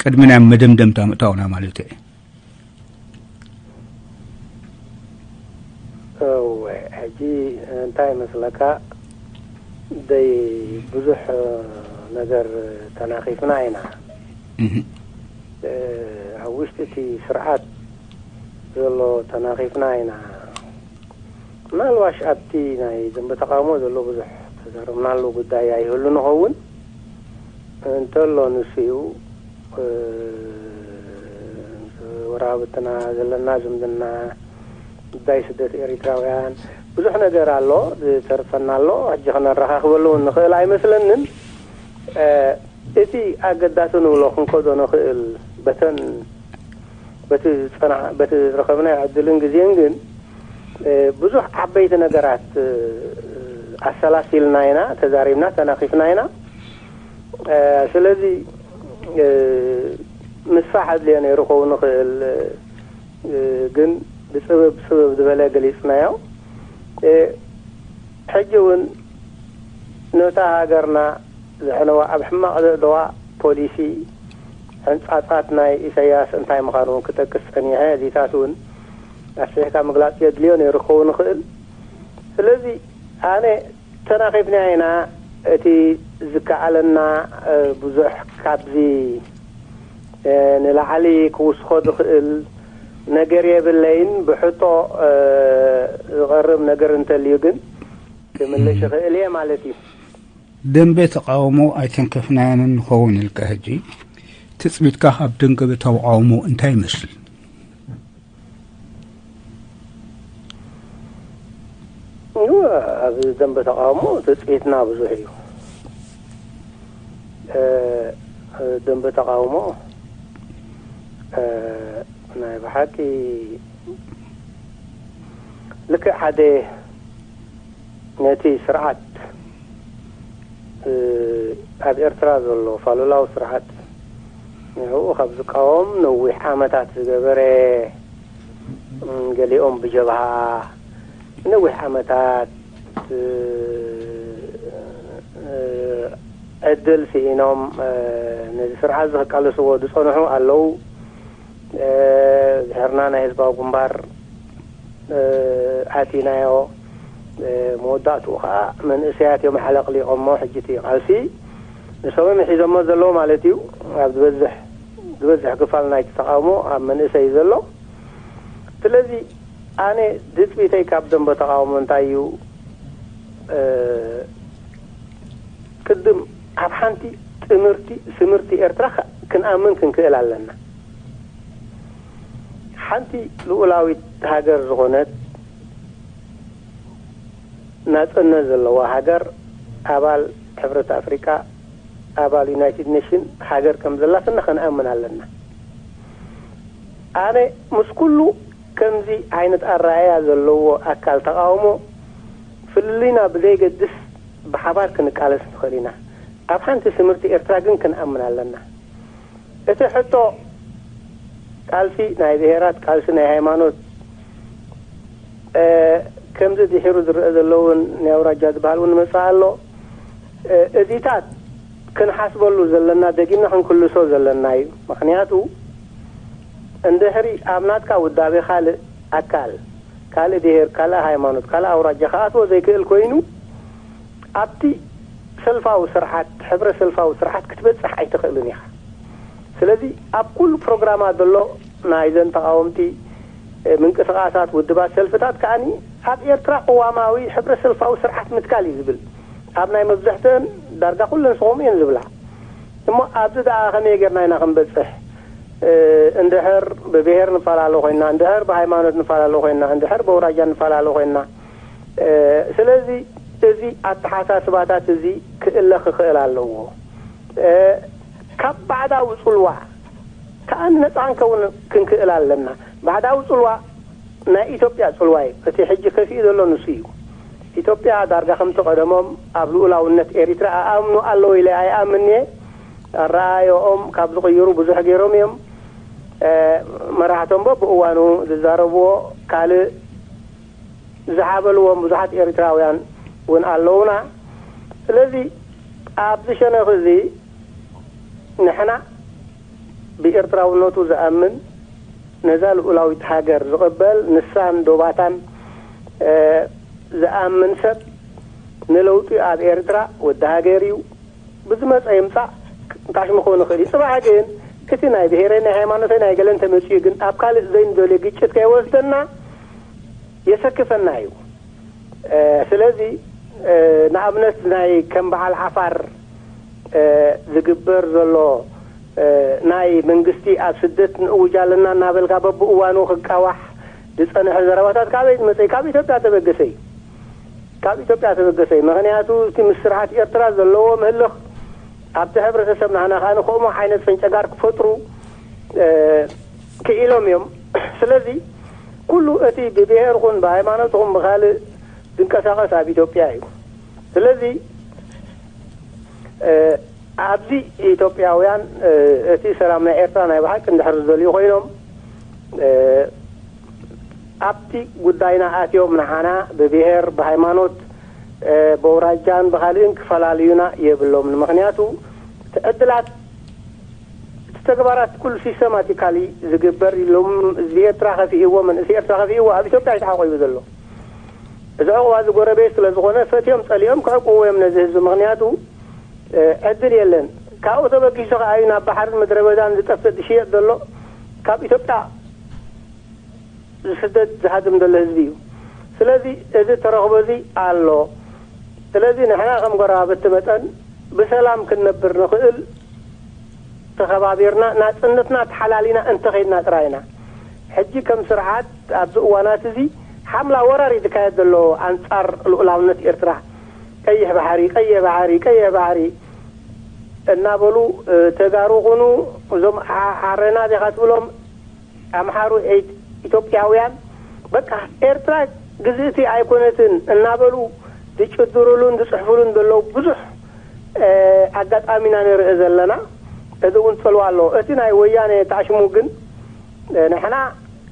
ቅድሚ ናብ መደምደምታ ምእታውና ማለት እየ። እወ፣ ሕጂ እንታይ ይመስለካ፣ ደይ ብዙሕ ነገር ተናኺፍና ኢና። እህ። እ፣ ኣብ ውሽጢ እቲ ስርዓት ዘሎ ተናኺፍና ኢና። ምናልባሽ ኣብቲ ናይ ደንበ ተቃውሞ ዘሎ ብዙሕ ተዛረብናሉ ጉዳይ ኣይህሉ ንኸውን። እንተሎ ንሱ እዩ፣ እ፣ ወራብትና ዘለና ዝምድና፣ ጉዳይ ስደት ኤሪትራውያን፣ ብዙሕ ነገር ኣሎ፣ ዝተርፈና ኣሎ። ሕጂ ክነረኻኽበሉ እውን ንኽእል ኣይመስለንን። እ፣ እቲ ኣገዳሲ ንብሎ ክንከዶ ንኽእል በተን፣ በቲ ዝጸና-፣ በቲ ዝረኸብናዮ ዕድልን ግዜን ግን፣ እ፣ ብዙሕ ዓበይቲ ነገራት፣ እ፣ ኣሰላሲልና ኢና፣ ተዛሪብና፣ ተናኺፍና ኢና። እ፣ ስለዚ፣ እ፣ ምስፋሕ ኣድልዮ ነይሩ ክኸውን ይኽእል፣ እ፣ ግን ብጽብብ ጽብብ ዝበለ ገሊጽናዮ። እ፣ ሕጂ እውን ነታ ሃገርና ዘዕነዋ፣ ኣብ ሕማቕ ዘእተዋ ፖሊሲ ሕንጻጻት ናይ ኢሳያስ እንታይ ምዃኑ እውን ክጠቅስ ጸኒሐ። እዚታት እውን ኣስፊሕካ ምግላጽ የድልዮ ነይሩ ክኸውን ይኽእል። ስለዚ ኣነ ተናኺፍና ኢና። እቲ ዝከኣለና፣ እ፣ ብዙሕ ካብዚ፣ እ፣ ንላዕሊ ክውስኾ ዝኽእል ነገር የብለይን። ብሕቶ፣ እ፣ ዝቐርብ ነገር እንተልዩ ግን ክምልሽ ይኽእል እየ ማለት እዩ። ደንበ ተቃውሞ ኣይተንከፍናዮን ንኸውን ኢልካ፣ ሕጂ ትጽቢትካ ካብ ደንበ ተቃውሞ እንታይ ይመስል? እወ፣ ኣብ ደንበ ተቃውሞ ትጽቢትና ብዙሕ እዩ። እ፣ ደንበ ተቃውሞ፣ እ፣ ናይ ብሓቂ ልክዕ ሓደ ነቲ ስርዓት፣ እ፣ ኣብ ኤርትራ ዘሎ ፋሉላዊ ስርዓት ንዕኡ ካብ ዝቃወም ነዊሕ ዓመታት ዝገበረ፣ እ፣ ገሊኦም ብጀብሃ ነዊሕ ዓመታት፣ እ፣ እ፣ ዕድል ስኢኖም፣ እ፣ ነዚ ስርዓት እዚ ክቃለስዎ ዝጸንሑ ኣለዉ። እ፣ ድሕርና ናይ ህዝባዊ ግንባር፣ እ፣ ኣቲናዮ። እ፣ መወዳእትኡ ኸኣ መንእሰያት እዮም ኣዕለቕሊቖሞ። ሕጂ እቲ ቃልሲ ንሶም እዮም ሒዞሞ ዘለዉ ማለት እዩ። ኣብ ዝበዝሕ፣ ዝበዝሕ ክፋል ናይቲ ተቃውሞ ኣብ መንእሰይ እዩ ዘሎ። ስለዚ ኣነ ትጽቢተይ ካብ ደንበ ተቃውሞ እንታይ እዩ? እ፣ ቅድም ኣብ ሓንቲ ጥምርቲ፣ ስምርቲ ኤርትራ ከ-፣ ክንኣምን ክንክእል ኣለና። ሓንቲ ልኡላዊት ሃገር ዝኾነት፣ ናጽነት ዘለዋ ሃገር፣ ኣባል ሕብረት ኣፍሪቃ፣ ኣባል ዩናይትድ ኔሽን ሃገር ከም ዘላትና ክንኣምን ኣለና። ኣነ ምስ ኩሉ ከምዚ ዓይነት ኣረኣእያ ዘለዎ ኣካል ተቃውሞ ፍልልይና ብዘይገድስ ብሓባር ክንቃለስ ንኽእል ኢና። ኣብ ሓንቲ ስምርቲ ኤርትራ ግን ክንኣምን ኣለና። እቲ ሕቶ ቃልሲ ናይ ብሄራት፣ ቃልሲ ናይ ሃይማኖት፣ እ፣ ከምዚ ድሒሩ ዝረአ ዘሎ እውን ናይ ኣውራጃ ዝበሃል እውን ይመጽእ ኣሎ። እ፣ እዚታት ክንሓስበሉ ዘለና፣ ደጊምና ክንክልሶ ዘለና እዩ። ምኽንያቱ እንድሕሪ ኣብ ናትካ ውዳቤ ካልእ ኣካል፣ ካልእ ብሄር፣ ካልእ ሃይማኖት፣ ካልእ ኣውራጃ ክኣትዎ ዘይክእል ኮይኑ፣ ኣብቲ ሰልፋዊ ስርዓት፣ ሕብረ ሰልፋዊ ስርዓት ክትበጽሕ ኣይትኽእልን ኢኻ። ስለዚ ኣብ ኩሉ ፕሮግራማት ዘሎ ናይዘን ተቃወምቲ፣ እ፣ ምንቅስቃሳት፣ ውድባት፣ ሰልፍታት ከኣኒ ኣብ ኤርትራ ቅዋማዊ ሕብረ ሰልፋዊ ስርዓት ምትካል እዩ ዝብል። ኣብ ናይ መብዛሕትአን ዳርጋ ኩለን ስቆም እየን ዝብላ። እሞ ኣብዚ ደኣ ከመይ ጌርና ኢና ክንበጽሕ? እንድሕር ብብሄር ንፈላለ ኮይና፣ እንድሕር ብሃይማኖት ንፈላለ ኮይና፣ እንድሕር ብኣውራጃ ንፈላለ ኮይና፣ ስለዚ እዚ ኣተሓሳስባታት እዚ ክእለ ክኽእል ኣለዎ። ካብ ባዕዳዊ ጽልዋ ከኣ ነጻ ክንከውን ክንክእል ኣለና። ባዕዳዊ ጽልዋ ናይ ኢትዮጵያ ጽልዋ እዩ። እቲ ሕጂ ከፊኡ ዘሎ ንሱ እዩ። ኢትዮጵያ ዳርጋ ከምቲ ቀደሞም ኣብ ልኡላውነት ኤሪትራ ኣኣምኑ ኣለዉ ኢለ ኣይኣምን እየ። ኣረኣዮኦም ካብ ዝቕይሩ ብዙሕ ገይሮም እዮም። መራሕቶም በብእዋኑ ዝዛረብዎ ካልእ ዝሓበልዎም ብዙሓት ኤሪትራውያን እውን ኣለዉና። ስለዚ ኣብዚ ሸነኽ እዚ ንሕና ብኤርትራውነቱ ዝኣምን፣ ነዛ ልኡላዊት ሃገር ዝቕበል፣ ንሳን ዶባታን ዝኣምን ሰብ ንለውጢ ኣብ ኤርትራ ወዲ ሃገር እዩ። ብዝመጸ ይምጻእ ታሽሙ ክኸውን ይኽእል እዩ። ጽባሕ ግን እቲ ናይ ብሄረይ ናይ ሃይማኖተይ ናይ ገለን ተመጺኡ ግን ኣብ ካልእ ዘይንደልዮ ግጭት ከይወስደና የሰክፈና እዩ። ስለዚ ንኣብነት ናይ ከም በዓል ዓፋር ዝግበር ዘሎ ናይ መንግስቲ ኣብ ስደት ንእውጅ ኣለና እናበልካ በብእዋኑ ክቃዋሕ ዝጸንሐ ዘረባታት ካበይ ዝመጸ እዩ? ካብ ኢትዮጵያ ተበገሰ እዩ። ካብ ኢትዮጵያ ተበገሰ እዩ። ምኽንያቱ እቲ ምስ ስርዓት ኤርትራ ዘለዎ ምህልኽ ኣብቲ ሕብረተሰብ ናህና ከኣ ንከምኡ ዓይነት ፈንጨጋር ክፈጥሩ ክኢሎም እዮም። ስለዚ ኩሉ እቲ ብብሄር ኹን ብሃይማኖት ኹን ብኻልእ ዝንቀሳቐስ ኣብ ኢትዮጵያ እዩ። ስለዚ ኣብዚ ኢትዮጵያውያን እቲ ሰላም ናይ ኤርትራ ናይ ብሓቂ እንድሕር ዝደልዩ ኮይኖም ኣብቲ ጉዳይና ኣትዮም ንዓና ብብሄር ብሃይማኖት ብኣውራጃን ብኻልእን ክፈላልዩና የብሎምን። ምኽንያቱ እቲ ዕድላት እቲ ተግባራት ኩሉ ሲስተማቲካሊ ዝግበር ኢሎም ህዝቢ ኤርትራ ከፊእዎ መንእሰይ ኤርትራ ከፊእዎ ኣብ ኢትዮጵያ እዩ ተሓቆዩ ዘሎ። እዚ ዕቑባ እዚ ጎረቤት ስለ ዝኾነ ፈትዮም ጸሊኦም ክዕቁብዎ እዮም ነዚ ህዝቢ። ምኽንያቱ ዕድል የለን። ካብኡ ተበጊሱ ከኣ እዩ ናብ ባሕርን ምድረ በዳን ዝጠፍእ ዝሽየጥ ዘሎ። ካብ ኢትዮጵያ ዝስደድ ዝሃድም ዘሎ ህዝቢ እዩ። ስለዚ እዚ ተረኽቦ እዚ ኣሎ። ስለዚ ንሕና ከም ጎረባብቲ መጠን ብሰላም ክንነብር ንኽእል ተኸባቢርና ናጽነትና ተሓላሊና እንተኸይድና ጥራይ ኢና። ሕጂ ከም ስርዓት ኣብዚ እዋናት እዚ ሓምላ ወራር እዩ ዝካየድ ዘሎ ኣንጻር ልኡላውነት ኤርትራ። ቀይሕ ባሕሪ፣ ቀይሕ ባሕሪ፣ ቀይሕ ባሕሪ እናበሉ ተጋሩ ኹኑ እዞም ዓረና ዲኻ ትብሎም ኣምሓሩ ኢትዮጵያውያን በቃ ኤርትራ ግዝእቲ ኣይኮነትን እናበሉ ዝጭድሩሉን ዝጽሕፉሉን ዘለዉ ብዙሕ ኣጋጣሚና ንርኢ ዘለና። እዚ እውን ጽልዋ ኣለዎ። እቲ ናይ ወያነ ታሽሙ ግን ንሕና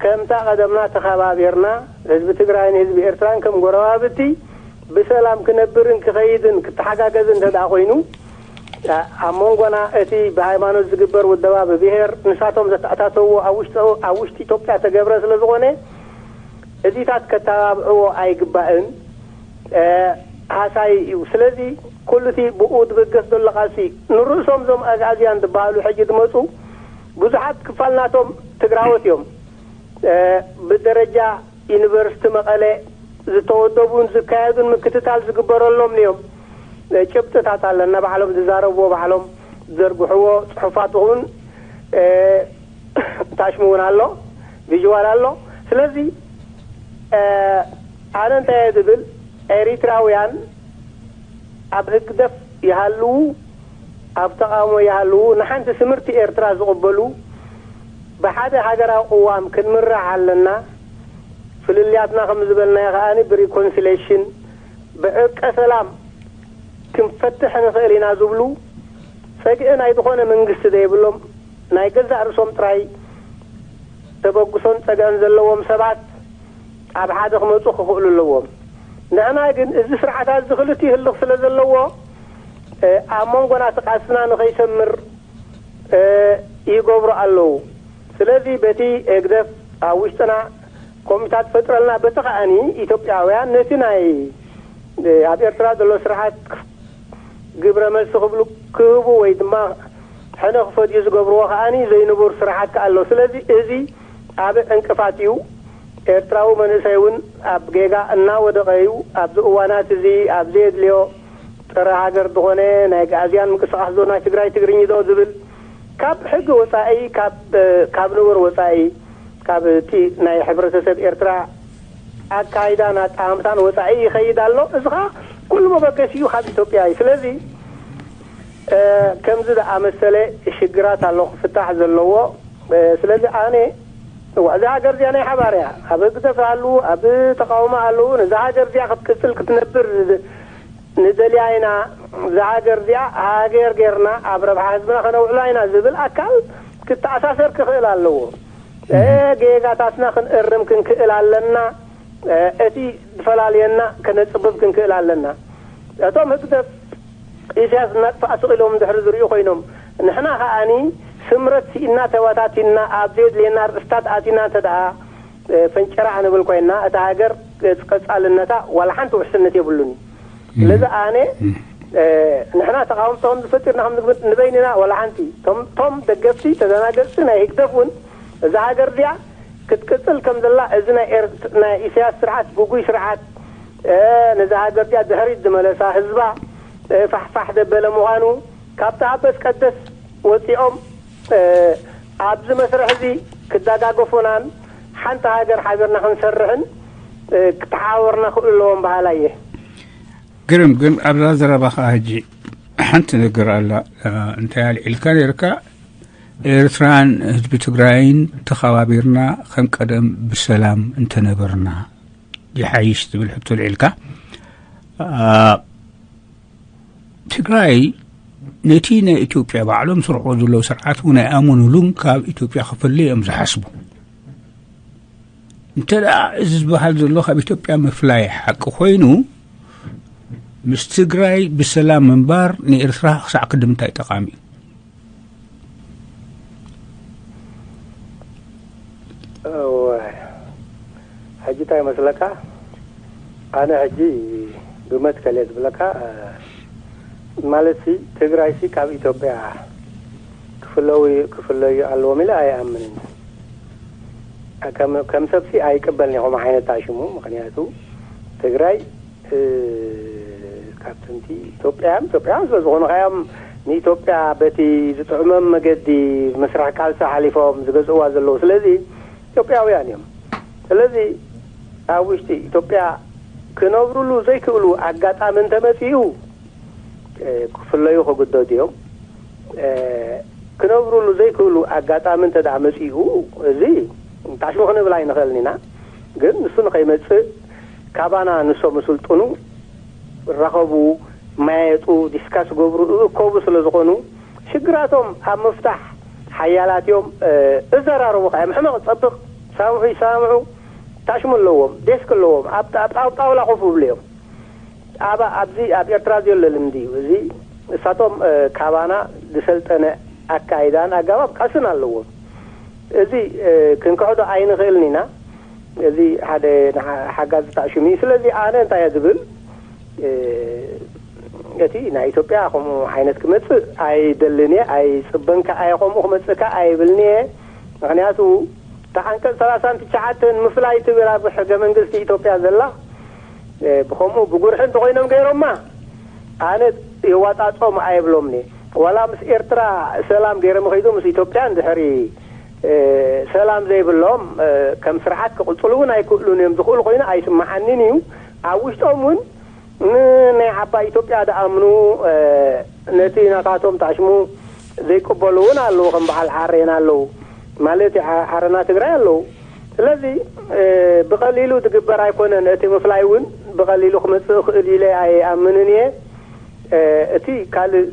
ከምታ ቀደምና ተኸባቢርና ህዝቢ ትግራይን ህዝቢ ኤርትራን ከም ጎረባብቲ ብሰላም ክነብርን ክኸይድን ክተሓጋገዝን እንተ ደኣ ኮይኑ ኣብ መንጎና እቲ ብሃይማኖት ዝግበር ውደባ ብብሄር ንሳቶም ዘተኣታተውዎ ኣብ ውሽጢ ኣብ ውሽጢ ኢትዮጵያ ተገብረ ስለ ዝኾነ እዚታት ከተባብዕዎ ኣይግባእን። ሃሳይ እዩ። ስለዚ ኩሉ እቲ ብኡ ዝብገስ ዘሎ ቃልሲ ንርእሶም እዞም ኣግኣዝያን ዝበሃሉ ሕጂ ዝመፁ ብዙሓት ክፋል ናቶም ትግራዎት እዮም። ብደረጃ ዩኒቨርሲቲ መቐለ ዝተወደቡን ዝካየዱን ምክትታል ዝግበረሎም እዮም። ጭብጥታት ኣለና ባዕሎም ዝዛረብዎ ባዕሎም ዝዘርግሕዎ ፅሑፋት እውን ታሽሙ እውን ኣሎ፣ ቪዥዋል ኣሎ። ስለዚ ኣነ እንታይ እየ ዝብል ኤሪትራውያን ኣብ ህግደፍ ይሃልዉ ኣብ ተቓውሞ ይሃልዉ ንሓንቲ ስምርቲ ኤርትራ ዝቕበሉ ብሓደ ሃገራዊ ቅዋም ክንምራሕ ኣለና። ፍልልያትና ከም ዝበልናዮ ከኣ ብሪኮንሲሌሽን ብዕርቀ ሰላም ክንፈትሕ ንኽእል ኢና ዝብሉ ጸግዒ ናይ ዝኾነ መንግስቲ ዘይብሎም ናይ ገዛእ ርእሶም ጥራይ ተበግሶን ጸገዕን ዘለዎም ሰባት ኣብ ሓደ ክመጹ ክኽእሉ ኣለዎም። ንሕና ግን እዚ ስርዓታት እዚ ክልቲኡ ህልኽ ስለ ዘለዎ ኣብ መንጎና እቲ ቃልስና ንኸይሰምር ይገብሩ ኣለዉ። ስለዚ በቲ ህግደፍ ኣብ ውሽጥና ኮሚታት ፈጥረልና በቲ ከኣኒ ኢትዮጵያውያን ነቲ ናይ ኣብ ኤርትራ ዘሎ ስርዓት ግብረ መልሲ ክብሉ ክህቡ ወይ ድማ ሕነ ክፈድዩ ዝገብርዎ ከኣኒ ዘይንቡር ስርዓት ከኣ ኣሎ። ስለዚ እዚ ዓቢ ዕንቅፋት እዩ። ኤርትራዊ መንእሰይ እውን ኣብ ጌጋ እናወደቐ እዩ። ኣብዚ እዋናት እዚ ኣብ ዘየድልዮ ተረ ሃገር ዝኾነ ናይ ግኣዝያን ምንቅስቃስ ዶ ናይ ትግራይ ትግርኝ ዶ ዝብል ካብ ሕጊ ወፃኢ ካብ ካብ ንቡር ወፃኢ ካብ እቲ ናይ ሕብረተሰብ ኤርትራ ኣካይዳን ኣጠማምታን ወፃኢ ይኸይድ ኣሎ። እዚ ከዓ ኩሉ መበገሲኡ ካብ ኢትዮጵያ እዩ። ስለዚ ከምዚ ዝኣመሰለ ሽግራት ኣሎ ክፍታሕ ዘለዎ። ስለዚ ኣነ እዛ ሃገር እዚኣ ናይ ሓባር እያ። ኣብ ህግደፍ ኣሉ ኣብ ተቃውሞ ኣለዉ። ነዛ ሃገር እዚኣ ክትቅፅል ክትነብር ንደልያ ኢና። እዛ ሃገር እዚኣ ሃገር ጌርና ኣብ ረብሓ ህዝብና ከነውዕላ ኢና ዝብል ኣካል ክተኣሳሰር ክኽእል ኣለዎ። ጌጋታትና ክንእርም ክንክእል ኣለና። እቲ ዝፈላልየና ከነፅብብ ክንክእል ኣለና። እቶም ህግደፍ ኢሳያስ እናጥፋእ ስቕ ኢሎም ድሕሪ ዝሪኡ ኮይኖም ንሕና ከኣኒ ስምረት ስኢና ተበታቲና ኣብ ዘየድልየና ርእስታት ኣቲና እንተ ደኣ ፈንጨራ ንብል ኮይና እታ ሃገር ቀፃልነታ ዋላ ሓንቲ ውሕስነት የብሉን እዩ። ስለዚ ኣነ ንሕና ተቃወምቲ ከም ዝፈጢርና ከም ንበይንና ዋላ ሓንቲ ቶም ደገፍቲ ተዘናገፅቲ ናይ ህግደፍ እውን እዛ ሃገር እዚኣ ክትቅፅል ከም ዘላ እዚ ናይ ኤርት- ናይ ኢሳያስ ስርዓት ግጉይ ስርዓት ነዛ ሃገር እዚኣ ድሕሪት ዝመለሳ ህዝባ ፋሕፋሕ ዘበለ ምዃኑ ካብቲ ሃበስ ቀደስ ወፂኦም ኣብዚ መስርሕ እዚ ክደጋገፉናን ሓንቲ ሃገር ሓቢርና ክንሰርሕን ክተሓባበሩና ክእሉ ኣለዎም በሃላይ እየ። ግርም ግን ኣብዛ ዘረባኻ ሕጂ ሓንቲ ነገር ኣላ። እንታይ ኣልዒልካ ነርካ? ኤርትራን ህዝቢ ትግራይን ተኸባቢርና ከም ቀደም ብሰላም እንተነበርና ይሓይሽ ትብል ሕቶ ኣልዒልካ። ትግራይ ነቲ ናይ ኢትዮጵያ ባዕሎም ስርሖ ዘለዉ ስርዓት እውን ኣይኣመኑሉን። ካብ ኢትዮጵያ ክፍለ እዮም ዝሓስቡ። እንተ ደኣ እዚ ዝበሃል ዘሎ ካብ ኢትዮጵያ ምፍላይ ሓቂ ኮይኑ ምስ ትግራይ ብሰላም ምንባር ንኤርትራ ክሳዕ ክንዲ ምንታይ ጠቓሚ እዩ? እወ፣ ሕጂ እንታይ ይመስለካ? ኣነ ሕጂ ብመትከል እየ ዝብለካ። ማለት ሲ ትግራይ ሲ ካብ ኢትዮጵያ ክፍለዩ ክፍለዩ ኣለዎም ኢለ ኣይኣምንን። ከም ከም ሰብ ሲ ኣይቅበልን እየ ከምኡ ዓይነት ታሽሙ። ምክንያቱ ትግራይ ካብ ጥንቲ ኢትዮጵያን ኢትዮጵያን ስለ ዝኾኑ ከያም ንኢትዮጵያ በቲ ዝጥዕሞም መገዲ መስርሕ ቃልሲ ሓሊፎም ዝገዝእዋ ዘለዉ። ስለዚ ኢትዮጵያውያን እዮም። ስለዚ ኣብ ውሽጢ ኢትዮጵያ ክነብሩሉ ዘይክእሉ ኣጋጣሚ እንተመፂኡ ክፍለዩ ክግደዱ እዮም። ክነብሩሉ ዘይክእሉ ኣጋጣሚ እንተ ደኣ መፂኡ እዚ ታሽሙ ክንብል ኣይንኽእልን ኢና። ግን ንሱ ንኸይመፅእ ካባና ንሶም ዝስልጥኑ ይራኸቡ፣ ይመያየጡ፣ ዲስካስ ይገብሩ፣ ይእከቡ ስለ ዝኾኑ ሽግራቶም ኣብ ምፍታሕ ሓያላት እዮም። እዘራረቡ ከዓ እዮም። ሕመቕ ፀብቕ ሳምሑ ይሰማምዑ ታሽሙ ኣለዎም፣ ዴስክ ኣለዎም፣ ኣብ ጣ- ኣብ ጣውላ ኮፍ ይብሉ እዮም። ኣብ ኣብዚ ኣብ ኤርትራ ዘሎ ልምዲ እዩ። እዚ እሳቶም ካባና ዝሰልጠነ ኣካይዳን ኣገባብ ቃልስን ኣለዎም። እዚ ክንክሕዶ ኣይንኽእልን ኢና። እዚ ሓደ ሓጋዚ ታሽሙ እዩ። ስለዚ ኣነ እንታይ እየ ዝብል እቲ ናይ ኢትዮጵያ ከምኡ ዓይነት ክመፅእ ኣይደልን እየ። ኣይፅበን ከኣ እየ ከምኡ ክመፅእ ከኣ ኣይብልን እየ። ምክንያቱ እታ ዓንቀፅ ሰላሳን ትሽዓተን ምፍላይ ትብል ኣብ ሕገ መንግስቲ ኢትዮጵያ ዘላ ብከምኡ ብጉርሒ እንተኮይኖም ገይሮማ ኣነ የዋጣፅኦም ኣይብሎምን እየ። ዋላ ምስ ኤርትራ ሰላም ገይሮም ከይዱ ምስ ኢትዮጵያ እንድሕሪ ሰላም ዘይብሎም ከም ስርዓት ክቕፅሉ እውን ኣይክእሉን እዮም። ዝኽእሉ ኮይኑ ኣይስምዓንን እዩ። ኣብ ውሽጦም እውን ንናይ ዓባይ ኢትዮጵያ ድኣምኑ ነቲ ናታቶም ታሽሙ ዘይቅበሉ እውን ኣለዉ። ከም በዓል ዓሬና ኣለዉ ማለት ዓረና ትግራይ ኣለዉ። ስለዚ ብቐሊሉ ዝግበር ኣይኮነን። እቲ ምፍላይ እውን ብቐሊሉ ክመፅእ ክእል ኢለ ኣይኣምንን እየ። እቲ ካልእ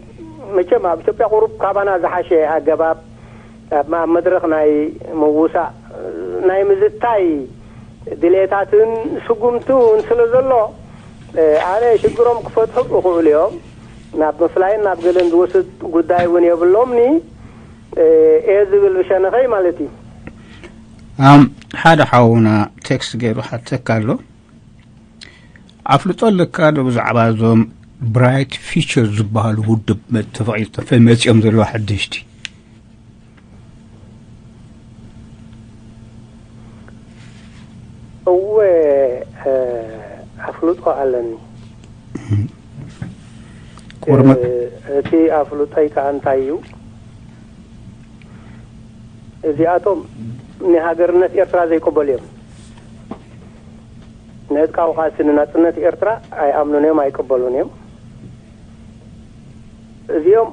መቸም ኣብ ኢትዮጵያ ቁሩብ ካባና ዝሓሸ ኣገባብ ኣብ መድረኽ ናይ ምውሳእ ናይ ምዝታይ ድሌታትን ስጉምቲ እውን ስለ ዘሎ ኣነ ሽግሮም ክፈትሑ ይኽእሉ እዮም። ናብ ምፍላይን ናብ ገለን ዝወስድ ጉዳይ እውን የብሎምኒ እየ ዝብል ብሸነኸይ ማለት እዩ። ኣም ሓደ ሓውና ቴክስት ገይሩ ሓተካ ኣሎ። ኣፍልጦ ኣለካ ዶ ብዛዕባ እዞም ብራይት ፊቸር ዝበሃሉ ውድብ መ- ተፈቒ- ተፈ- መፂኦም ዘለዉ ሓደሽቲ? እወ ኣፍልጦ ኣለኒ። ክቡር መ- እ፣ እቲ ኣፍልጦይ ከኣ እንታይ እዩ? እዚኣቶም ንሃገርነት ኤርትራ ዘይቅበሉ እዮም። ንዕጥቃዊ ቃልሲ ንናጽነት ኤርትራ ኣይኣምኑን እዮም፣ ኣይቅበሉን እዮም። እዚኦም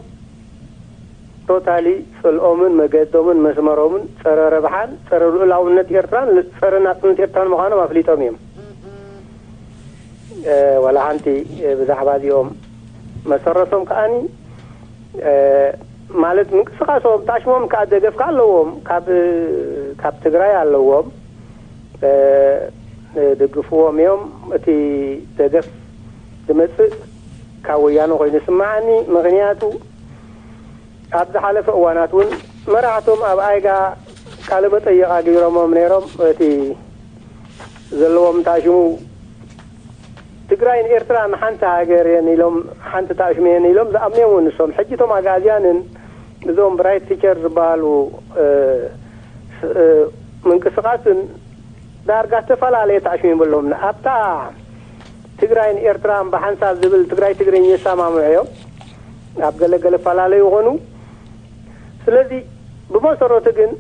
ቶታሊ ጽልኦምን መገዶምን መስመሮምን ጸረ ረብሓን ጸረ ልኡላውነት ኤርትራን ጸረ ናጽነት ኤርትራን ምዃኖም ኣፍሊጦም እዮም። እ፣ ዋላ ሓንቲ፣ እ፣ ብዛዕባ እዚኦም መሰረቶም ከኣኒ፣ እ፣ ማለት ምንቅስቃሶም ታሽሞም ከኣ ደገፍ ከኣ ኣለዎም፣ ካብ፣ ካብ ትግራይ ኣለዎም። እ፣ ድግፍዎም እዮም። እቲ ደገፍ ዝመጽእ ካብ ወያነ ኮይኑ ይስምዓኒ። ምኽንያቱ ኣብ ዝሓለፈ እዋናት እውን መራሕቶም ኣብ ኣይጋ ቃለ መጠይቕ ኣገይሮሞም ነይሮም። እቲ ዘለዎም ታሽሙ ትግራይን ኤርትራን ሓንቲ ሃገር እየን ኢሎም፣ ሓንቲ ታሽሙ እየን ኢሎም ዝኣምኑ እዮም እውን ንሶም። ሕጂ እቶም ኣግኣዝያንን እዞም ብራይት ፊቸር ዝበሃሉ፣ እ፣ ስ-፣ እ፣ ምንቅስቃስን ዳርጋ ዝተፈላለየ ታሽሙ ኣለዎም። ኣብታ ትግራይን ኤርትራን ብሓንሳብ ዝብል ትግራይ ትግርኝ ይሰማምዑ እዮም። ኣብ ገለ ገለፈላለዩ ይኾኑ። ስለዚ ብመሰረቱ ግን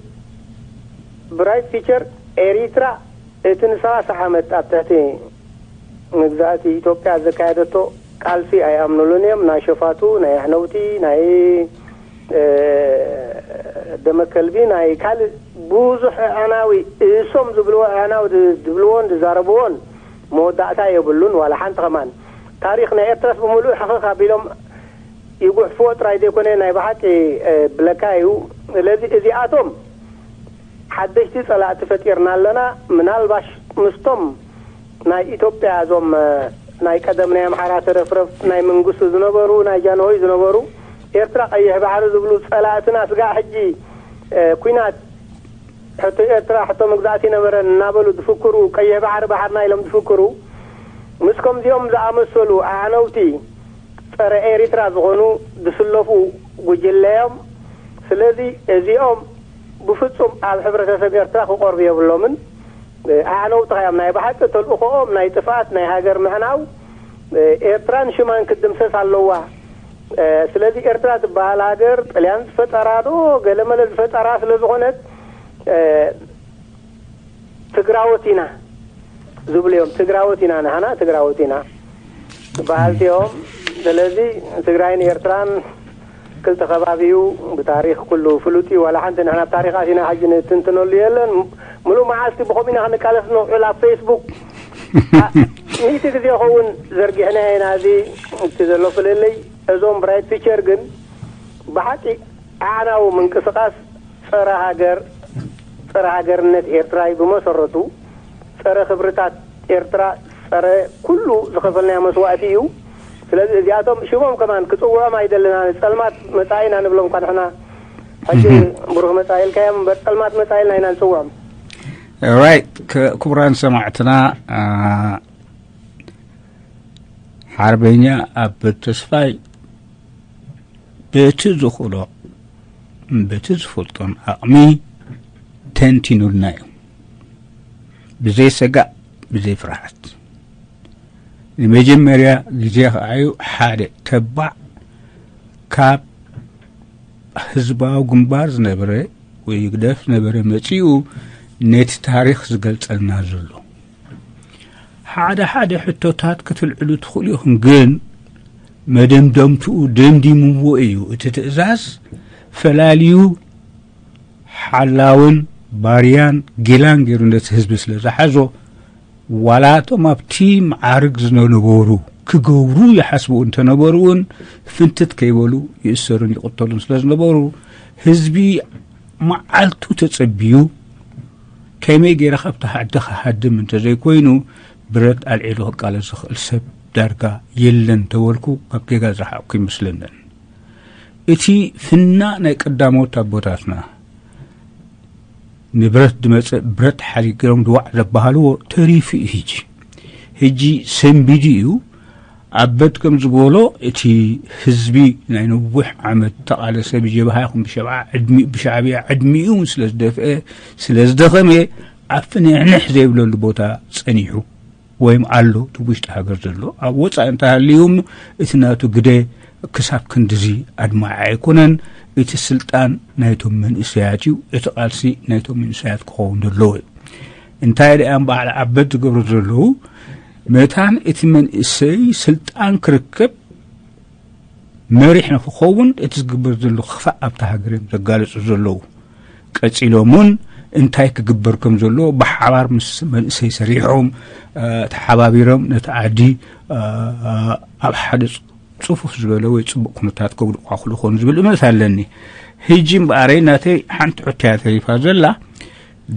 ብራይት ፊቸር ኤሪትራ እቲ ንሰላሳ ዓመት ኣብ ትሕቲ መግዛእቲ ኢትዮጵያ ዘካየደቶ ቃልሲ ኣይኣምኑሉን እዮም። ናይ ሸፋቱ፣ ናይ ኣሕነውቲ፣ ናይ፣ እ፣ ደመከልቢ፣ ናይ ካልእ ብዙሕ ኣዕናዊ፣ እሶም ዝብልዎ ኣዕናዊ ድ-፣ ዝብልዎን ዝዛረብዎን መወዳእታ የብሉን። ዋላ ሓንቲ ከማን ታሪኽ ናይ ኤርትራስ ብምሉእ ሕኽኽ ኣቢሎም ይጉሕፍዎ ጥራይ ዘይኮነ ናይ ብሓቂ፣ እ፣ ብለካ እዩ። ስለዚ እዚኣቶም ሓደሽቲ ጸላእቲ ፈጢርና ኣለና። ምናልባሽ ምስቶም ናይ ኢትዮጵያ እዞም፣ እ፣ ናይ ቀደም ናይ ኣምሓራ ተረፍረፍ ናይ መንግስቱ ዝነበሩ፣ ናይ ጃንሆይ ዝነበሩ ኤርትራ ቀይሕ ባሕሪ ዝብሉ ጸላእትና ስጋዕ ሕጂ፣ እ፣ ኲናት ሕቶ ኤርትራ ሕቶ መግዛእቲ ነበረን እናበሉ ዝፍክሩ፣ ቀይሕ ባሕሪ ባሕርና ኢሎም ዝፍክሩ፣ ምስ ከምዚኦም ዝኣመሰሉ ኣዕነውቲ ጸረ ኤሪትራ ዝኾኑ ዝስለፉ ጉጅለ እዮም። ስለዚ እዚኦም ብፍጹም ኣብ ሕብረተሰብ ኤርትራ ክቐርቡ የብሎምን። ኣዕነውቲ ኸዮም ናይ ብሓቂ ተልእኾኦም ናይ ጥፍኣት ናይ ሃገር ምዕናው፣ ኤርትራን ሽማን ክትድምሰስ ኣለዋ። ስለዚ ኤርትራ ትበሃል ሃገር ጥልያን ዝፈጠራ ዶ ገለመለ ዝፈጠራ ስለ ዝኾነት፣ ትግራዎት ኢና ዝብሉ እዮም። ትግራዎት ኢና፣ ንሕና ትግራዎት ኢና በሃልቲ እዮም። ስለዚ ትግራይን ኤርትራን ክልተ ከባቢ እዩ። ብታሪኽ ኩሉ ፍሉጥ እዩ። ዋላ ሓንቲ ንሕና ኣብ ታሪኽ ኣቲና ሕጂ ንትንትነሉ የለን። ምሉእ መዓልቲ ብኸምኡ ኢና ክንቃለስ ንውዕል ኣብ ፌስቡክ። አ-፣ ሚእቲ ግዜ ይኸውን ዘርጊሕና ኢና። እዚ እቲ ዘሎ ፍልልይ፣ እዞም ብራይት ፊቸር ግን ብሓቂ ኣዕናዊ ምንቅስቓስ ጸረ ሃገር፣ ጸረ ሃገርነት ኤርትራ እዩ ብመሰረቱ። ጸረ ክብርታት ኤርትራ፣ ጸረ ኩሉ ዝኸፈልናዮ መስዋእቲ እዩ። ስለዚ እዚኣቶም ሽሞም ከማን ክጽውዖም ኣይደለና። ጸልማት መጻኢና ንብሎም እኳ ንሕና። ሕጂ እህ። ብሩህ መጻኢ ኢልካዮም እምበር ጸልማት መጻኢ ኢልና ኢና ንጽውዖም። ራይት፣ ክ-፣ ክቡራን ሰማዕትና፣ አ፣ ሓርበኛ ኣበድ ተስፋይ በቲ ዝኽእሎ፣ በቲ ዝፈልጦን ዓቕሚ ተንቲኑልና እዩ። ብዘይ ሰጋእ፣ ብዘይ ፍርሃት። ንመጀመርያ ግዜ ከኣ እዩ ሓደ ተባዕ ካብ ህዝባዊ ግንባር ዝነበረ ወይ ህግደፍ ዝነበረ መጺኡ ነቲ ታሪኽ ዝገልጸልና ዘሎ። ሓደ ሓደ ሕቶታት ክትልዕሉ ትኽእሉ ኢኹም፣ ግን መደምደምትኡ ደምዲምዎ እዩ። እቲ ትእዛዝ ፈላልዩ ሓላውን ባርያን ጊላን ገይሩ ነቲ ህዝቢ ስለ ዝሓዞ፣ ዋላ እቶም ኣብቲ መዓርግ ዝነበሩ ክገብሩ ይሓስቡ እንተነበሩ እውን ፍንትት ከይበሉ ይእሰሩን ይቕተሉን ስለ ዝነበሩ፣ ህዝቢ መዓልቱ ተጸቢዩ ከመይ ገይረ ካብቲ ዓዲ ክሃድም እንተዘይኮይኑ ብረት ኣልዒሉ ክቃለስ ዝኽእል ሰብ ዳርጋ የለን ተበልኩ፣ ካብ ጌጋ ዝረሓቕኩ ይመስለንን። እቲ ፍና ናይ ቀዳሞት ኣቦታትና ንብረት ዝመጸ ብረት ሓሪግሮም ድዋዕ ዘበሃልዎ ተሪፉ እዩ። ሕጂ፣ ሕጂ ሰንቢዱ እዩ። ኣበት ከም ዝበሎ፣ እቲ ህዝቢ ናይ ነዊሕ ዓመት ተቓለሰ፣ ብጀብሃ ይኹን ብሸብዓ ዕድሚ-፣ ብሻዕብያ ዕድሚኡ እውን ስለ ዝደፍአ፣ ስለ ዝደኸመ፣ ኣብ ፍንሕንሕ ዘይብለሉ ቦታ ጸኒሑ ወይም ኣሎ፣ እቲ ውሽጢ ሃገር ዘሎ። ኣብ ወጻኢ እንተሃልዩ፣ እቲ ናቱ ግደ ክሳብ ክንድዚ ኣድማዒ ኣይኮነን። እቲ ስልጣን ናይቶም መንእሰያት እዩ። እቲ ቃልሲ ናይቶም መንእሰያት ክኸውን ዘለዎ እዩ። እንታይ ደኣ እምበኣር ዓበድ ዝገብሩ ዘለዉ፣ መታን እቲ መንእሰይ ስልጣን ክርከብ መሪሕ ንክኸውን እቲ ዝግበር ዘሎ ክፋእ ኣብታ ሃገር እዮም ዘጋልጹ ዘለዉ። ቀጺሎም እውን እንታይ ክግበር ከም ዘለዎ ብሓባር ምስ መንእሰይ ሰሪሖም፣ እ፣ ተሓባቢሮም ነቲ ዓዲ፣ እ፣ ኣብ ሓደ ጽ-፣ ጽፉፍ ዝበለ ወይ ጽቡቕ ኩነታት ከውድቑ ክኽእሉ ይኾኑ ዝብል እምነት ኣለኒ። ሕጂ እምበኣረይ ናተይ ሓንቲ ሕቶ እያ ተሪፋ ዘላ።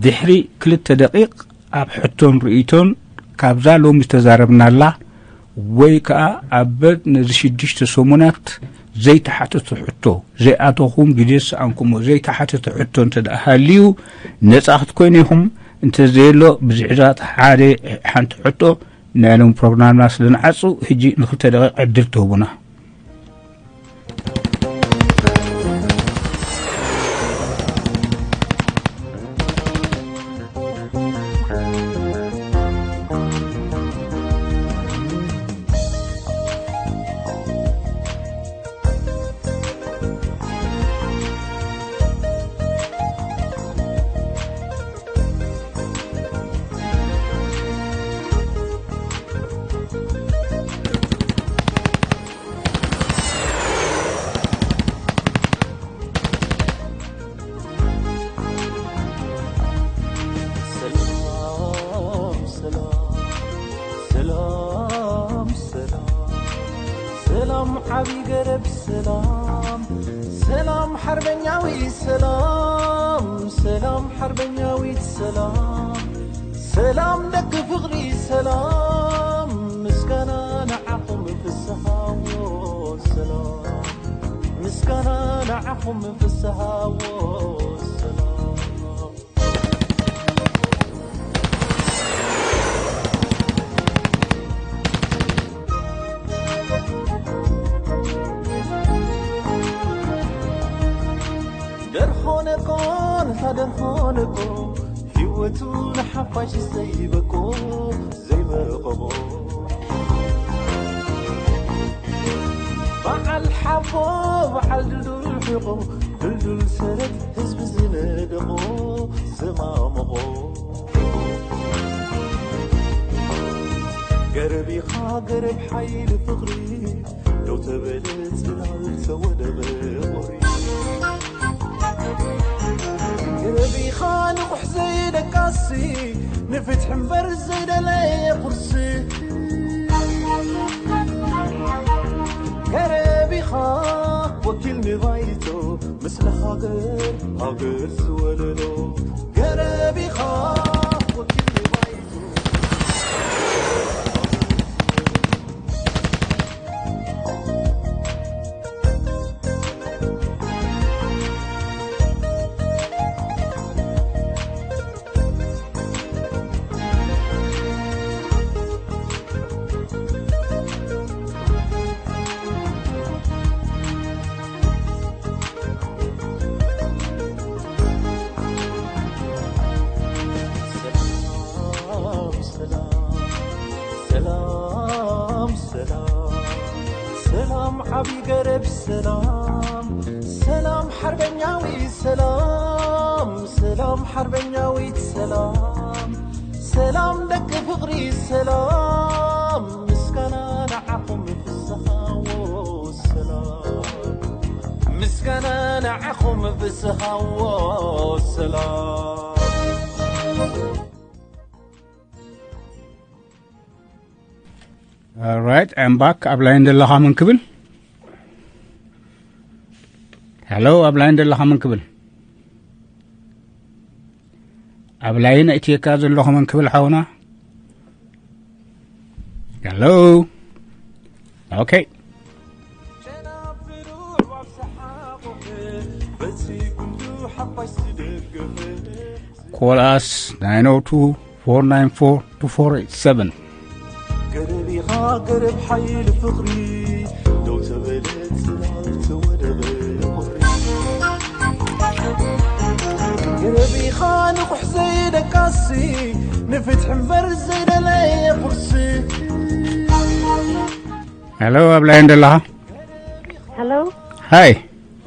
ድሕሪ ክልተ ደቂቕ ኣብ ሕቶን ርእይቶን ካብዛ ሎሚ ዝተዛረብናላ ወይ ከኣ ኣበድ ነዚ ሽዱሽተ ሰሙናት ዘይተሓተተ ሕቶ፣ ዘይኣተኹም ግዜ ዝሰኣንኩሞ ዘይተሓተተ ሕቶ እንተ ደኣ ሃልዩ፣ ነጻ ክትኮይኑ ኢኹም። እንተ ዘየሎ፣ ብዝሕዛ ሓደ ሓንቲ ሕቶ ናይ ሎም ፕሮግራምና ስለ ንዓጹ፣ ሕጂ ንክልተ ደቂቕ ዕድል ትህቡና። ሰላም፣ ሰላም፣ ሰላም፣ ሰላም፣ ሰላም፣ ዓቢ ገረብ ሰላም፣ ሰላም፣ ሓርበኛዊ ሰላም፣ ሰላም፣ ሓርበኛዊት ሰላም፣ ሰላም፣ ደቂ ፍቕሪ ሰላም፣ ምስጋና ንዓኹም ፍስሃዎ ሰላም፣ ምስጋና ንዓኹም ፍስሃዎ ሰላም። ደርሆ ነቆ ነታ ደርሆ ነቆ፣ ህይወቱ ንሓፋሽ ዘይበቆ ዘይበቆ፣ በዓል ሓቦ በዓል ድልዱል ሕቆ፣ ድልዱል ሰረት ህዝቢ ዝነደቆ ዘማመቖ። ገረብ ኢኻ ገረብ ሓይሊ ፍቕሪ፣ ደው ተበለ ጽላል ተወደበ ቁሪ። ገረብ ኢኻ ንቑሕ ዘይደቃሲ፣ ንፍትሒ እምበር ዘይደለየ ቁርሲ። ገረብ ኢኻ ወኪል ንባይቶ፣ ምስሊ ሃገር ሃገር ዝወለሎ። ገረብ ኢኻ ወኪል ንባይቶ። ሰላም፣ ሰላም፣ ሰላም፣ ሰላም፣ ሰላም፣ ዓቢ ገረብ ሰላም፣ ሰላም፣ ሓርበኛዊ ሰላም፣ ሰላም፣ ሓርበኛዊት ሰላም፣ ሰላም፣ ደቂ ፍቕሪ ሰላም፣ ምስጋና ንዓኹም ፍስሃዎ ሰላም፣ ምስጋና ንዓኹም ፍስሃዎ ሰላም። Alright, I'm back. ኣብ ላይን ዘለኻ መን ክብል? ሄሎ፣ ኣብ ላይን ዘለኻ መን ክብል? ኣብ ላይን ኣእትየካ ዘለኹ መን ክብል ሓውና? ሄሎ። ኦኬ። Call us nine oh two, four nine four, two four eight seven. ገረብ ኢኻ ገረብ ሓይሊ ፍቕሪ፣ ደው ተበለ ጽላል ተወደበ ቁሪ። ገረብ ኢኻ ንቑሕ ዘይደቃሲ፣ ንፍትሒ እምበር ዘይደለየ ቁርሲ። ሄሎ፣ ኣብ ላይን ዘለኻ? ሃይ።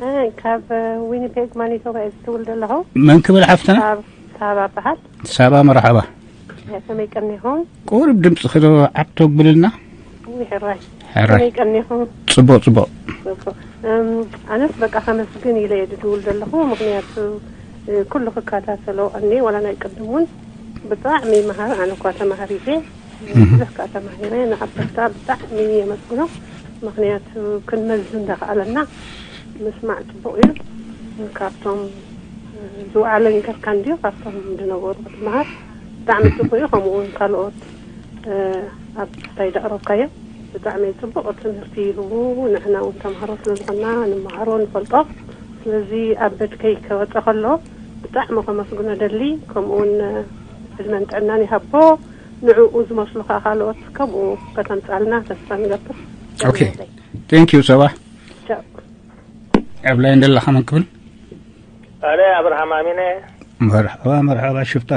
ኣይ፣ ካብ ዊኒፔግ ማኒቶባ እየ ዝድውል ዘለኹ። መን ክብል ሓፍትና? ካብ ሳባ እበሃል። ሳባ፣ መርሓባ። ከመይ ቀኒኹም? ቁሩብ ድምፂ ክዶ ዓብ ተብልና? ውይ፣ ሕራይ። ሕራይ። ከመይ ቀኒኹም? ጽቡቕ፣ ጽቡቕ። ጽቡቕ። እም፣ ኣነስ በቃ ከመስግን ኢለ እየ ዝድውል ዘለኹ፣ ምኽንያቱ፣ እ፣ ኩሉ ክከታተሎ ቀኒ፣ ዋላ ናይ ቅድም እውን ብጣዕሚ መሃሪ፣ ኣነ እኳ ተማሃሪት እየ። እህ። ብዙሕ ከኣ ተማሂረ፣ ንኣበታ ብጣዕሚ የመስግኖ። ምኽንያቱ ክንመዝን እንዳኸኣለና ምስማዕ ጽቡቕ እዩ። ካብቶም ዝወዓለ ነገርካ እንድዩ፣ ካብቶም ዝነበሩ ክትመሃር ብጣዕሚ ጽቡቕ እዩ። ከምኡ እውን ካልኦት፣ እ፣ ኣብ እንታይ ዘቕረብካዮ ብጣዕሚ ጽቡቕ ትምህርቲ ይህቡ። ንሕና እውን ተምሃሮ ስለ ዝኾንና ንመሃሮ ንፈልጦ። ስለዚ ኣብ በትከይ ከወጸ ከሎ ብጣዕሚ ከመስግኖ ደሊ። ከምኡ እውን ዕድመን ጥዕናን ይሃቦ። ንዕኡ ዝመስሉ ከዓ ካልኦት ከምኡ ከተምጻልና ተስፋ ንገብር። ኦኬ። ቴንክ ዩ ሰባ። ቻው። ኣብ ላይን ደለኻ መን ክብል? ኣነ ኣብርሃም ኣሚነ። መርሓባ፣ መርሓባ ሽፍታ።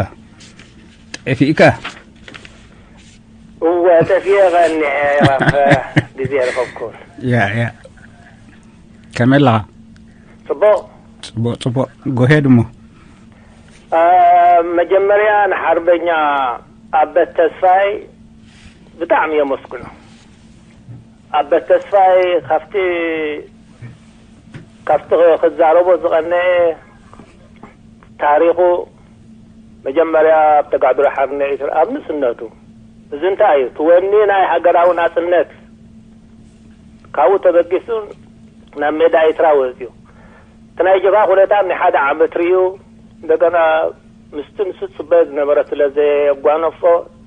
ጠፊእካ? እወ፣ ጠፊኤ ቀኒዐ፣ ካብ ግዜ ረኸብኩ። ያ፣ ያ። ከመይ ኣለኻ? ጽቡቕ። ጽቡቕ፣ ጽቡቕ። ጎሄድ እሞ። አ፣ መጀመርያ ንሓርበኛ ኣበት ተስፋይ ብጣዕሚ የመስግኖ። ኣበት ተስፋይ ካብቲ፣ ካብቲ ክዛረቦ ዝቐነየ ታሪኹ መጀመርያ ኣብ ተጋድሎ ሓርነት ኤርትራ ኣብ ንእስነቱ፣ እዚ እንታይ እዩ? እቲ ወኒ ናይ ሃገራዊ ናጽነት ካብኡ ተበጊሱ ናብ ሜዳ ኤርትራ ወጺኡ። እቲ ናይ ጀብሃ ኩነታት ናይ ሓደ ዓመት ርእዩ፣ እንደገና ምስቲ ንሱ ዝጽበዮ ዝነበረ ስለ ዘየጓነፎ፣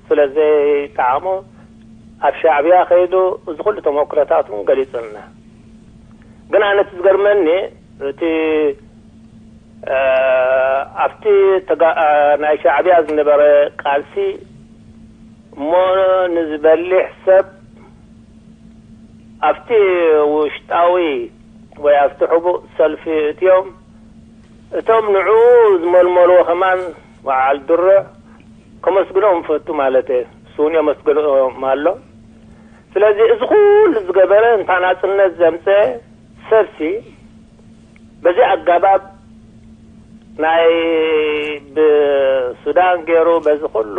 ስለ ዘይጠዓሞ፣ ኣብ ሻዕብያ ከይዱ፣ እዚ ኩሉ ተመክሮታት እውን ገሊጹልና። ግን ኣነ እቲ ዝገርመኒ፣ እቲ፣ እ፣ ኣብቲ ተጋ-፣ እ፣ ናይ ሻዕብያ ዝነበረ ቃልሲ እሞ ንዝበሊሕ ሰብ ኣብቲ ውሽጣዊ ወይ ኣብቲ ሕቡእ ሰልፊ እትዮም፣ እቶም ንዕኡ ዝመልመልዎ ከማን በዓል ድሩዕ ከመስግኖም እፈቱ ማለት እየ። እሱ እውን የመስግኖም ኣሎ። ስለዚ እዚ ኩሉ ዝገበረ፣ እንታ ናጽነት ዘምጸ ሰብሲ በዚ ኣገባብ ናይ ብሱዳን ገይሩ በዚ ኩሉ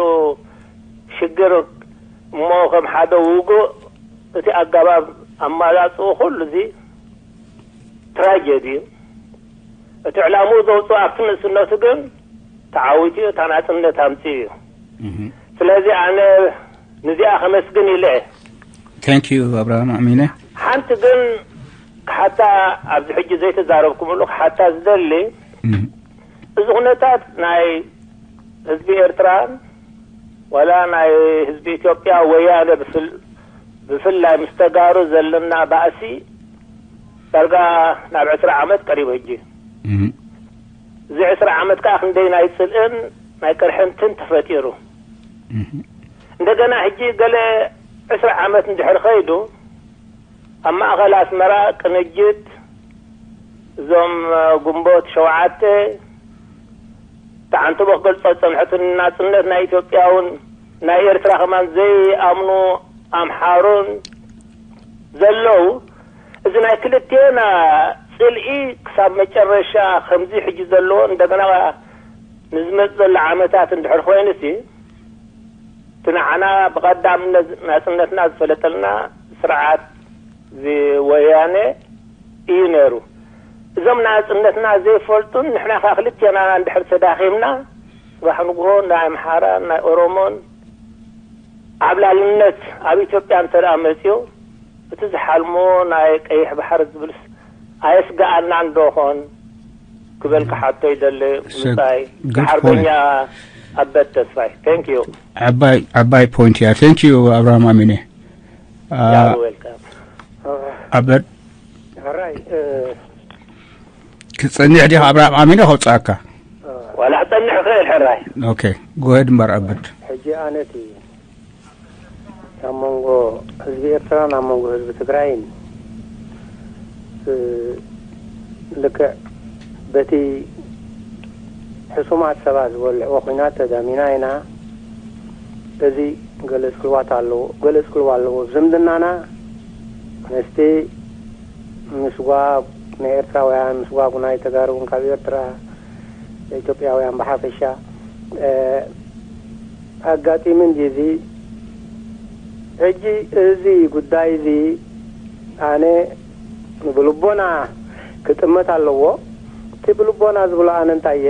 ሽግር እሞ ከም ሓደ ውጉእ እቲ ኣገባብ ኣማላጽኡ ኩሉ እዚ ትራጀዲ እዩ። እቲ ዕላምኡ ዘውጽኦ ኣብቲ ንእስነቱ ግን ተዓዊቱ እዩ፣ እታ ናጽነት ኣምጺኡ እዩ። እህ። ስለዚ ኣነ ንዚኣ ከመስግን ኢለ እየ። ቴንክ ዩ ኣብርሃም ኣሚነ። ሓንቲ ግን ክሓታ ኣብዚ ሕጂ ዘይተዛረብኩምሉ ክሓታ ዝደሊ፣ እህ። እዚ ኩነታት ናይ ህዝቢ ኤርትራን ዋላ ናይ ህዝቢ ኢትዮጵያ ወያነ ብፍል-፣ ብፍላይ ምስ ተጋሩ ዘለና ባእሲ ዳርጋ ናብ ዕስራ ዓመት ቀሪቡ ሕጂ። እህ። እዚ ዕስራ ዓመት ከኣ ክንደይ ናይ ጽልእን ናይ ቅርሕንትን ተፈጢሩ። እህ። እንደገና ሕጂ ገለ ዕስራ ዓመት እንድሕር ኸይዱ፣ ኣብ ማእኸል ኣስመራ ቅንጅት፣ እዞም፣ እ፣ ግንቦት ሸውዓተ፣ እታ ዓንተቦ ክገልጾ ዝጸንሐትን ናጽነት ናይ ኢትዮጵያ እውን ናይ ኤርትራ ከማን ዘይኣምኑ ኣምሓሩን ዘለዉ፣ እዚ ናይ ክልቴና ጽልኢ ክሳብ መጨረሻ ከምዚ ሕጂ ዘለዎ እንደገና ንዝመጽእ ዘሎ ዓመታት እንድሕር ኮይኑሲ፣ እቲ ንዓና ብቐዳምነት ናጽነትና ዝፈለጠልና ስርዓት እዚ ወያነ እዩ ነይሩ። እዞም ናጽነትና ዘይፈልጡን ንሕና ከኣ ክልቴና እንድሕር ተዳኺምና፣ ጽባሕ ንግሆ ናይ ኣምሓራን ናይ ኦሮሞን ዓብላልነት ኣብ ኢትዮጵያ እንተ ደኣ መጺኡ፣ እቲ ዝሓልሞ ናይ ቀይሕ ባሕሪ ዝብልስ ኣየስግኣናን ዶ ኾን ክብል ክሓቶ ይደሊ። ሰ-፣ ምሳይ good ሓርበኛ point። ኣበት ተስፋይ። Thank you። ዓባይ፣ ዓባይ ፖይንት እያ። Thank you ኣብርሃም ኣሚነ። አ፣ You're welcome። ኣበት። ሕራይ፣ እ፣ ክጸንሕ ዲኻ ኣብርሃም ኣሚነ ከውጽኣካ? ዋላ ክጸንሕ እኽእል ሕራይ። ኦኬ፣ ጎሄድ እምበር ኣበት። ሕጂ ኣነቲ ኣብ መንጎ ህዝቢ ኤርትራን ኣብ መንጎ ህዝቢ ትግራይን፣ እ፣ ልክዕ በቲ ሕሱማት ሰባት ዝበልዕዎ ኲናት ተዳሚና ኢና። እዚ ገለ ጽልዋት ኣለዎ፣ ገለ ጽልዋ ኣለዎ። ዝምድናና ምስቲ ምስ ጓ-፣ ናይ ኤርትራውያን፣ ስጓጉናይ ተጋሩ እውን ካብ ኤርትራ፣ ኢትዮጵያውያን ብሓፈሻ፣ እ፣ ኣጋጢምን ድዩ እዚ? ሕጂ እዚ ጉዳይ እዚ ኣነ ብልቦና ክጥመት ኣለዎ። እቲ ብልቦና ዝብሎ ኣነ እንታይ እየ?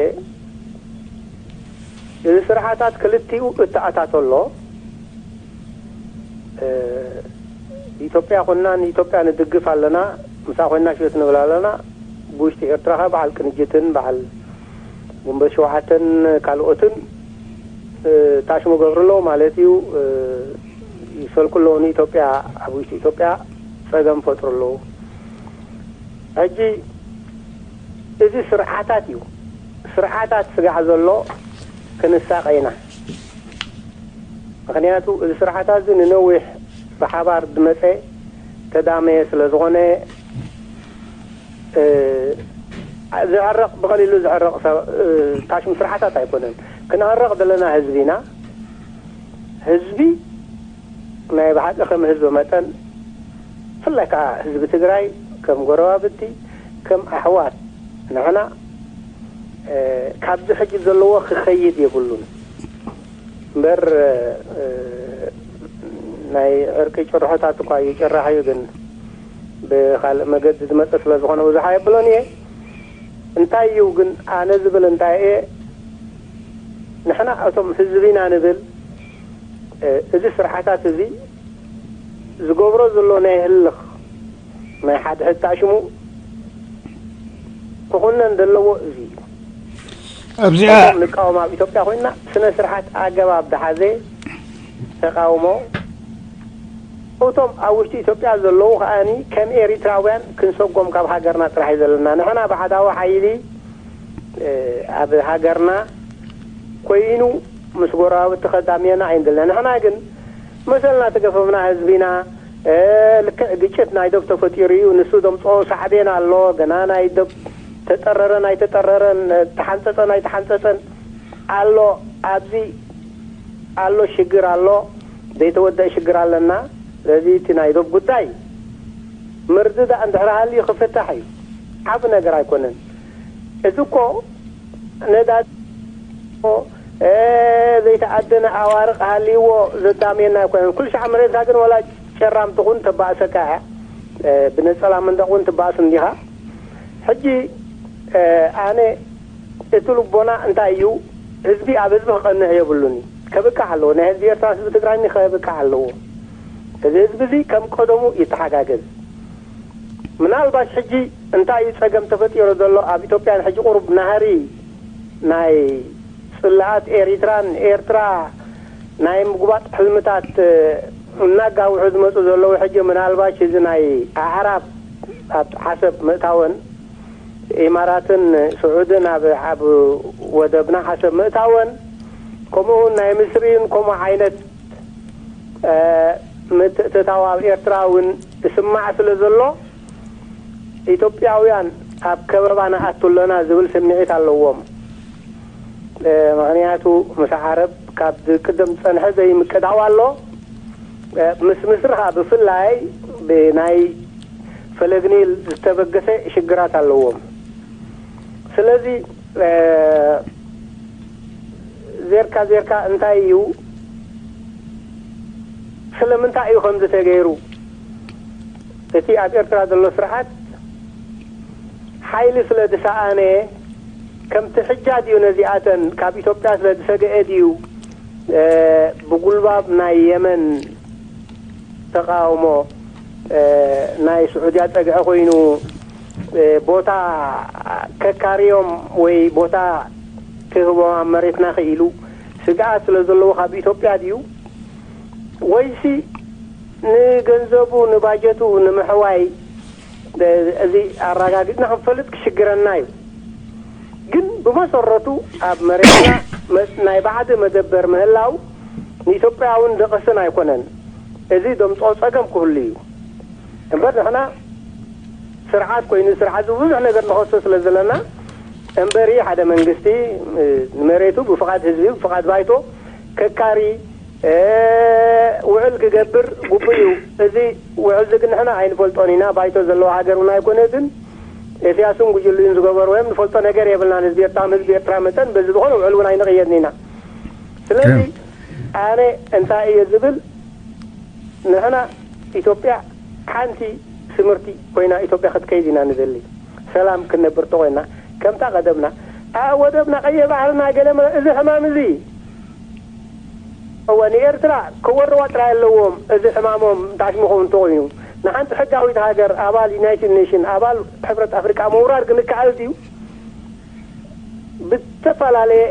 እዚ ስርዓታት ክልቲኡ እተኣታቶ ኣሎ። እ፣ ኢትዮጵያ ኮንና ንኢትዮጵያ ንድግፍ ኣለና፣ ምሳ ኮይና ሽወት ንብል ኣለና። ብውሽጢ ኤርትራ ኸ በዓል ቅንጅትን በዓል ግንቦት ሸውዓተን ካልኦትን፣ እ፣ ታሽሙ ገብሩ ኣለዉ ማለት እዩ። እ፣ ይሰልኩ ኣለዉ ንኢትዮጵያ፣ ኣብ ውሽጢ ኢትዮጵያ ጸገም ፈጥሩ ኣለዉ። ሕጂ እዚ ስርዓታት እዩ። ስርዓታት ስጋዕ ዘሎ ክንሳቐ ኢና። ምኽንያቱ እዚ ስርዓታት እዚ ንነዊሕ ብሓባር ዝመጸ ተዳመየ ስለ ዝኾነ፣ እ፣ ዝዕረቕ፣ ብቐሊሉ ዝዕረቕ ሰብ፣ እ፣ ታሽሙ ስርዓታት ኣይኮነን። ክነዕረቕ ዘለና ህዝቢ ኢና። ህዝቢ ናይ ብሓቂ ከም ህዝቢ መጠን፣ ብፍላይ ከዓ ህዝቢ ትግራይ ከም ጎረባብቲ፣ ከም ኣሕዋት ንሕና፣ እ፣ ካብዚ ሕጂ ዘለዎ ክኸይድ የብሉን። እምበር፣ እ፣ ናይ ዕርቂ ጭርሖታት እኳ እዩ ጭራሕ እዩ፣ ግን ብኻልእ መገዲ ዝመፀ ስለ ዝኾነ ብዙሕ ኣየብሎን እየ። እንታይ እዩ ግን ኣነ ዝብል እንታይ እየ፣ ንሕና እቶም ህዝቢ ኢና ንብል፣ እ፣ እዚ ስርዓታት እዚ ዝገብሮ ዘሎ ናይ ህልኽ፣ ናይ ሓድሕድ ታሽሙ ክኹነን ዘለዎ እዚ እዩ። ኣብዚኣ እቶም ንቃወም ኣብ ኢትዮጵያ ኮይና ስነ ስርዓት ኣገባብ ዝሓዘ ተቃውሞ፣ እቶም ኣብ ውሽጢ ኢትዮጵያ ዘለዉ ከኣኒ ከም ኤሪትራውያን ክንሰጎም ካብ ሃገርና ጥራሕ እዩ ዘለና። ንሕና ብሓዳዊ ሓይሊ፣ እ፣ ኣብ ሃገርና ኮይኑ ምስ ጎረባብቲ ከዳምየና ኣይንደልን። ንሕና ግን መሰልና ተገፈፍና ህዝቢና፣ እ፣ ልክዕ ግጭት ናይ ዶብ ተፈጢሩ እዩ። ንሱ ዘምጽኦ ሳዕቤን ኣሎ። ገና ናይ ዶብ ተጠረረን ኣይተጠረረን፣ ተሓንጸጸን ኣይተሓንጸጸን ኣሎ። ኣብዚ ኣሎ ሽግር ኣሎ። ዘይተወደአ ሽግር ኣለና። ስለዚ እቲ ናይ ዶብ ጉዳይ ምርድዳእ እንድሕር ሃልዩ ክፍታሕ እዩ። ዓቢ ነገር ኣይኮነን። እዚ እኮ ነዳዲ፣ እ፣ ዘይተኣደነ ኣዋርቕ ሃልይዎ ዘዳምየና ኣይኮነን። ኩሉ ሻዕ መሬትካ ግን ወላ ጨራም ትኹን ተባእሰካ እያ። እ፣ ብነጸላ መንደቕ እውን ትባእስ እንዲኻ። ሕጂ፣ እ፣ ኣነ እቲ ልቦና እንታይ እዩ? ህዝቢ ኣብ ህዝቢ ክቐንዕ የብሉን እዩ። ከብቃዕ ኣለዎ። ናይ ህዝቢ ኤርትራ፣ ህዝቢ ትግራይ ከብቃዕ ኣለዎ። እዚ ህዝቢ እዚ ከም ቀደሙ ይተሓጋገዝ። ምናልባት ሕጂ እንታይ እዩ ጸገም ተፈጢሩ ዘሎ? ኣብ ኢትዮጵያ ሕጂ ቁሩብ ናህሪ ናይ ጽላኣት ኤሪትራን ኤርትራ ናይ ምጉባጥ ሕልምታት፣ እ፣ እናጋውሑ ዝመጹ ዘለዉ። ሕጂ ምናልባሽ እዚ ናይ ኣዕራብ ኣብ ዓሰብ ምእታወን፣ ኢማራትን ስዑድን ኣብ፣ ኣብ ወደብና ዓሰብ ምእታወን፣ ከምኡ እውን ናይ ምስሪን ከምኡ ዓይነት፣ እ፣ ምትእትታው ኣብ ኤርትራ እውን ይስማዕ ስለ ዘሎ፣ ኢትዮጵያውያን ኣብ ከበባ ንኣቱ ኣለና ዝብል ስምዒት ኣለዎም። እ፣ ምኽንያቱ ምስ ዓረብ ካብ ዝቅደም ዝጸንሐ ዘይምቅዳው ኣሎ። እ፣ ምስ ምስሪ ኸኣ ብፍላይ ብናይ ፈለግ ኒል ዝተበገሰ ሽግራት ኣለዎም። ስለዚ፣ እ፣ ዜርካ ዜርካ እንታይ እዩ፣ ስለምንታይ እዩ ከምዚ ተገይሩ? እቲ ኣብ ኤርትራ ዘሎ ስርዓት ሓይሊ ስለ ዝሰኣነ፣ ከምቲ ሕጃ ድዩ ነዚኣተን ካብ ኢትዮጵያ ስለ ዝሰገአ ድዩ፣ እ፣ ብጉልባብ ናይ የመን ተቃውሞ፣ እ፣ ናይ ስዑድያ ጸግዒ ኮይኑ፣ እ፣ ቦታ ከካርዮም ወይ ቦታ ክህቦም ኣብ መሬትና ክኢሉ ስግኣት ስለ ዘለዎ ካብ ኢትዮጵያ ድዩ? ወይሲ ንገንዘቡ፣ ንባጀቱ ንምሕዋይ፣ እ፣ እዚ ኣረጋጊጽና ክንፈልጥ ክሽግረና እዩ። ግን ብመሰረቱ ኣብ መሬትና መ-፣ ናይ ባዕዲ መደበር ምህላው ንኢትዮጵያ እውን ደቐስን ኣይኮነን። እዚ ደምጽኦ ጸገም ክህሉ እዩ። እምበር ንሕና ስርዓት ኮይኑ፣ ስርዓት ብዙሕ ነገር ንኸሶ ስለ ዘለና፣ እምበሪ ሓደ መንግስቲ፣ እ፣ ንመሬቱ ብፍቓድ ህዝቢ፣ ብፍቓድ ባይቶ ከካሪ፣ እ፣ ውዕል ክገብር ግቡእ እዩ። እዚ ውዕል እዚ ግን ንሕና ኣይንፈልጦን ኢና። ባይቶ ዘለዎ ሃገር እውን ኣይኮነትን። ኢሳያስን ጉጅሉን ዝገበርዎ እዮም። ንፈልጦ ነገር የብልናን። ህዝቢ ኤርትራ፣ ህዝቢ ኤርትራ መጠን በዚ ዝኾነ ውዕል እውን ኣይንቕየድን ኢና። ስለዚ ኣነ እንታይ እየ ዝብል፣ ንሕና ኢትዮጵያ ሓንቲ ስምርቲ ኮይና ኢትዮጵያ ክትከይድ ኢና ንደሊ። ሰላም ክንነብር ተኾይና ከምታ ቀደምና፣ ኣ፣ ወደብና፣ ቀይሕ ባሕርና፣ ገለ መለ፣ እዚ ሕማም እዚ፣ እወ፣ ንኤርትራ ክወርዋ ጥራይ ኣለዎም። እዚ ሕማሞም ታሽሙ ክኸውን እንተኾይኑ፣ ንሓንቲ ሕጋዊት ሃገር፣ ኣባል ዩናይትድ ኔሽን፣ ኣባል ሕብረት ኣፍሪቃ ምውራር ግን ይከኣል ድዩ? ብዝተፈላለየ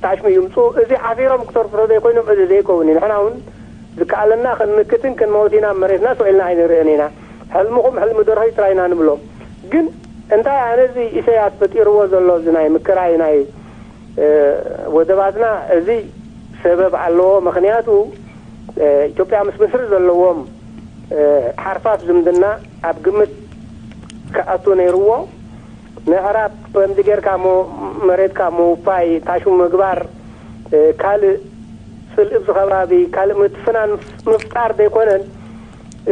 ታሽሙ ይምፁ። እዚ ሓፊሮም ክተርፍሮ ዘይኮይኖም፣ እዚ ዘይከውን እዩ። ንሕና እውን ዝከኣለና ክንምክትን ክንመውት ኢና። መሬትና ስቕ ኢልና ኣይንርእን ኢና። ሕልምኹም ሕልሚ ደርሆ ጥራይ ኢና ንብሎም። ግን እንታይ ኣነ እዚ ኢሳያስ ፈጢርዎ ዘሎ እዚ ናይ ምክራይ ናይ፣ እ፣ ወደባትና፣ እዚ ሰበብ ኣለዎ። ምኽንያቱ፣ እ፣ ኢትዮጵያ ምስ ምስሪ ዘለዎም፣ እ፣ ሓርፋፍ ዝምድና ኣብ ግምት ክኣቱ ነይርዎ። ምዕራብ ከምዚ ጌርካ ሞ-፣ መሬትካ ምውፋይ፣ ታሽሙ ምግባር፣ እ፣ ካልእ ጽልኢ ኣብዚ ከባቢ፣ ካልእ ምትፍናን ምፍጣር ዘይኮነን፣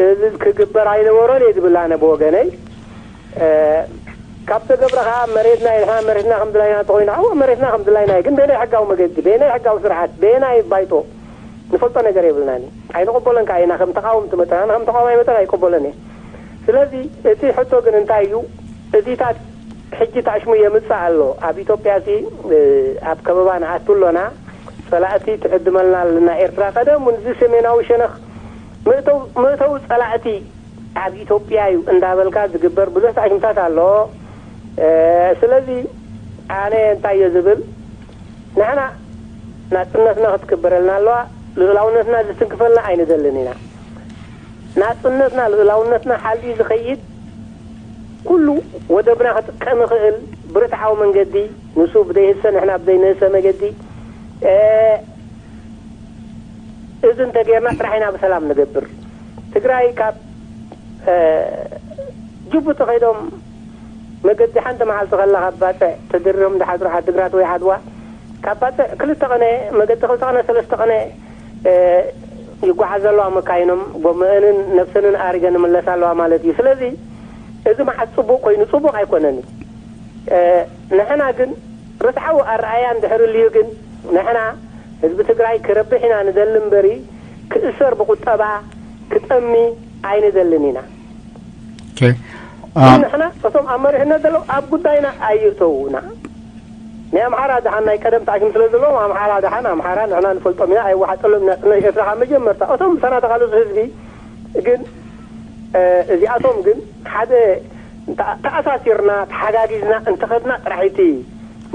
እዚ ክግበር ኣይነበሮን እየ ዝብል ኣነ ብወገነይ። እ፣ ካብ ተገብረ ኸዓ መሬትና ኢልካ፣ መሬትና ከም ድላይና እንተኾይኑ፣ እወ፣ መሬትና ከም ድላይና እዩ። ግን በየናይ ሕጋዊ መገዲ፣ በየናይ ሕጋዊ ስርዓት፣ በየናይ ባይቶ ንፈልጦ ነገር የብልናን። ኣይንቕበሎን ከዓ ኢና። ከም ተቃወምቲ መጠን፣ ኣነ ከም ተቃዋማይ መጠን ኣይቅበሎን እየ። ስለዚ እቲ ሕቶ ግን እንታይ እዩ? እዚታት ሕጂ ታሽሙ የምጽእ ኣሎ። ኣብ ኢትዮጵያ ሲ፣ እ፣ ኣብ ከበባ ንኣቱ ኣሎና፣ ጸላእቲ ትዕድመልና ኣለና ኤርትራ። ቀደም እውን እዚ ሰሜናዊ ሸነኽ መእተው-፣ መእተዊ ጸላእቲ ኣብ ኢትዮጵያ እዩ እንዳበልካ ዝግበር ብዙሕ ታሽምታት ኣሎ። እ፣ ስለዚ ኣነ እንታይ እየ ዝብል፣ ንሕና ናጽነትና ክትክበረልና ኣለዋ። ልኡላውነትና ዝትንክፈልና ኣይንደልን ኢና። ናጽነትና፣ ልኡላውነትና ሓልዩ ዝኸይድ፣ ኩሉ ወደብና ክጥቀም ይኽእል ብርትዓዊ መንገዲ፣ ንሱ ብዘይህሰ ንሕና ብዘይንህሰ መገዲ፣ እ፣ እዚ እንተጌርና ጥራሕ ኢና ብሰላም ንገብር። ትግራይ ካብ፣ እ፣ ጅቡቲ ከይዶም መገዲ ሓንቲ መዓልቲ ከላ ካብ ባጽዕ ተደሪሮም ዝሓድሩ ዓዲግራት ወይ ዓድዋ፣ ካብ ባጽዕ ክልተ ቀነ መገዲ፣ ክልተ ቀነ፣ ሰለስተ ቀነ፣ እ፣ ይጓዓዝ ኣለዋ መካይኖም፣ ጎመአንን ነብሰንን ኣሪገን ይምለሳ ኣለዋ ማለት እዩ። ስለዚ እዚ መዓት ጽቡቕ ኮይኑ ጽቡቕ ኣይኮነን እዩ። እ፣ ንሕና ግን ርትዓዊ ኣረኣእያ እንድሕር ልዩ ግን ንሕና ህዝቢ ትግራይ ክረብሕ ኢና ንደሊ እምበሪ ክእሰር ብቁጠባ ክጠሚ ኣይንደልን ኢና። ኦኬ። ግን ኣም፣ ንሕና እቶም ኣብ መሪሕነት ዘለዉ ኣብ ጉዳይና ኣይእተዉና። ናይ ኣምሓራ ደሓን ናይ ቀደም ታሽም ስለ ዘለዎም ኣምሓራ ደሓን ኣምሓራ ንሕና ንፈልጦም ኢና፣ ኣይወሓጠሎም ኢና። ጽነት ኤርትራ ካብ መጀመርታ እቶም ምሳና ተቓለሱ ህዝቢ ግን፣ እ፣ እዚኣቶም ግን ሓደ ተኣ-፣ ተኣሳሲርና ተሓጋጊዝና እንተኸድና ጥራሕ እቲ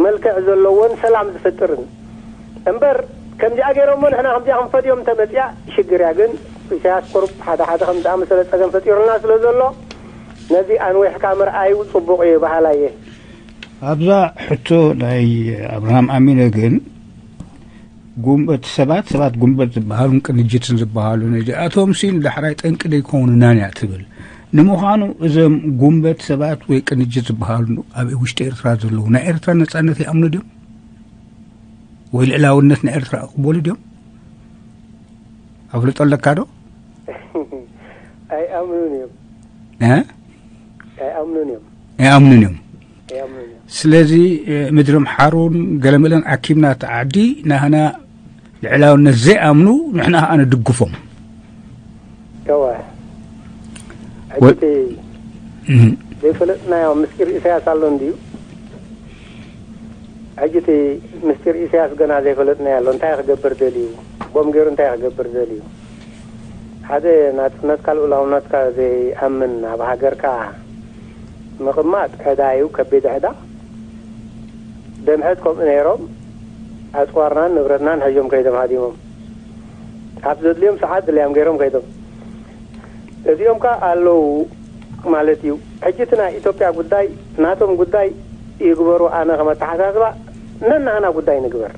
መልክዕ ዘለዎን ሰላም ዝፈጥርን እምበር ከምዚኣ ገይሮሞ ንሕና ከምዚኣ ክንፈድዮም እንተመፅያ ሽግር እያ። ግን ኢሳያስ ቁሩብ ሓደ ሓደ ከም ዝኣመሰለ ጸገም ፈጢሩልና ስለ ዘሎ ነዚ ኣንዊሕካ ምርኣዩ ጽቡቕ እዩ በሃላይ እየ። ኣብዛ ሕቶ ናይ ኣብርሃም ኣሚነ ግን ጉንበት ሰባት፣ ሰባት ጉንበት ዝበሃሉን ቅንጅትን ዝበሃሉ ነዚኣቶም ሲ ንዳሕራይ ጠንቂ ደይኮኑናን እያ ትብል። ንምዃኑ እዞም ጉንበት ሰባት ወይ ቅንጅት ዝበሃሉ ኣብ ውሽጢ ኤርትራ ዘለዉ ናይ ኤርትራ ነጻነት ይኣምኑ ድዮም? ወይ ልዕላውነት ናይ ኤርትራ ይቕበሉ ድዮም? ኣፍልጦ ኣለካ ዶ? ኣይኣምኑን እዮም። እ? ኣይኣምኑን እዮም። ኣይኣምኑን እዮም። ኣይኣምኑን እዮም። ስለዚ፣ እ፣ ምድሪ ኣምሓሩን ገለመለን ኣኪብና እታ ዓዲ ናህና ልዕላውነት ዘይኣምኑ ንሕና ኸኣ ንድግፎም። እወ። ሕጂ ወ-፣ እቲ እህ። ዘይፈለጥናዮ ምስጢር ኢሳያስ ኣሎ እንድዩ? ሕጂ እቲ ምስጢር ኢሳያስ ገና ዘይፈለጥናዮ ኣሎ። እንታይ ክገብር ደልዩ? ቦም ገይሩ እንታይ ክገብር ደልዩ? ሓደ ናጽነትካ ልኡላውነትካ ዘይኣምን ኣብ ሃገርካ ምቕማጥ ዕዳ እዩ፣ ከቢድ ዕዳ። ደምሐት ከምኡ ነይሮም፣ ኣጽዋርናን ንብረትናን ሒዞም ከይዶም ሃዲሞም። ኣብ ዘድልዮም ሰዓት ድልያም ገይሮም ከይዶም። እዚኦም ከኣ ኣለዉ ማለት እዩ። ሕጂ እቲ ናይ ኢትዮጵያ ጉዳይ ናቶም ጉዳይ ይግበሩ፣ ኣነ ከም ኣተሓሳስባ ነናህና ጉዳይ ንግበር።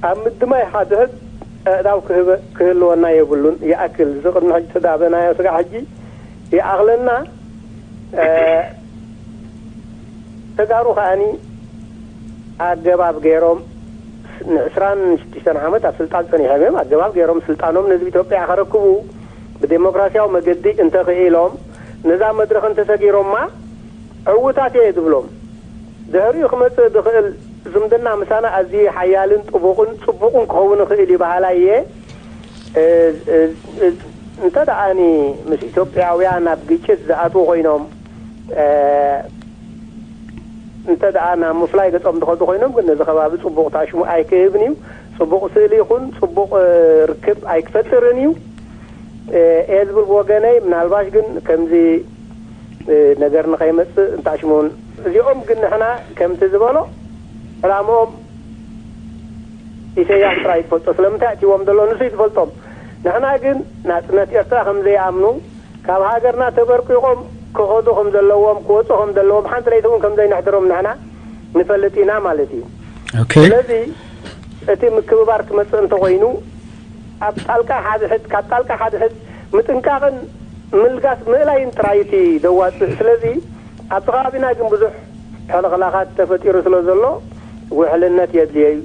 ኣብ ምድማይ ሓደ ህዝብ ኣእዳው ክህበ-፣ ክህልወና የብሉን። ይኣክል፣ እዚ ቅድሚ ሕጂ ተዳበናዮ ስጋዕ ሕጂ ይኣኽለና። እ፣ ተጋሩ ከኣኒ ኣገባብ ገይሮም ንዕስራን ሽዱሽተን ዓመት ኣብ ስልጣን ጸኒሖም እዮም። ኣገባብ ገይሮም ስልጣኖም ንህዝቢ ኢትዮጵያ ከረክቡ ብዴሞክራሲያዊ መገዲ እንተኽኢሎም፣ ነዛ መድረኽ እንተሰጊሮማ፣ ዕዉታት እየ ዝብሎም። ድሕሪኡ ክመጽእ ዝኽእል ዝምድና ምሳና ኣዝዩ ሓያልን ጥቡቕን ጽቡቕን ክኸውን ይኽእል እዩ በሃላይ እየ። እ፣ እ፣ እ፣ እንተ ደኣኒ ምስ ኢትዮጵያውያን ኣብ ግጭት ዝኣትዉ ኮይኖም፣ እ፣ እንተ ደኣ ናብ ምፍላይ ገጾም ዝኸዱ ኮይኖም ግን ነዚ ከባቢ ጽቡቕ ታሽሙ ኣይክህብን እዩ። ጽቡቕ ስእሊ ይኹን ጽቡቕ፣ እ፣ ርክብ ኣይክፈጥርን እዩ፣ እ፣ እየ ዝብል ብወገነይ። ምናልባሽ ግን ከምዚ፣ እ፣ ነገር ንኸይመጽእ እንታሽሙን እዚኦም ግን ንሕና ከምቲ ዝበሎ ዕላምኦም ኢሰያስ ጥራይ ዝፈልጦ። ስለምንታይ ኣእትይዎም ዘሎ ንሱ እዩ ዝፈልጦም። ንሕና ግን ናጽነት ኤርትራ ከም ዘይኣምኑ፣ ካብ ሃገርና ተበርቂቖም ክኸዱ ከም ዘለዎም፣ ክወጹ ከም ዘለዎም፣ ሓንቲ ለይቲ እውን ከም ዘይንሕድሮም ንሕና ንፈልጥ ኢና ማለት እዩ። ኦኬ። ስለዚ እቲ ምክብባር ክመጽእ እንተኾይኑ ኣብ ጣልቃ ሓድሕድ፣ ካብ ጣልቃ ሓድሕድ ምጥንቃቕን ምልጋስ ምእላይን ጥራይ እቲ ዘዋጽእ። ስለዚ ኣብቲ ከባቢና ግን ብዙሕ ሕልኽላኻት ተፈጢሩ ስለ ዘሎ ውሕልነት የድልዮ እዩ።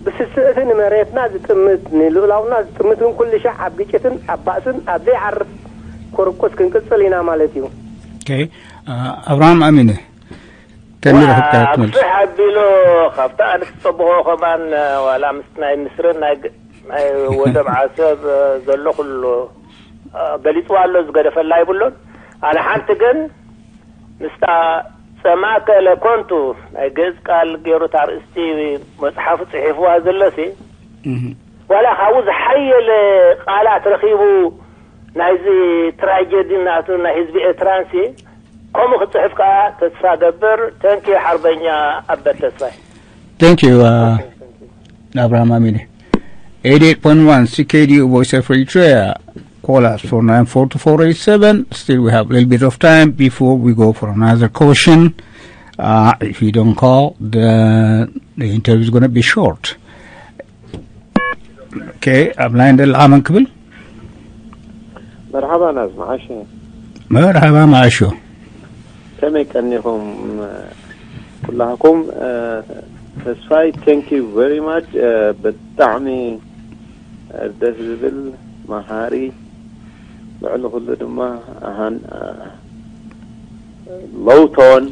ብስስእቲ ንመሬትና ዝጥምት፣ ንልኡላውና ዝጥምት ግን ኩሉ ሻዕ ኣብ ግጭትን ኣብ ባእስን ኣብ ዘይዓርፍ ኮርቁስ ክንቅጽል ኢና ማለት እዩ። ኦኬ። አ፣ ኣብርሃም ኣሚነ፣ ከመይ ረኺብካ ክትመልስ? ኣስፍሕ ኣቢሉ ካብቲ ኣነ ዝጸብኾ ከማን ዋላ ምስ ናይ ምስርን ናይ ግ-፣ ናይ ወደብ ዓሰብ ዘሎ ኩሉ ገሊጽዋ ኣሎ፣ ዝገደፈላ ይብሉን። ኣነ ሓንቲ ግን ምስታ ጸማእከ ለኮንቱ ናይ ግእዝ ቃል ገይሩ እታ ኣርእስቲ መጽሓፉ ጽሒፍዋ ዘሎሲ፣ ዋላ ካብኡ ዝሓየለ ቃላት ረኺቡ ናይዚ ትራጀዲ ናቱ ናይ ህዝቢ ኤርትራንሲ ከምኡ ክጽሕፍ ከኣ ተስፋ ገብር። ተንኪ ሓርበኛ ኣበት ተስፋይ። Thank you, uh, Abraham Amine. eighty-eight point one C K D U Voice of Eritrea. Call us for nine four two four eight seven. Still, we have a little bit of time before we go for another question. Uh, if you don't call, the, the interview is going to be short. Okay, I'm line the Laman Kibble. መርሓባ ናዝ መዓሽ። መርሓባ መዓሾ። ከመይ ቀኒኹም ኩላህኩም? ተስፋይ፣ thank you very much። ብጣዕሚ ደስ ዝብል መሃሪ፣ ልዕሊ ኩሉ ድማ ኣሃን ለውቶን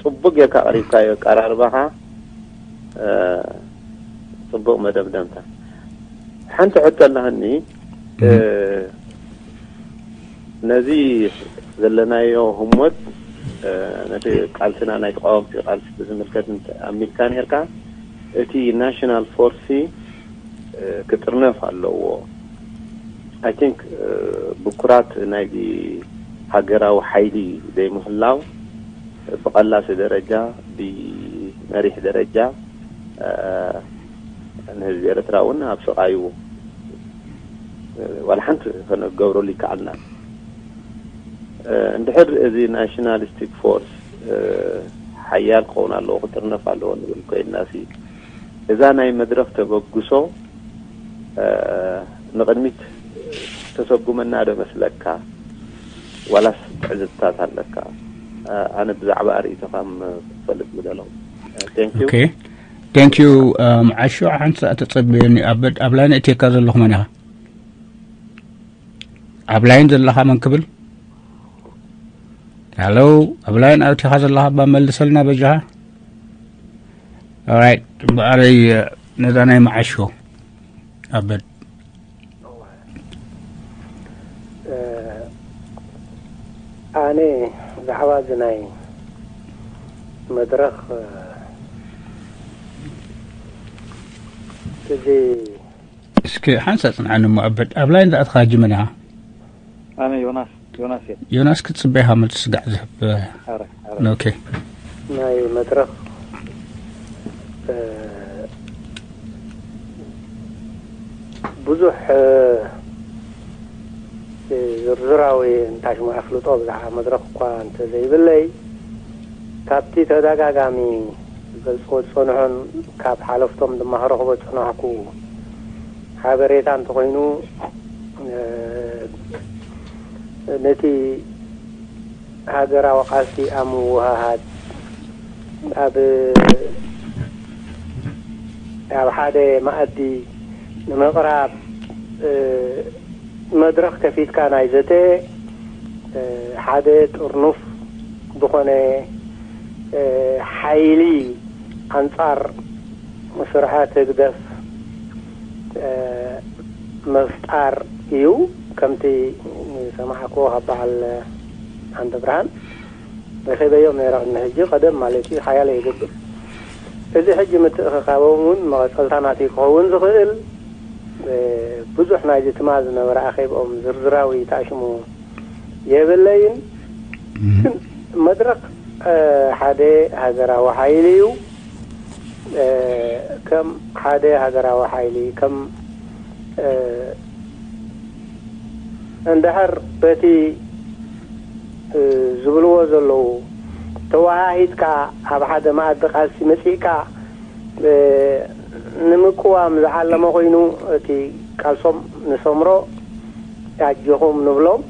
ጽቡቅ ጌርካ ኣቅሪብካዮ ኣቀራርባኻ። ጽቡቅ መደምደምታ። ሓንቲ ሕቶ ኣለሃኒ። ነዚ ዘለናዮ ህሞት፣ ነቲ ቃልስና፣ ናይ ተቃወምቲ ቃልሲ ብዝምልከት ኣሚልካ ነርካ፣ እቲ ናሽናል ፎርሲ ክጥርነፍ ኣለዎ። I think ብኩራት ናይዚ ሃገራዊ ሓይሊ ዘይምህላው፣ ብቐላሲ ደረጃ፣ ብመሪሕ ደረጃ፣ ንህዝቢ ኤርትራ እውን ኣብ ስቓዩ ዋላ ሓንቲ ከነገብረሉ ይከኣልና። እንድሕር እዚ ናሽናሊስቲክ ፎርስ ሓያል ክኸውን ኣለዎ፣ ክጥርነፍ ኣለዎ ንብል ኮይንናሲ፣ እዛ ናይ መድረኽ ተበግሶ ንቕድሚት ተሰጉመና ዶ መስለካ? ዋላስ ትዕዝብታት ኣለካ? ኣነ ብዛዕባ ኣርእይቶኻ ክፈልጥ ምደለኹ። Thank you። Okay. Thank you, um, ዓሾ። ሓንቲ ሰዓት ተጸበየኒ። ኣብ፣ ኣብ ላይን እትየካ ዘለኹ መን ኢኻ? ኣብ ላይን ዘለኻ መን ክብል? ሃሎ፣ ኣብ ላይን ኣውቲኻ ዘለኻ እባ መልሰልና በጃኻ። Alright፣ እምበኣረይ ነዛ ናይ መዓሾ ኣበድ። ኣነ ብዛዕባ እዚ ናይ መድረኽ፣ እዚ እስኪ ሓንሳ ጽንዓኒ እሞ ኣበድ፣ ኣብ ላይን ዝኣትኻ ሕጂ መን ኢኻ? ኣነ ዮናስ፣ ዮናስ እየ። ዮናስ ክትጽበ ኢኻ መልሲ ስጋዕ ዝህብ። ኣረ፣ ኣረ። ኦኬ። ናይ መድረኽ፣ እ፣ ብዙሕ፣ እ፣ ዝርዝራዊ እንታይ ሽሙ ኣፍልጦ ብዛዕባ መድረኽ እኳ እንተዘይብለይ፣ ካብቲ ተደጋጋሚ ዝገልጽዎ ዝጸንሑን ካብ ሓለፍቶም ድማ ክረኽቦ ዝጸናሕኩ ሓበሬታ እንተኾይኑ፣ እ፣ ነቲ ሃገራዊ ቃልሲ ኣብ ምውህሃድ፣ ኣብ፣ ኣብ ሓደ መኣዲ ንምቕራብ፣ እ፣ መድረኽ ከፊትካ ናይ ዘተ፣ እ፣ ሓደ ጥርኑፍ ዝኾነ ሓይሊ ኣንጻር ስርዓት ህግደፍ ምፍጣር እዩ። ከምቲ ዝሰማዕክዎ ካብ በዓል ኣንተ ብርሃን ረኺበዮም ነይረ፣ ቅድሚ ሕጂ ቀደም ማለት እዩ፣ ሓያለ ይገብር። እዚ ሕጂ ምትእኽኻቦም እውን መቐጸልታ ናተይ ክኸውን ዝኽእል ብዙሕ ናይዚ ትማል ዝነበረ ኣኼብኦም ዝርዝራዊ ተኣሽሙ የብለይን። ግን መድረኽ ሓደ ሃገራዊ ሓይሊ እዩ። ከም ሓደ ሃገራዊ ሓይሊ ከም እንድሕር በቲ ዝብልዎ ዘለዉ ተወሃሂድካ ኣብ ሓደ መኣዲ ቃልሲ መጺእካ ንምቅዋም ዝዓለመ ኮይኑ እቲ ቃልሶም ንሰምሮ ኣጆኹም ንብሎም።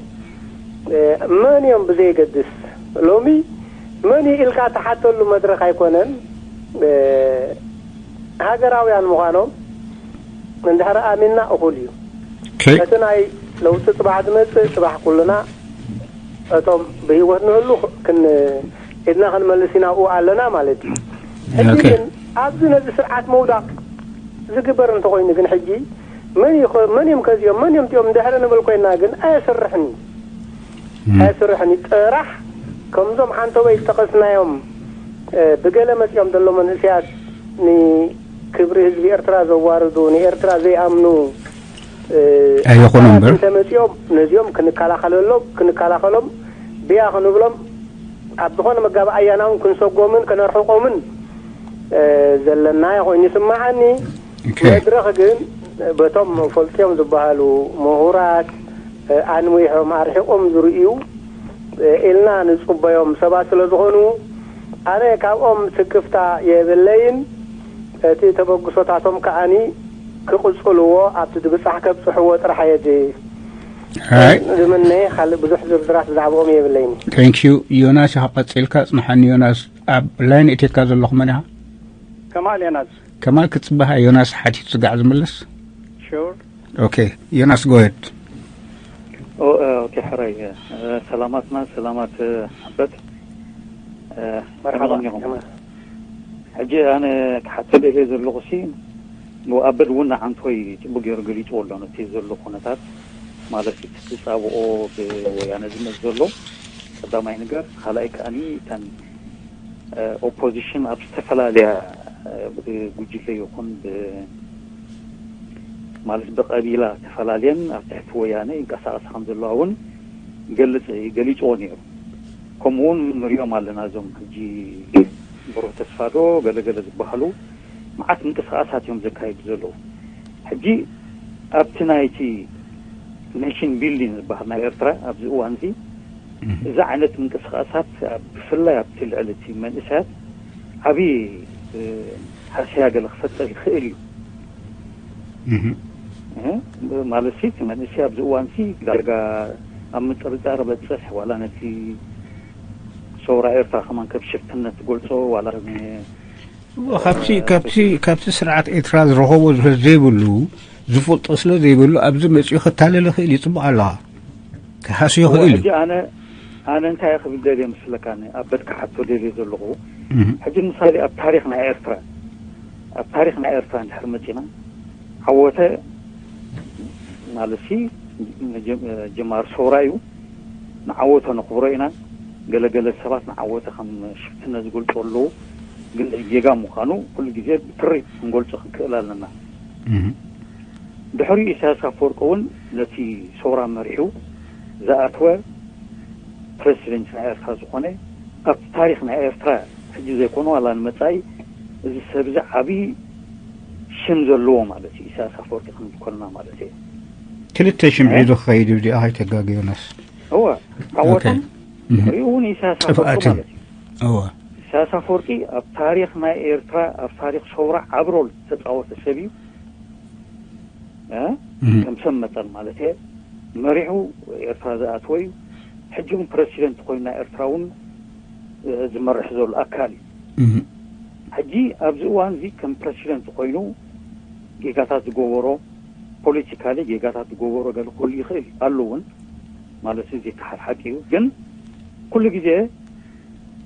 መን እዮም ብዘየገድስ ሎሚ መን እዩ ኢልካ ትሓተሉ መድረኽ ኣይኮነን። ሃገራውያን ምዃኖም እንድሕር ኣሚንና እኹል እዩ። እቲ ናይ ለውጢ ጽባሕ ዝመጽእ ጽባሕ ኩልና እቶም ብህይወት ንህሉ ኢድና ክንመልስ ኢና ኣብኡ ኣለና ማለት እዩ። ሕጂ ግን ኣብዚ ነዚ ስርዓት ምውዳቕ ዝግበር እንተኾይኑ ግን ሕጂ መን እዩ መን እዮም ከዚኦም መን እዮም እቲኦም እንድሕር ንብል ኮይና ግን ኣየስርሕን እዩ። ኣየስርሕን እዩ። ጥራሕ ከምዞም ሓንተወይ ዝጠቐስናዮም ብገለ መጺኦም ዘሎ መንእሰያት ንክብሪ ህዝቢ ኤርትራ ዘዋርዱ ንኤርትራ ዘይኣምኑ ኣይኾኑን እምበር ተመጺኦም ነዚኦም ክንከላኸለሎም ክንከላኸሎም ብያ ክንብሎም ኣብ ዝኾነ መጋባእያና እውን ክንሰጎምን ከነርሕቆምን ዘለና ኮይኑ ይስማዓኒ። መድረኽ ግን በቶም ፈልጥዮም ዝበሃሉ ምሁራት ኣንዊሖም ኣርሒቆም ዝርእዩ ኢልና ንጽበዮም ሰባት ስለ ዝኾኑ ኣነ ካብኦም ስክፍታ የብለይን። እቲ ተበግሶታቶም ከኣኒ ክቕጽልዎ ኣብቲ ድብጻሕ ከብጽሕዎ ጥራሕ እየ ድ- ዝምነ። ካልእ ብዙሕ ዝርዝራት ብዛዕባኦም የብለይን። Thank you። ዮናስ ኢኻ ቀጺልካ ጽንሓኒ። ዮናስ ኣብ line እቴትካ ዘለኹ መን ኢኻ? ከማል ዮናስ። ከማል ክትጽበሃ ዮናስ ሓቲቱ ስጋዕ ዝምልስ። Sure። Okay ዮናስ go ahead። ኦኬ ሕራይ ሰላማትና ሰላማት ሓበት መርሓባ ሕጂ ኣነ ክሓቶ ደልየ ዘለኹ ሲ ኣበድ እውን ንዓንቶይ ፅቡቅ ገይሩ ገሊፅዎ ኣሎ ነቲ ዘሎ ኩነታት ማለት እቲ ዝፃብኦ ብወያነ ዝመፅ ዘሎ ቀዳማይ ነገር ካልኣይ ከዓኒ እተን ኦፖዚሽን ኣብ ዝተፈላለያ ብጉጅለ ይኹን ማለት ብቀቢላ ተፈላለየን ኣብ ትሕቲ ወያነ ይንቀሳቀሳ ከም ዘለዋ እውን ይገልፅ ገሊፅዎ ነይሩ። ከምኡ እውን ንሪኦም ኣለና እዞም ሕጂ ብሩህ ተስፋ ዶ ገለገለ ዝበሃሉ መዓት ምንቅስቃሳት እዮም ዘካይዱ ዘለዉ። ሕጂ ኣብቲ ናይቲ ኔሽን ቢልዲንግ ዝበሃል ናይ ኤርትራ ኣብዚ እዋን እዚ እዚ ዓይነት ምንቅስቃሳት ብፍላይ ኣብቲ ልዕሊ እቲ መንእሰያት ዓብዪ ሃሰያ ገለ ክፈጥር ይኽእል እዩ። ማለት ሲ እቲ መንእሰይ ኣብዚ እዋን ሲ ዳርጋ ኣብ ምጥርጣር በፅሕ ዋላ ነቲ ሰውራ ኤርትራ ከማን ከም ሽፍትነት ትገልፆ ዋላ ካብቲ ካብቲ ካብቲ ስርዓት ኤርትራ ዝረኸቦ ስለ ዘይብሉ ዝፈልጦ ስለ ዘይብሉ ኣብዚ መፅኡ ክታለል ይኽእል እዩ። ፅቡቅ ኣለኻ ክሃስዮ ይኽእል እዩ። ሕጂ ኣነ ኣነ እንታይ ክብል ደልየ መስለካ ኣበድ ክሓቶ ደልየ ዘለኹ ሕጂ ምሳሌ ኣብ ታሪኽ ናይ ኤርትራ ኣብ ታሪኽ ናይ ኤርትራ እንድሕር መፂና ዓወተ ማለት ሲ ጀማር ሰውራ እዩ። ንዓወቶ ነኽብሮ ኢና። ገለገለ ሰባት ንዓወተ ከም ሽፍትነት ዝገልፁ ኣለዉ። ግን ጌጋ ምዃኑ ኩሉ ግዜ ብትሪ ክንገልፆ ክንክእል ኣለና። ድሕሪኡ ኢሳያስ ኣፈወርቂ እውን ነቲ ሰውራ መሪሑ ዝኣተወ ፕረሲደንት ናይ ኤርትራ ዝኾነ ኣብቲ ታሪኽ ናይ ኤርትራ ሕጂ ዘይኮነ ዋላ ንመጻኢ እዚ ሰብ እዚ ዓብዪ ሽም ዘለዎ ማለት እዩ። ኢሳያስ ኣፈወርቂ ክንብል ከለና ማለት እዩ። ክልተ ሽም ሒዙ ክኸይድ እዩ። እዚኣ ከይተጋግዮናስ እወ ዓወቶም ድሕሪኡ እውን ኢሳያስ ኣፈወርቂ ማለት እዩ። እወ ኢሳያስ ኣፈወርቂ ኣብ ታሪኽ ናይ ኤርትራ ኣብ ታሪኽ ሰውራ ዓቢ ሮል ዝተጻወተ ሰብ እዩ። ከም ሰብ መጠን ማለት እየ መሪሑ ኤርትራ ዝኣተወ እዩ። ሕጂ እውን ፕረሲደንት ኮይኑ ናይ ኤርትራ እውን ዝመርሕ ዘሎ ኣካል እዩ። ሕጂ ኣብዚ እዋን እዚ ከም ፕረሲደንት ኮይኑ ጌጋታት ዝገበሮ ፖለቲካሊ ጌጋታት ዝገበሮ ገለ ክህሉ ይኽእል ኣሎ እውን ማለት እዚ ከሓድ ሓቂ እዩ። ግን ኩሉ ግዜ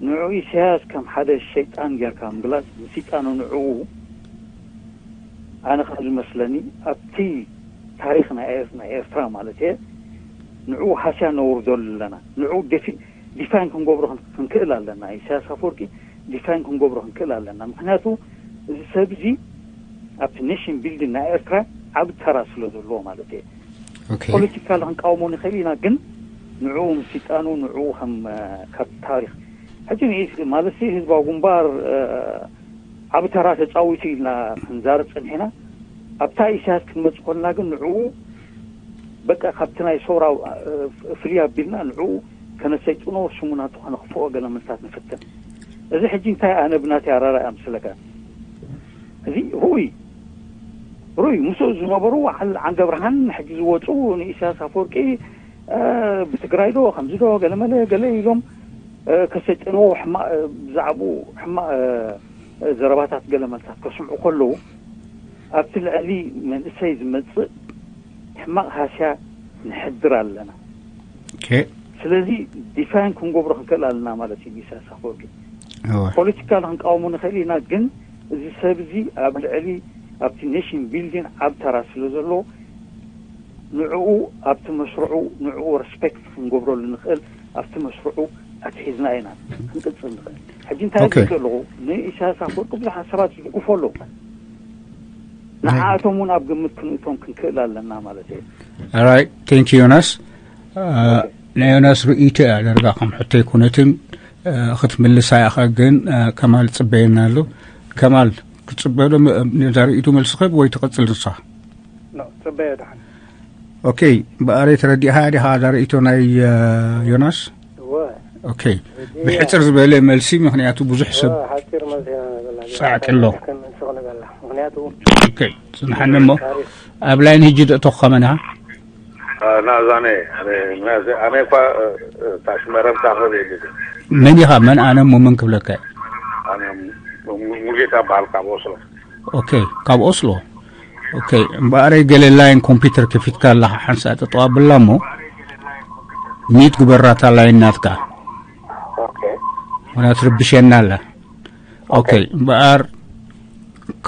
ንዑ ኢሳያስ ከም ሓደ ሸይጣን ጌርካ ምግላጽ፣ ንስይጣኑ ንዕኡ፣ ኣነ ከም ዝመስለኒ ኣብቲ ታሪኽ ናይ ኤር- ናይ ኤርትራ ማለት እየ፣ ንዕኡ ሃስያ ነውርደሉ ኣለና። ንዕኡ ዲፊ- ዲፋይን ክንገብሮ ክን- ክንክእል ኣለና። ኢሳያስ ኣፈወርቂ ዲፋይን ክንገብሮ ክንክእል ኣለና። ምክንያቱ እዚ ሰብ እዚ ኣብቲ ኔሽን ቢልዲንግ ናይ ኤርትራ ዓቢ ተራ ስለ ዘለዎ ማለት እየ። ኦኬ። ፖለቲካሊ ክንቃወሞ ንኽእል ኢና፣ ግን ንዕኡ ምስይጣኑ ንዕኡ ከም ካብ ታሪኽ ሕጂ ንኢስ ማለት ህዝባዊ ግንባር ዓብ ተራ ተጻዊቱ ኢልና ክንዛረብ ጸኒሕና። ኣብታ ኢሳያስ ክንመጽእ ኮልና ግን ንዕኡ በቃ ካብቲ ናይ ሰውራ ፍልይ ኣቢልና ንዕኡ ከነሰይጥኖ፣ ሽሙ ናቱ ከነኽፍኦ ገለ መልታት ንፍትን። እዚ ሕጂ እንታይ ኣነ ብናተይ ኣራራይ ኣምስለካ። እዚ ርኡይ ርኡይ ምስኡ ዝነበሩ ዓል- ዓንገብርሃን ሕጂ ዝወፁ ንኢሳያስ ኣፈወርቂ ብትግራይ ዶ ከምዚ ዶ ገለመለ ገለ ኢሎም ከሰይጥንዎ ሕማቕ ብዛዕባኡ ሕማቕ ዘረባታት ገለ መልታት ከስምዑ ከለዉ ኣብቲ ልዕሊ መንእሰይ ዝመፅእ ሕማቕ ሃስያ ንሕድር ኣለና። ስለዚ ዲፋይን ክንገብሮ ክንክእል ኣለና ማለት እዩ። ኢሳያስ ኣፈወርቂ ፖለቲካል ክንቃወሞ ንኽእል ኢና፣ ግን እዚ ሰብ እዚ ኣብ ልዕሊ ኣብቲ ኔሽን ቢልዲንግ ዓብ ተራ ስለ ዘሎ ንዕኡ ኣብቲ መስርዑ ንዕኡ ሬስፔክት ክንገብረሉ ንኽእል ኣብቲ መስርዑ ኣትሒዝና ኢና ክንቅፅል ንኽእል። ሕጂ እንታይ ዝብል ኣለኹ ንኢሳያስ ኣፈወርቂ ብዙሓት ሰባት ዝድግፎ ኣለዉ። ንዓኣቶም እውን ኣብ ግምት ክንእቶም ክንክእል ኣለና ማለት እዩ። ራይት ቴንክ ዩ ዮናስ። ናይ ዮናስ ርእይቶ እያ ደርጋ ከም ሕቶ ኣይኮነትን። ክትምልሳ ኢኻ ግን ከማል ጽበየና ኣሎ። ከማል ክትጽበ ዶ ነዛ ርእይቶ መልሲ ክህብ ወይ ትቐጽል ንሳ? ጽበየ ደሓን። ኦኬ። ብኣረይ ተረዲእኻ ዲኻ እዛ ርእይቶ ናይ ዮናስ? እወ። ኦኬ። ብሕጽር ዝበለ መልሲ ምክንያቱ ብዙሕ ሰብ ሓፂር መልሲ ኢና ንበላ። ጻዕቂ ኣሎ። ክንስቕ ንበላ። ምክንያቱ ኦኬ። ጽንሓኒ እሞ ኣብ ላይን ህጂ ደእተኹ ከመን ኢኻ? ናዛነ ኣነ እኳ ታሽመረም ታኸብ የለ መን ኢኻ? መን ኣነ እሞ መን ክብለካ? ሙጌታ በሃል ካብ ኦስሎ። ኦኬ። ካብ ኦስሎ። ኦኬ። እምበኣረይ ገለ ላይን ኮምፒውተር ከፊትካ ኣለኻ ሓንሳእ ጠጠው ኣብላ እሞ ሚት ግበራታ ላይን ናትካ። ምክንያቱ ርብሸና ኣላ። ኦኬ። እምበኣር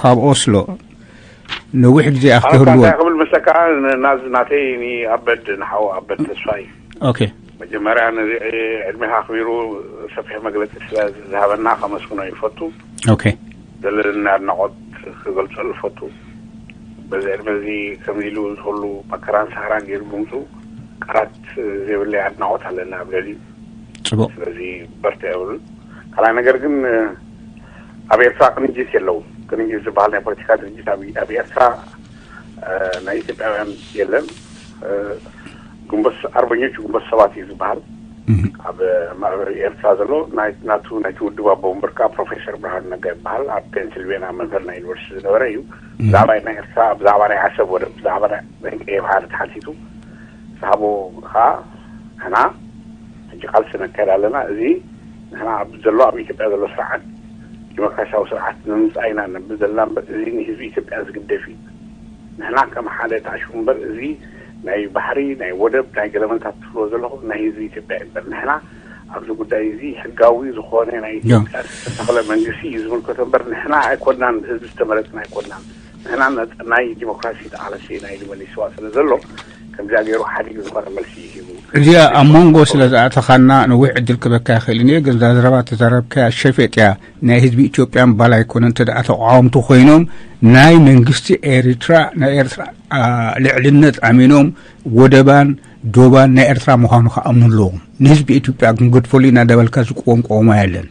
ካብ ኦስሎ ነዊሕ ግዜ ኣፍ ክህልዎ እንታይ ክብል መስለካ? ናዝ ናተይ ኣበድ ንሓው ኣበድ ተስፋይ ኦኬ። መጀመርያ ነዚ ዕድሜኻ ኣኽቢሩ ሰፊሕ መግለፂ ስለ ዝሃበና ከመስግኖ ይፈቱ። ኦኬ። ዘለኒ ኣድናቖት ክገልፀሉ ይፈቱ። በዚ ዕድመ እዚ ከምዚ ኢሉ ዝህሉ መከራን ሳህራን ገይሩ ብምፁ ቃላት ዘይብለይ ኣድናቖት ኣለኒ ኣብ ልዕሊኡ። ጽቡቕ። ስለዚ በርትዕ ይብል። ካልኣይ ነገር ግን ኣብ ኤርትራ ቅንጅት የለውን። ቅንጅት ዝበሃል ናይ ፖለቲካ ድርጅት ኣብ ኣብ ኤርትራ ናይ ኢትዮጵያውያን የለን። ግንቦት ኣርበኞች ግንቦት ሰባት እዩ ዝበሃል። ኣብ ማእበሪ ኤርትራ ዘሎ ናይ ናቱ ናይቲ ውድብ ኣቦ ወንበር ከዓ ፕሮፌሰር ብርሃኑ ነጋ ይበሃል። ኣብ ፔንስልቬንያ መምህር ናይ ዩኒቨርሲቲ ዝነበረ እዩ። ብዛዕባ ናይ ኤርትራ ብዛዕባ ናይ ዓሰብ ወደብ ብዛዕባ ናይ ቀይ ባሕሪ ተሓቲቱ ዝሃቦ ከዓ ንሕና ሕጂ ቃልሲ ነካይድ ኣለና። እዚ ንሕና ኣብ ዘሎ ኣብ ኢትዮጵያ ዘሎ ስርዓት ዲሞክራሲያዊ ስርዓት ንምምፃእ ኢና ነብል ዘለና እምበር እዚ ንህዝቢ ኢትዮጵያ ዝግደፍ እዩ። ንሕና ከም ሓደ ተኣሽሙ እምበር እዚ ናይ ባሕሪ ናይ ወደብ ናይ ገለመልታት ትብሎ ዘለኹም ናይ ህዝቢ ኢትዮጵያ እዩ እምበር ንሕና ኣብዚ ጉዳይ እዚ ሕጋዊ ዝኾነ ናይ ኢትዮጵያ ዝተተኽለ መንግስቲ እዩ ዝምልከቶ እምበር ንሕና ኣይኮናን ህዝቢ ዝተመረፅና ኣይኮናን። ንሕና ናይ ዲሞክራሲ ተቓለሲ ኢና ኢሉ መሊስዋ ስለ ዘሎ ከምዚኣ ገይሩ ሓዲግ ዝኾነ መልሲ እዩ ሂቡ። እዚኣ ኣብ መንጎ ስለ ዝኣተኻና ነዊሕ ዕድል ክበካ ይኽእል እየ ግን እዛ ዘረባ ተዛረብካያ ሸፌጥ እያ። ናይ ህዝቢ ኢትዮጵያ እምባል ኣይኮነ እንተ ደኣ ተቃወምቲ ኮይኖም ናይ መንግስቲ ኤሪትራ ናይ ኤርትራ ልዕልነት ኣሚኖም ወደባን ዶባን ናይ ኤርትራ ምዃኑ ክኣምኑ ኣለዎም። ንህዝቢ ኢትዮጵያ ክንገድፈሉ ኢና እንዳበልካ ዝቆም ቆሞ ኣየለን።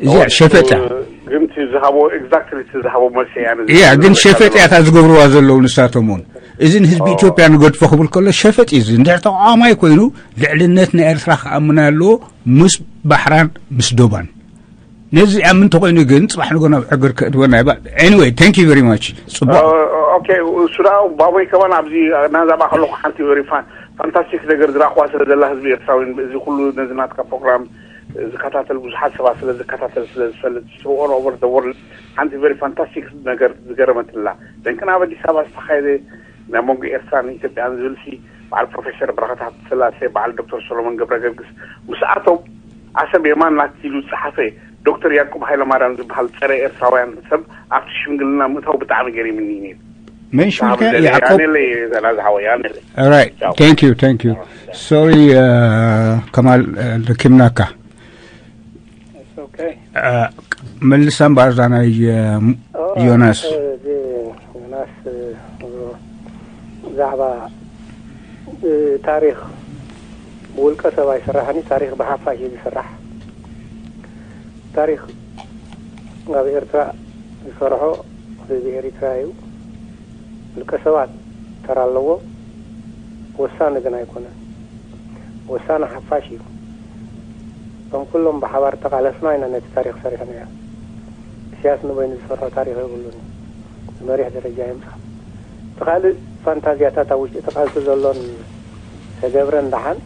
እዚኣ ሸፈጥ እያ። ግን እቲ ዝሃቦ ኤግዛክትሊ እቲ ዝሃቦ መልሲ እያ ነዚ እያ ግን ዝሃቦ ሸፈጥ እያ መልሲ። እታ ዝገብርዋ ዘለዉ ንሳቶም እውን። እዚ ንህዝቢ ኢትዮጵያ ንገድፎ ክብል ከሎ ሸፈጥ እዩ። እዚ እንድሕር ተቃዋማይ ኮይኑ ልዕልነት ናይ ኤርትራ ክኣምን ኣለዎ ምስ ባሕራን ምስ ዶባን። ነዚ ዝኣምን እንተኮይኑ ግን ጽባሕ ንጎ ናብ ዕግር ከእትወና ይባል። Anyway, thank you very much። ጽቡቅ። ኦኬ እሱ ደኣ ባቦይ ከማን ኣብዚ ናዛ ማእከል ሓንቲ ቨሪ ፋንታስቲክ ነገር ዝረኣኽዋ ስለ ዘላ ህዝቢ ኤርትራዊ እዚ ኩሉ ነዚ ናትካ ፕሮግራም ዝከታተል ብዙሓት ሰባት ስለ ዝከታተል ስለ ዝፈልጥ all over the world ሓንቲ ቨሪ ፋንታስቲክ ነገር ዝገረመትላ ደንቅና ኣብ ኣዲስ ኣበባ ዝተኻየደ ናይ መንጎ ኤርትራን ኢትዮጵያን ዝብል ሲ በዓል ፕሮፌሰር በረኸት ሃብተስላሴ በዓል ዶክተር ሰሎሞን ገብረ ገርግስ ምስኣቶም ዓሰብ የማን ናት ኢሉ ዝጸሓፈ ዶክተር ያዕቆብ ሃይለማርያም ዝበሃል ጸረ ኤርትራውያን ሰብ ኣብቲ ሽምግልና ምእታው ብጣዕሚ ገሪምኒ ነይሩ። መን ሽምካ? ያዕቆብ። Right. Thank you, thank you. Sorry, ከማል፣ ደኪምናካ። መልሳ እምበኣር እዛ ናይ ዮናስ። ዮናስ፣ ብዛዕባ ታሪኽ ብውልቀ ሰብ ኣይስራሕን እዩ። ታሪኽ ብሓፋሽ እዩ ዝስራሕ። ታሪኽ ኣብ ኤርትራ ዝሰርሖ ህዝቢ ኤሪትራ እዩ። ውልቀ ሰባት ተራ ኣለዎ። ወሳኒ ግን ኣይኮነን። ወሳኒ ሓፋሽ እዩ። እቶም ኩሎም ብሓባር ተቓለስና ኢና ነቲ ታሪኽ ሰሪሕናዮ። ኢሳያስ ንበይኑ ዝሰርሖ ታሪኽ የብሉን። ብመሪሕ ደረጃ የምጻ። እቲ ካልእ ፋንታዝያታት ኣብ ውሽጢ እቲ ቃልሲ ዘሎን ተገብረን ደሓን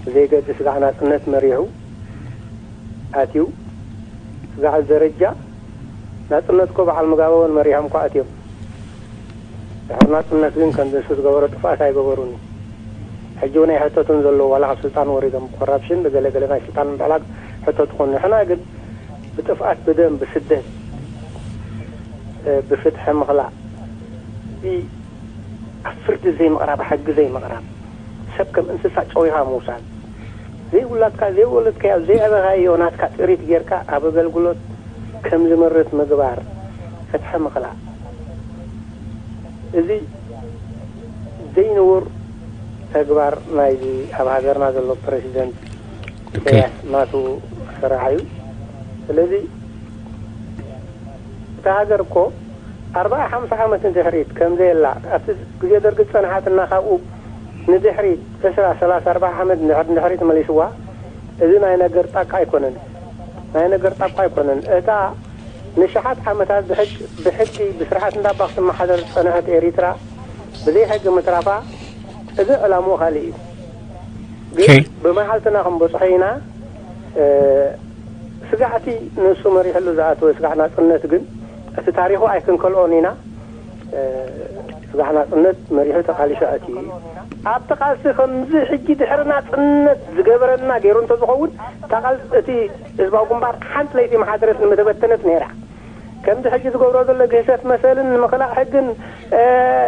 ብዘይገድስ ስጋዕ ናጽነት መሪሑ ኣትዩ። ስጋዕ ደረጃ ናጽነት እኮ በዓል ምጋበ እውን መሪሖም እኳ ኣትዮም። ድሕሪ ናጽነት ግን ከምዚ ንሱ ዝገበሮ ጥፍኣት ኣይገበሩን። ሕጂ እውን ኣይሕተቱን ዘለዉ ዋላ ካብ ስልጣን ወሪዶም ብኮራፕሽን ብገለገለ ናይ ስልጣን ምብዕላግ ሕተቱ ኮኑ። ንሕና ግን ብጥፍኣት ብደም ብስደት ብፍትሒ ምኽላእ ኣብ ፍርዲ ዘይምቕራብ ሕጊ ዘይምቕራብ ሰብ ከም እንስሳ ጨዊኻ ምውሳድ ዘይውላድካ ዘይወለድካዮ ዘይዕበኻዮ ናትካ ጥሪት ጌርካ ኣብ ኣገልግሎት ከም ዝመርት ምግባር ፍትሒ ምኽላእ እዚ ዘይንውር ተግባር ናይዚ ኣብ ሃገርና ዘሎ ፕረሲደንት ኢሳያስ ናቱ ስራሕ እዩ። ስለዚ እታ ሃገር እኮ ኣርባዓ ሓምሳ ዓመት ንድሕሪት ከም ዘየላ ኣብቲ ግዜ ደርጊ ዝጸንሓትና ካብኡ ንድሕሪት ዕስራ ሰላሳ ኣርባዓ ዓመት ንድሕሪት መሊስዋ። እዚ ናይ ነገር ጣቃ ኣይኮነን። ናይ ነገር ጣቃ ኣይኮነን። እታ ንሽሓት ዓመታት ብሕጊ ብስርዓት እንዳባ ክትመሓደር ዝጸንሐት ኤሪትራ ብዘይ ሕጊ ምትራፋ እዚ ዕላምኡ ካልእ እዩ። ግን ብመዓልትና ክንበጽሖ ኢና። ስጋዕቲ ንሱ መሪሕሉ ዝኣተወ ስጋዕ ናጽነት ግን እቲ ታሪኹ ኣይክንከልኦን ኢና። ስጋዕ ናጽነት መሪሑ ተቃሊሹ ኣትዩ እዩ። ኣብቲ ቃልሲ ከምዚ ሕጂ ድሕሪ ናጽነት ዝገበረና ገይሩ እንተዝኸውን እታ ቃል እቲ ህዝባዊ ግንባር ሓንቲ ለይቲ መሓደረት ንምተበተነት ነይራ። ከምዚ ሕጂ ዝገብሮ ዘሎ ግህሰት መሰልን ንምኽላእ ሕግን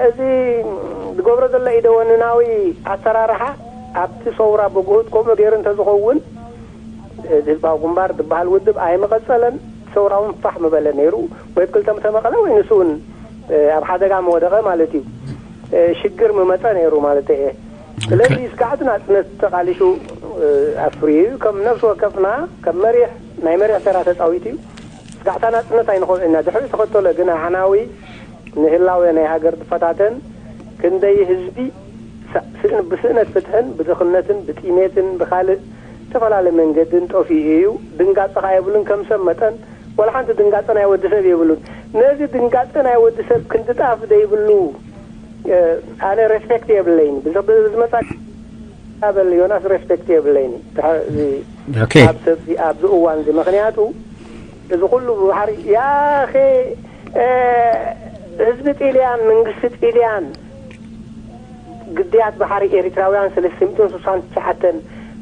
እዚ ዝገብሮ ዘሎ ኢደወንናዊ ኣሰራርሓ ኣብቲ ሰውራ ብግሁድ ከምኡ ገይሩ እንተዝኸውን ህዝባዊ ግንባር ዝበሃል ውድብ ኣይምቐጸለን። ሰውራ እውን ፋሕ ምበለ ነይሩ። ወይ ክልተ ምተመቐለ ወይ ንሱ እውን ኣብ ሓደጋ ምወደቐ ማለት እዩ። ሽግር ምመፀ ነይሩ ማለት እየ። ስለዚ ስጋዕቲ ናፅነት ተቓሊሹ ኣፍርዩ እዩ። ከም ነፍሲ ወከፍና ከም መሪሕ ናይ መሪሕ ተራ ተፃዊቱ እዩ። ስጋዕታ ናፅነት ኣይንኸልኦ ኢና። ድሕሪ ተኸተሎ ግን ኣዕናዊ ንህላወ ናይ ሃገር ዝፈታተን ክንደይ ህዝቢ ብስእነት ፍትሕን ብድኽነትን ብጢሜትን ብኻልእ ዝተፈላለየ መንገድን ጠፊኡ እዩ። ድንጋፀ ኸዓ የብሉን። ከም ሰብ መጠን ዋላ ሓንቲ ድንጋፀ ናይ ወዲ ሰብ የብሉን። ነዚ ድንጋፀ ናይ ወዲ ሰብ ክንዲ ጣፍ ዘይብሉ ኣነ ሬስፔክት የብለይን። ብዝመፃ በል ዮናስ ሬስፔክት የብለይን ካብ ሰብዚ ኣብዚ እዋን እዚ። ምክንያቱ እዚ ኩሉ ብባሕሪ ያኸ ህዝቢ ጢልያን መንግስቲ ጢልያን ግዳያት ባሕሪ ኤሪትራውያን ሰለስተ ሚእትን ስሳን ትሽዓተን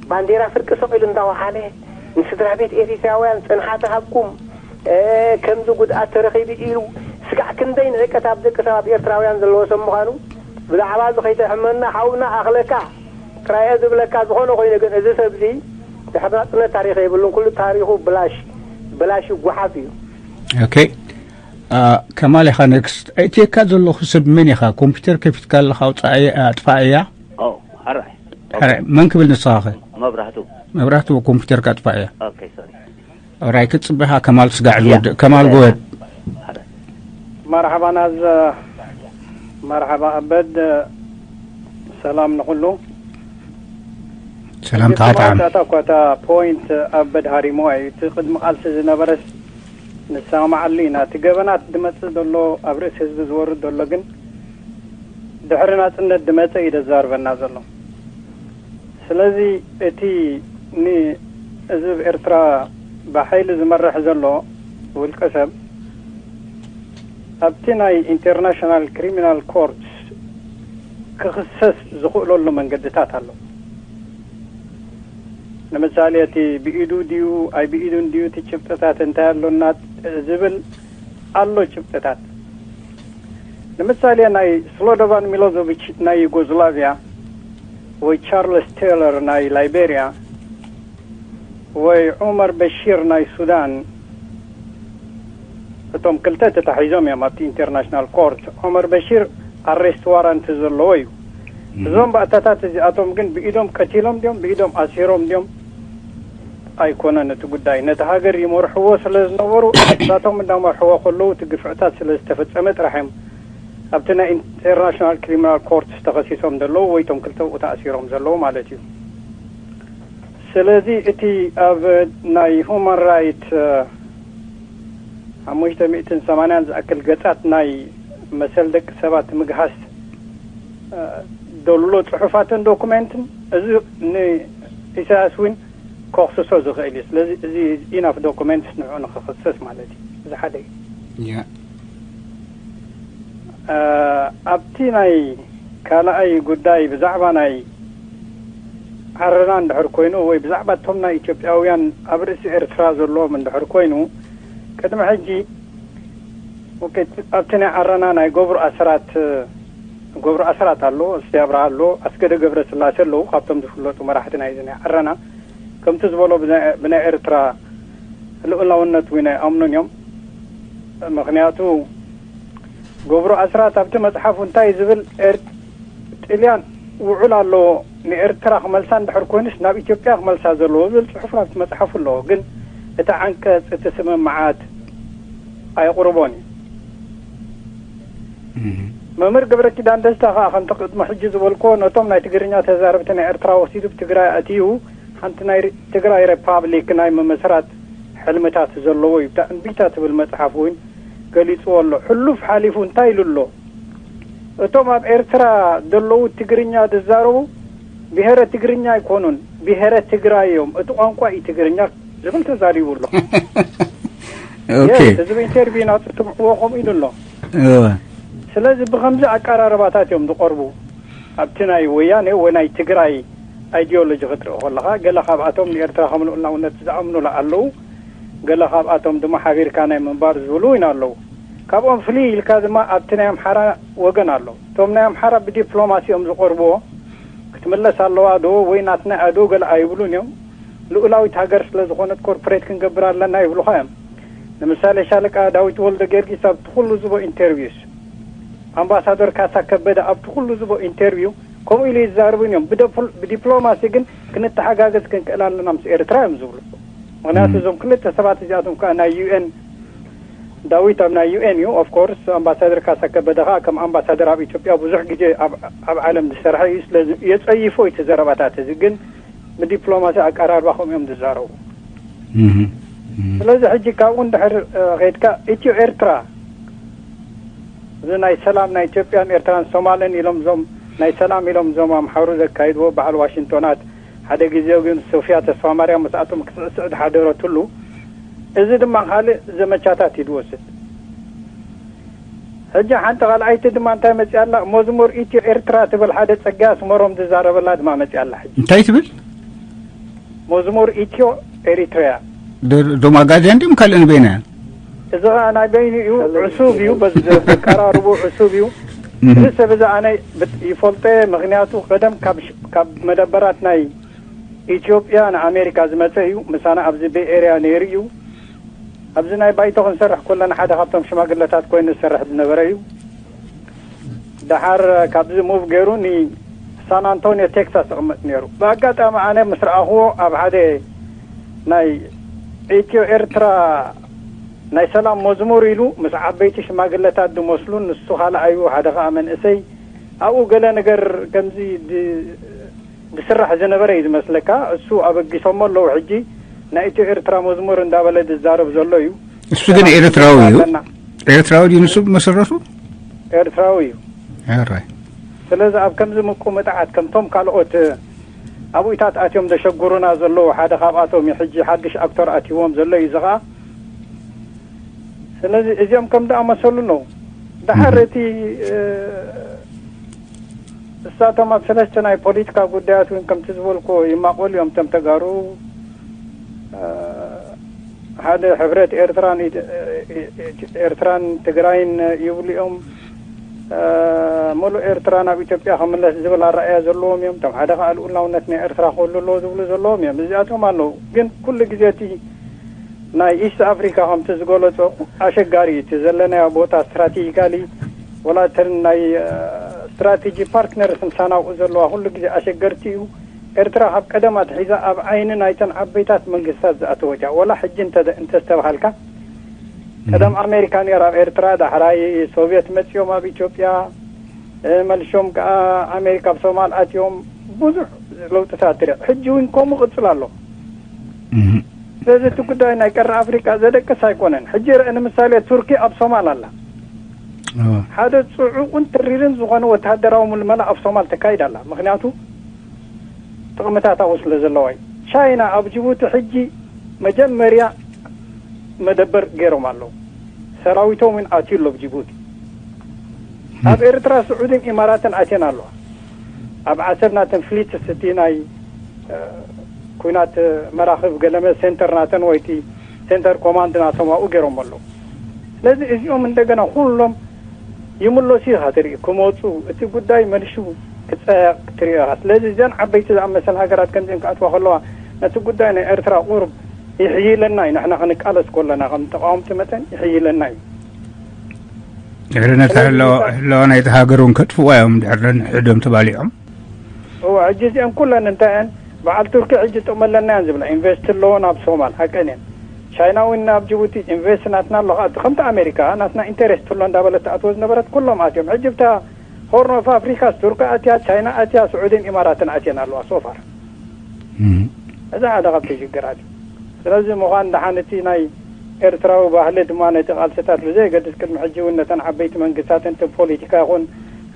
ባንዴራ ፍርቂ ሰቒሉ እንዳወሓለ ንስድራ ቤት ኤሪትራውያን ጽንሓት ሃብኩም ከምዚ ጉድኣት ተረኺቡ ኢሉ ስጋዕ ክንደይ ንዕቀት ኣብ ደቂ ሰብ ኣብ ኤርትራውያን ዘለዎ ሰብ ምዃኑ ብዛዕባ እዚ ከይተሕመና ሓውና ኣኽለካ ጥራየ ዝብለካ ዝኾነ ኮይኑ ግን እዚ ሰብ እዚ ድሕሪ ናጽነት ታሪኽ የብሉን። ኩሉ ታሪኹ ብላሽ ብላሽ ይጓሓፍ እዩ። ኦኬ። ከማል ኢኻ ኔክስት። እትየካ ዘለኹ ሰብ መን ኢኻ? ኮምፒውተር ከፊትካ ኣለኻ? ኣውፅኣየ ኣጥፋኣያ። ኦ ሓራይ ሕራይ መን ክብል ንስኻ ኸ? መብራህቱ መብራህቱ ኮምፒውተርካ ኣጥፋኣያ። ኦኬ ሶሪ ራይ ክፅበኻ ከማል ስጋዕ ዝወድእ ከማል ጎበድ። መርሓባ ናዝ መርሓባ ኣበድ ሰላም ንኹሉ። ሰላም ተዓጣዓም። እታ እኳ እታ ፖይንት ኣበድ ሃሪሞ እዩ። እቲ ቅድሚ ቃልሲ ዝነበረስ ንሰማማዓሉ ኢና። እቲ ገበናት ዝመጽእ ዘሎ ኣብ ርእሲ ህዝቢ ዝወርድ ዘሎ ግን ድሕሪ ናጽነት ዝመጸ እዩ ዘዛርበና ዘሎ። ስለዚ እቲ ንህዝቢ ኤርትራ ብሓይሊ ዝመርሕ ዘሎ ውልቀ ሰብ ኣብቲ ናይ ኢንተርናሽናል ክሪሚናል ኮርትስ ክኽሰስ ዝኽእለሉ መንገድታት ኣሎ። ንምሳሌ እቲ ብኢዱ ድዩ ኣይ ብኢዱን ድዩ እቲ ጭብጥታት እንታይ ኣሎና ዝብል ኣሎ ጭብጥታት። ንምሳሌ ናይ ስሎዶቫን ሚሎዞቪች ናይ ዩጎዝላቪያ ወይ ቻርልስ ቴይለር ናይ ላይቤሪያ ወይ ዑመር በሺር ናይ ሱዳን፣ እቶም ክልተ ተታሒዞም እዮም ኣብቲ ኢንተርናሽናል ኮርት። ዑመር በሺር ኣሬስት ዋራንት ዘለዎ እዩ። እዞም ባእታታት እዚኣቶም ግን ብኢዶም ቀቲሎም ድዮም ብኢዶም ኣሲሮም ድዮም ኣይኮነን እቲ ጉዳይ። ነቲ ሃገር ይመርሕዎ ስለ ዝነበሩ፣ እሳቶም እንዳመርሕዎ ከለዉ እቲ ግፍዕታት ስለ ዝተፈጸመ ጥራሕ እዮም ኣብቲ ናይ ኢንተርናሽናል ክሪሚናል ኮርት ዝተኸሲሶም ዘለዉ ወይ እቶም ክልተ ብኡ ተኣሲሮም ዘለዉ ማለት እዩ። ስለዚ እቲ ኣብ ናይ ሁማን ራይት ሓሙሽተ ሚእትን ሰማንያን ዝኣክል ገጻት ናይ መሰል ደቂ ሰባት ምግሃስ ደሎ ጽሑፋትን ዶኩሜንትን እዚ ንኢሳያስ እውን ከኽስሶ ዝኽእል እዩ። ስለዚ እዚ ኢናፍ ዶኩሜንትስ ንዑ ንኽኽሰስ ማለት እዩ። እዚ ሓደ እዩ። ኣብቲ ናይ ካልኣይ ጉዳይ ብዛዕባ ናይ ዓረና እንድሕር ኮይኑ ወይ ብዛዕባ እቶም ናይ ኢትዮጵያውያን ኣብ ርእሲ ኤርትራ ዘለዎም እንድሕር ኮይኑ ቅድሚ ሕጂ ኣብቲ ናይ ዓረና ናይ ገብሩ ኣስራት ገብሩ ኣስራት ኣሎ፣ እስቲ ኣብርሃ ኣሎ፣ ኣስገደ ገብረ ስላሴ ኣለዉ ካብቶም ዝፍለጡ መራሕቲ ናይዚ ናይ ዓረና ከምቲ ዝበሎ ብናይ ኤርትራ ልኡላውነት እውን ኣይኣምኑን እዮም። ምክንያቱ ገብሩ ኣስራት ኣብቲ መፅሓፉ እንታይ ዝብል ጥልያን ውዑል ኣለዎ ንኤርትራ ክመልሳ እንድሕር ኮይኑስ ናብ ኢትዮጵያ ክመልሳ ዘለዎ ዝብል ፅሑፍ ኣብቲ መፅሓፉ ኣለዎ። ግን እቲ ዓንቀፅ እቲ ስምምዓት ኣየቕርቦን እዩ። መምህር ገብረ ኪዳን ደስታ ከዓ ከምቲ ቅድሚ ሕጂ ዝበልኮ ነቶም ናይ ትግርኛ ተዛረብቲ ናይ ኤርትራ ወሲዱ ብትግራይ ኣትዩ ሓንቲ ናይ ትግራይ ሪፓብሊክ ናይ ምምስራት ሕልምታት ዘለዎ እዩ። እታ እምቢታ ትብል መፅሓፍ እውን ገሊፅዎ ኣሎ። ሕሉፍ ሓሊፉ እንታይ ኢሉ ኣሎ? እቶም ኣብ ኤርትራ ዘለዉ ትግርኛ ዝዛረቡ ብሄረ ትግርኛ ኣይኮኑን፣ ብሄረ ትግራይ እዮም። እቲ ቋንቋ እዩ ትግርኛ ዝብል ተዛሪቡ ኣሎ። ህዝቢ ኢንተርቪው ናቱ ትምዕዎ ከምኡ ኢሉ ኣሎ። ስለዚ ብከምዚ ኣቀራርባታት እዮም ዝቐርቡ። ኣብቲ ናይ ወያኔ ወይ ናይ ትግራይ ኣይዲዮሎጂ ክትርኢ ከለኻ ገለ ካብኣቶም ንኤርትራ ከም ልኡላውነት ዝኣምኑላ ኣለዉ። ገለ ካብኣቶም ድማ ሓቢርካ ናይ ምንባር ዝብሉ እውን ኣለዉ። ካብኦም ፍልይ ኢልካ ድማ ኣብቲ ናይ ኣምሓራ ወገን ኣሎ። እቶም ናይ ኣምሓራ ብዲፕሎማሲ እዮም ዝቐርብዎ። ክትምለስ ኣለዋ ዶ ወይ ናትና እያ ዶ ገለ ኣይብሉን እዮም። ልኡላዊት ሃገር ስለ ዝኾነት ኮርፖሬት ክንገብር ኣለና ይብሉኻ እዮም። ንምሳሌ ሻለቃ ዳዊት ወልደ ጊዮርጊስ ኣብቲ ኩሉ ዝቦ ኢንተርቪውስ ኣምባሳደር ካሳ ከበደ ኣብቲ ኩሉ ዝቦ ኢንተርቪው ከምኡ ኢሉ ይዛረቡን እዮም። ብዲፕሎማሲ ግን ክንተሓጋገዝ ክንክእል ኣለና ምስ ኤርትራ እዮም ዝብሉ። ምክንያቱ እዞም ክልተ ሰባት እዚኣቶም ከዓ ናይ ዩኤን ዳዊት ኣብ ናይ ዩኤን እዩ ኦፍኮርስ ኣምባሳደር ካሳ ከበደ ከዓ ከም ኣምባሳደር ኣብ ኢትዮጵያ ብዙሕ ግዜ ኣብ ዓለም ዝሰርሐ እዩ። ስለዚ የፀይፎ እቲ ዘረባታት እዚ ግን ብዲፕሎማሲ ኣቀራርባ ከምኡ እዮም ዝዛረቡ። ስለዚ ሕጂ ካብኡ እንድሕር ከይድካ ኢትዮ ኤርትራ እዚ ናይ ሰላም ናይ ኢትዮጵያን ኤርትራን ሶማልን ኢሎም ዞም ናይ ሰላም ኢሎም ዞም ኣምሓሩ ዘካይድዎ በዓል ዋሽንቶናት ሓደ ግዜ ግን ሶፊያ ተስፋ ማርያም ምስኣቶም ክትስዕስዕ ዝሓደረትሉ እዚ ድማ ካልእ ዘመቻታት እዩ ዝወስድ። ሕጂ ሓንቲ ካልኣይቲ ድማ እንታይ መፅያ ኣላ? መዝሙር ኢትዮ ኤርትራ ትብል ሓደ ፀጋ ስመሮም ዝዛረበላ ድማ መፅያ ኣላ። ሕጂ እንታይ ትብል? መዝሙር ኢትዮ ኤሪትሪያ። ዶ- ዶም ኣጋዚያን ድም ካልእን በይናያን? እዚ ኸዓ ናይ በይኑ እዩ፣ ዕሱብ እዩ፣ በዚ ዘቀራርቡ ዕሱብ እዩ። እዚ ሰብ እዚ ኣነ ብት- ይፈልጦ እየ፣ ምክንያቱ ቀደም ካብ ሽ- ካብ መደበራት ናይ ኢትዮጵያ ንኣሜሪካ ዝመፀ እዩ። ምሳና ኣብዚ ቤይ ኤርያ ነይሩ እዩ። ኣብዚ ናይ ባይቶ ክንሰርሕ ከለና ሓደ ካብቶም ሽማግለታት ኮይኑ ዝሰርሕ ዝነበረ እዩ። ደሓር ካብዚ ሙቭ ገይሩ ንሳን ኣንቶኒዮ ቴክሳስ እቕመጥ ነይሩ። ብኣጋጣሚ ኣነ ምስ ረኣኽዎ ኣብ ሓደ ናይ ኢትዮ ኤርትራ ናይ ሰላም መዝሙር ኢሉ ምስ ዓበይቲ ሽማግለታት ዝመስሉ ንሱ ካልኣዩ ሓደ ከዓ መንእሰይ ኣብኡ ገለ ነገር ከምዚ ድ- ዝስራሕ ዝነበረ እዩ ዝመስለካ። እሱ ኣበጊሶሞ ኣለዉ። ሕጂ ናይ ኢትዮ ኤርትራ መዝሙር እንዳበለ ዝዛረብ ዘሎ እዩ። እሱ ግን ኤርትራዊ እዩ። ኣለና። ኤርትራዊ ድዩ ንሱ ብመሰረቱ? ኤርትራዊ እዩ። ሕራይ። ስለዚ ኣብ ከምዚ ምቁምጣዓት ከምቶም ካልኦት ኣብኡታት ኣትዮም ዘሸጉሩና ዘለዉ ሓደ ካብኣቶም እዩ። ሕጂ ሓድሽ ኣክተር ኣትይዎም ዘሎ እዩ እዚ ኸኣ። ስለዚ እዚኦም ከም ዝኣመሰሉ ኣለዉ። ደሓር እቲ እሳቶም ኣብ ሰለስተ ናይ ፖለቲካ ጉዳያት እውን ከምቲ ዝበልኩ ይማቆሉ እዮም። እቶም ተጋሩ ሓደ ሕብረት ኤርትራን ኤርትራን ትግራይን ይብሉ እዮም። ሙሉእ ኤርትራ ናብ ኢትዮጵያ ክምለስ ዝብል ኣረኣያ ዘለዎም እዮም። እቶም ሓደ ከዓ ልኡላውነት ናይ ኤርትራ ክህሉ ኣለዎ ዝብሉ ዘለዎም እዮም። እዚኣቶም ኣለዉ። ግን ኩሉ ግዜ እቲ ናይ ኢስት ኣፍሪካ ከምቲ ዝገለጾ ኣሸጋሪ እዩ። እቲ ዘለናዮ ቦታ ስትራቴጂካሊ ወላ እተን ናይ ስትራቴጂ ፓርትነርስ ምሳና ኣብኡ ዘለዋ ኩሉ ግዜ ኣሸገርቲ እዩ። ኤርትራ ካብ ቀደም ኣትሒዛ ኣብ ዓይኒ ናይተን ዓበይታት መንግስታት ዝኣተወት እያ። ወላ ሕጂ እንተ እንተስተብሃልካ ቀደም ኣሜሪካ ነይራ ኣብ ኤርትራ፣ ዳሕራይ ሶቪየት መጺኦም ኣብ ኢትዮጵያ፣ መሊሾም ከዓ ኣሜሪካ ኣብ ሶማል ኣትዮም ብዙሕ ለውጥታት ትርኢ። ሕጂ እውን ከምኡ ቅፅል ኣሎ። ስለዚ እቲ ጉዳይ ናይ ቀረ ኣፍሪቃ ዘደቅስ ኣይኮነን። ሕጂ ርአ ንምሳሌ ቱርኪ ኣብ ሶማል ኣላ። ሓደ ፅዑቅን ተሪርን ዝኾነ ወተሃደራዊ ምልመላ ኣብ ሶማል ተካይድ ኣላ። ምክንያቱ ጥቕምታት ኣብኡ ስለ ዘለዋ እዩ። ቻይና ኣብ ጅቡቲ ሕጂ መጀመርያ መደበር ገይሮም ኣለዉ። ሰራዊቶም እውን ኣትዩ ኣሎ ኣብ ጅቡቲ። ኣብ ኤርትራ ስዑድን ኢማራትን ኣትየን ኣለዋ። ኣብ ዓሰብ ናተን ፍሊትስ እቲ ናይ ኩናት መራኽብ ገለመ ሴንተር ናተን ወይ እቲ ሴንተር ኮማንድ ናቶም ኣብኡ ገይሮም ኣለዉ። ስለዚ እዚኦም እንደገና ኩሎም ይምለሱ ኢኻ ትርኢ ክመፁ እቲ ጉዳይ መልሹ ክፀየቕ ትሪኦ ኢኻ። ስለዚ እዘን ዓበይቲ ዝኣመሰል ሃገራት ከምዚአን ክኣትዋ ከለዋ ነቲ ጉዳይ ናይ ኤርትራ ቁሩብ ይሕይለና እዩ። ንሕና ክንቃለስ ከለና ከም ተቃወምቲ መጠን ይሕይለና እዩ። ድሕሪ ነታ ህለዋ ናይቲ ሃገር እውን ከጥፍዋ እዮም ድሕሪ ነንሕዶም ተባሊዖም። እወ ሕጂ እዚአን ኩለን እንታይ እየን በዓል ቱርኪ ሕጂ ጥቕሚ ኣለና እየን ዝብላ ኢንቨስት ኣለዎ ናብ ሶማል ሓቀን እየን። ቻይና እውን ናብ ጅቡቲ ኢንቨስት ናትና ኣሎ ከኣ ከምቲ ኣሜሪካ ናትና ኢንተረስት ኣሎ እንዳበለት ትኣትዎ ዝነበረት ኩሎም ኣትዮም። ሕጂ ብታ ሆርን ኦፍ ኣፍሪካ ቱርኪ ኣትያ ቻይና ኣትያ ስዑድን ኢማራትን ኣትየን ኣለዋ ሶፋር። እዚ ሓደ ካብቲ ሽግራት እዩ። ስለዚ ምዃን ደሓን እቲ ናይ ኤርትራዊ ባህሊ ድማ ነቲ ቃልስታት ብዘየገድስ ቅድሚ ሕጂ እውን ነተን ዓበይቲ መንግስታት እንተ ፖለቲካ ይኹን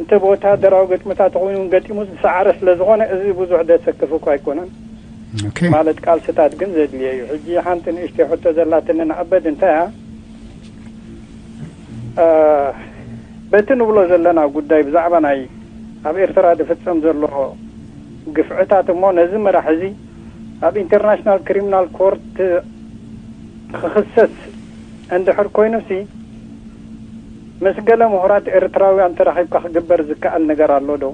እንተ ብወተሃደራዊ ገጥምታት ኮይኑ እውን ገጢሙ ዝሰዓረ ስለ ዝኾነ እዚ ብዙሕ ደሰክፍ እኳ ኣይኮነን። ማለት ቃልስታት ግን ዘድልየ እዩ። ሕጂ ሓንቲ ንእሽተይ ሕቶ ዘላትኒ ንኣበድ እንታይ እያ? በቲ ንብሎ ዘለና ጉዳይ ብዛዕባ ናይ ኣብ ኤርትራ ዝፍጸም ዘሎ ግፍዕታት እሞ ነዚ መራሕ እዚ ኣብ ኢንተርናሽናል ክሪሚናል ኮርት ክኽሰስ እንድሕር ኮይኑሲ ምስ ገለ ምሁራት ኤርትራውያን ተራኺብካ ክግበር ዝከኣል ነገር ኣሎ ዶ?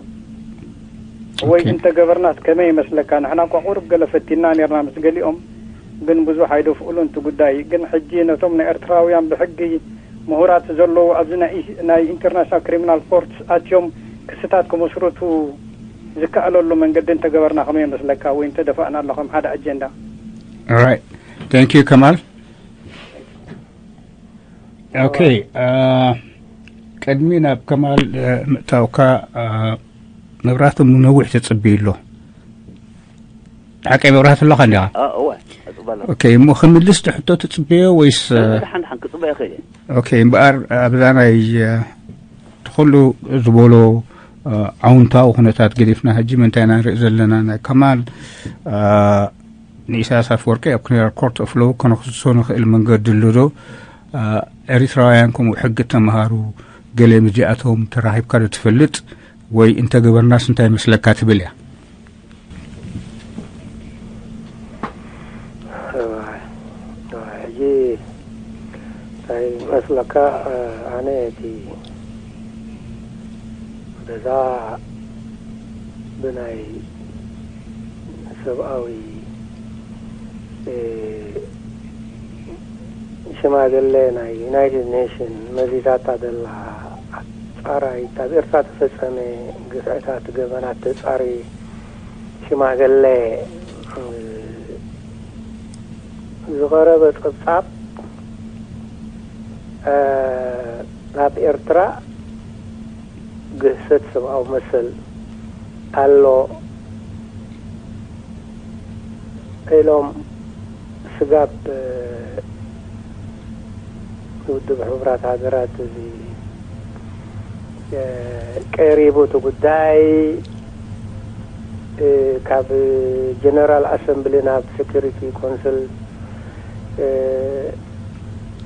ወይ እንተገበርናስ ከመይ ይመስለካ? ንሕና እኳ ቁሩብ ገለ ፈቲና ኔርና ምስ ገሊኦም፣ ግን ብዙሕ ኣይደፍኡሉን እቲ ጉዳይ። ግን ሕጂ ነቶም ናይ ኤርትራውያን ብሕጊ ምሁራት ዘለዉ ኣብዚ ናይ ኢንተርናሽናል ክሪሚናል ኮርት ኣትዮም ክስታት ክመስርቱ ዝከኣለሉ መንገዲ እንተገበርና ከመይ ይመስለካ? ወይ እንተደፋእና ኣሎ ከም ሓደ ኣጀንዳ? Thank you ከማል። ኦኬ፣ ቅድሚ ናብ ከማል ምእታውካ፣ መብራህቱ ንነዊሕ ተጽብዩ ኣሎ። ሓቀይ መብራህቱ ኣለኻ እንዲኻ? እወ፣ እጽበ ኣለኹ። ኦኬ፣ እሞ ክምልስ ትሕቶ ትጽበዮ ወይስ? ደሓን ደሓን ክጽበዮ እኽእል እየ። ኦኬ፣ እምበኣር ኣብዛ ናይ እቲ ኩሉ ዝበሎ ኣውንታዊ ኩነታት ገዲፍና ሕጂ ምንታይ ኢና ንርኢ ዘለና? ናይ ከማል ንኢሳያስ ኣፈወርቂ ኣብ ክሪሚናል ኮርት ኦፍ ሎው ከነኽስሶ ንኽእል መንገዲ ኣሎ ዶ? ኤሪትራውያን ከምኡ ሕጊ ተምሃሩ ገለ ምስዚኣቶም ተራኺብካ ዶ ትፈልጥ? ወይ እንተገበርናስ እንታይ ይመስለካ ትብል እያ? ሕጂ እንታይ ይመስለካ ኣነ እቲ በዛ ብናይ ሰብኣዊ ሽማግለ ናይ ዩናይትድ ኔሽን መዚዛታ ዘላ ኣጻራይት ኣብ ኤርትራ ተፈጸመ ግፍዕታት ገበናት ተጻሪ ሽማግለ ዝቐረበ ጸብጻብ ኣብ ኤርትራ ግህሰት ሰብኣዊ መሰል ኣሎ ኢሎም ስጋብ ውድብ ሕቡራት ሃገራት እዚ ቀሪቡ እቲ ጉዳይ ካብ ጀነራል ኣሰምብሊ ናብ ሴኩሪቲ ኮንስል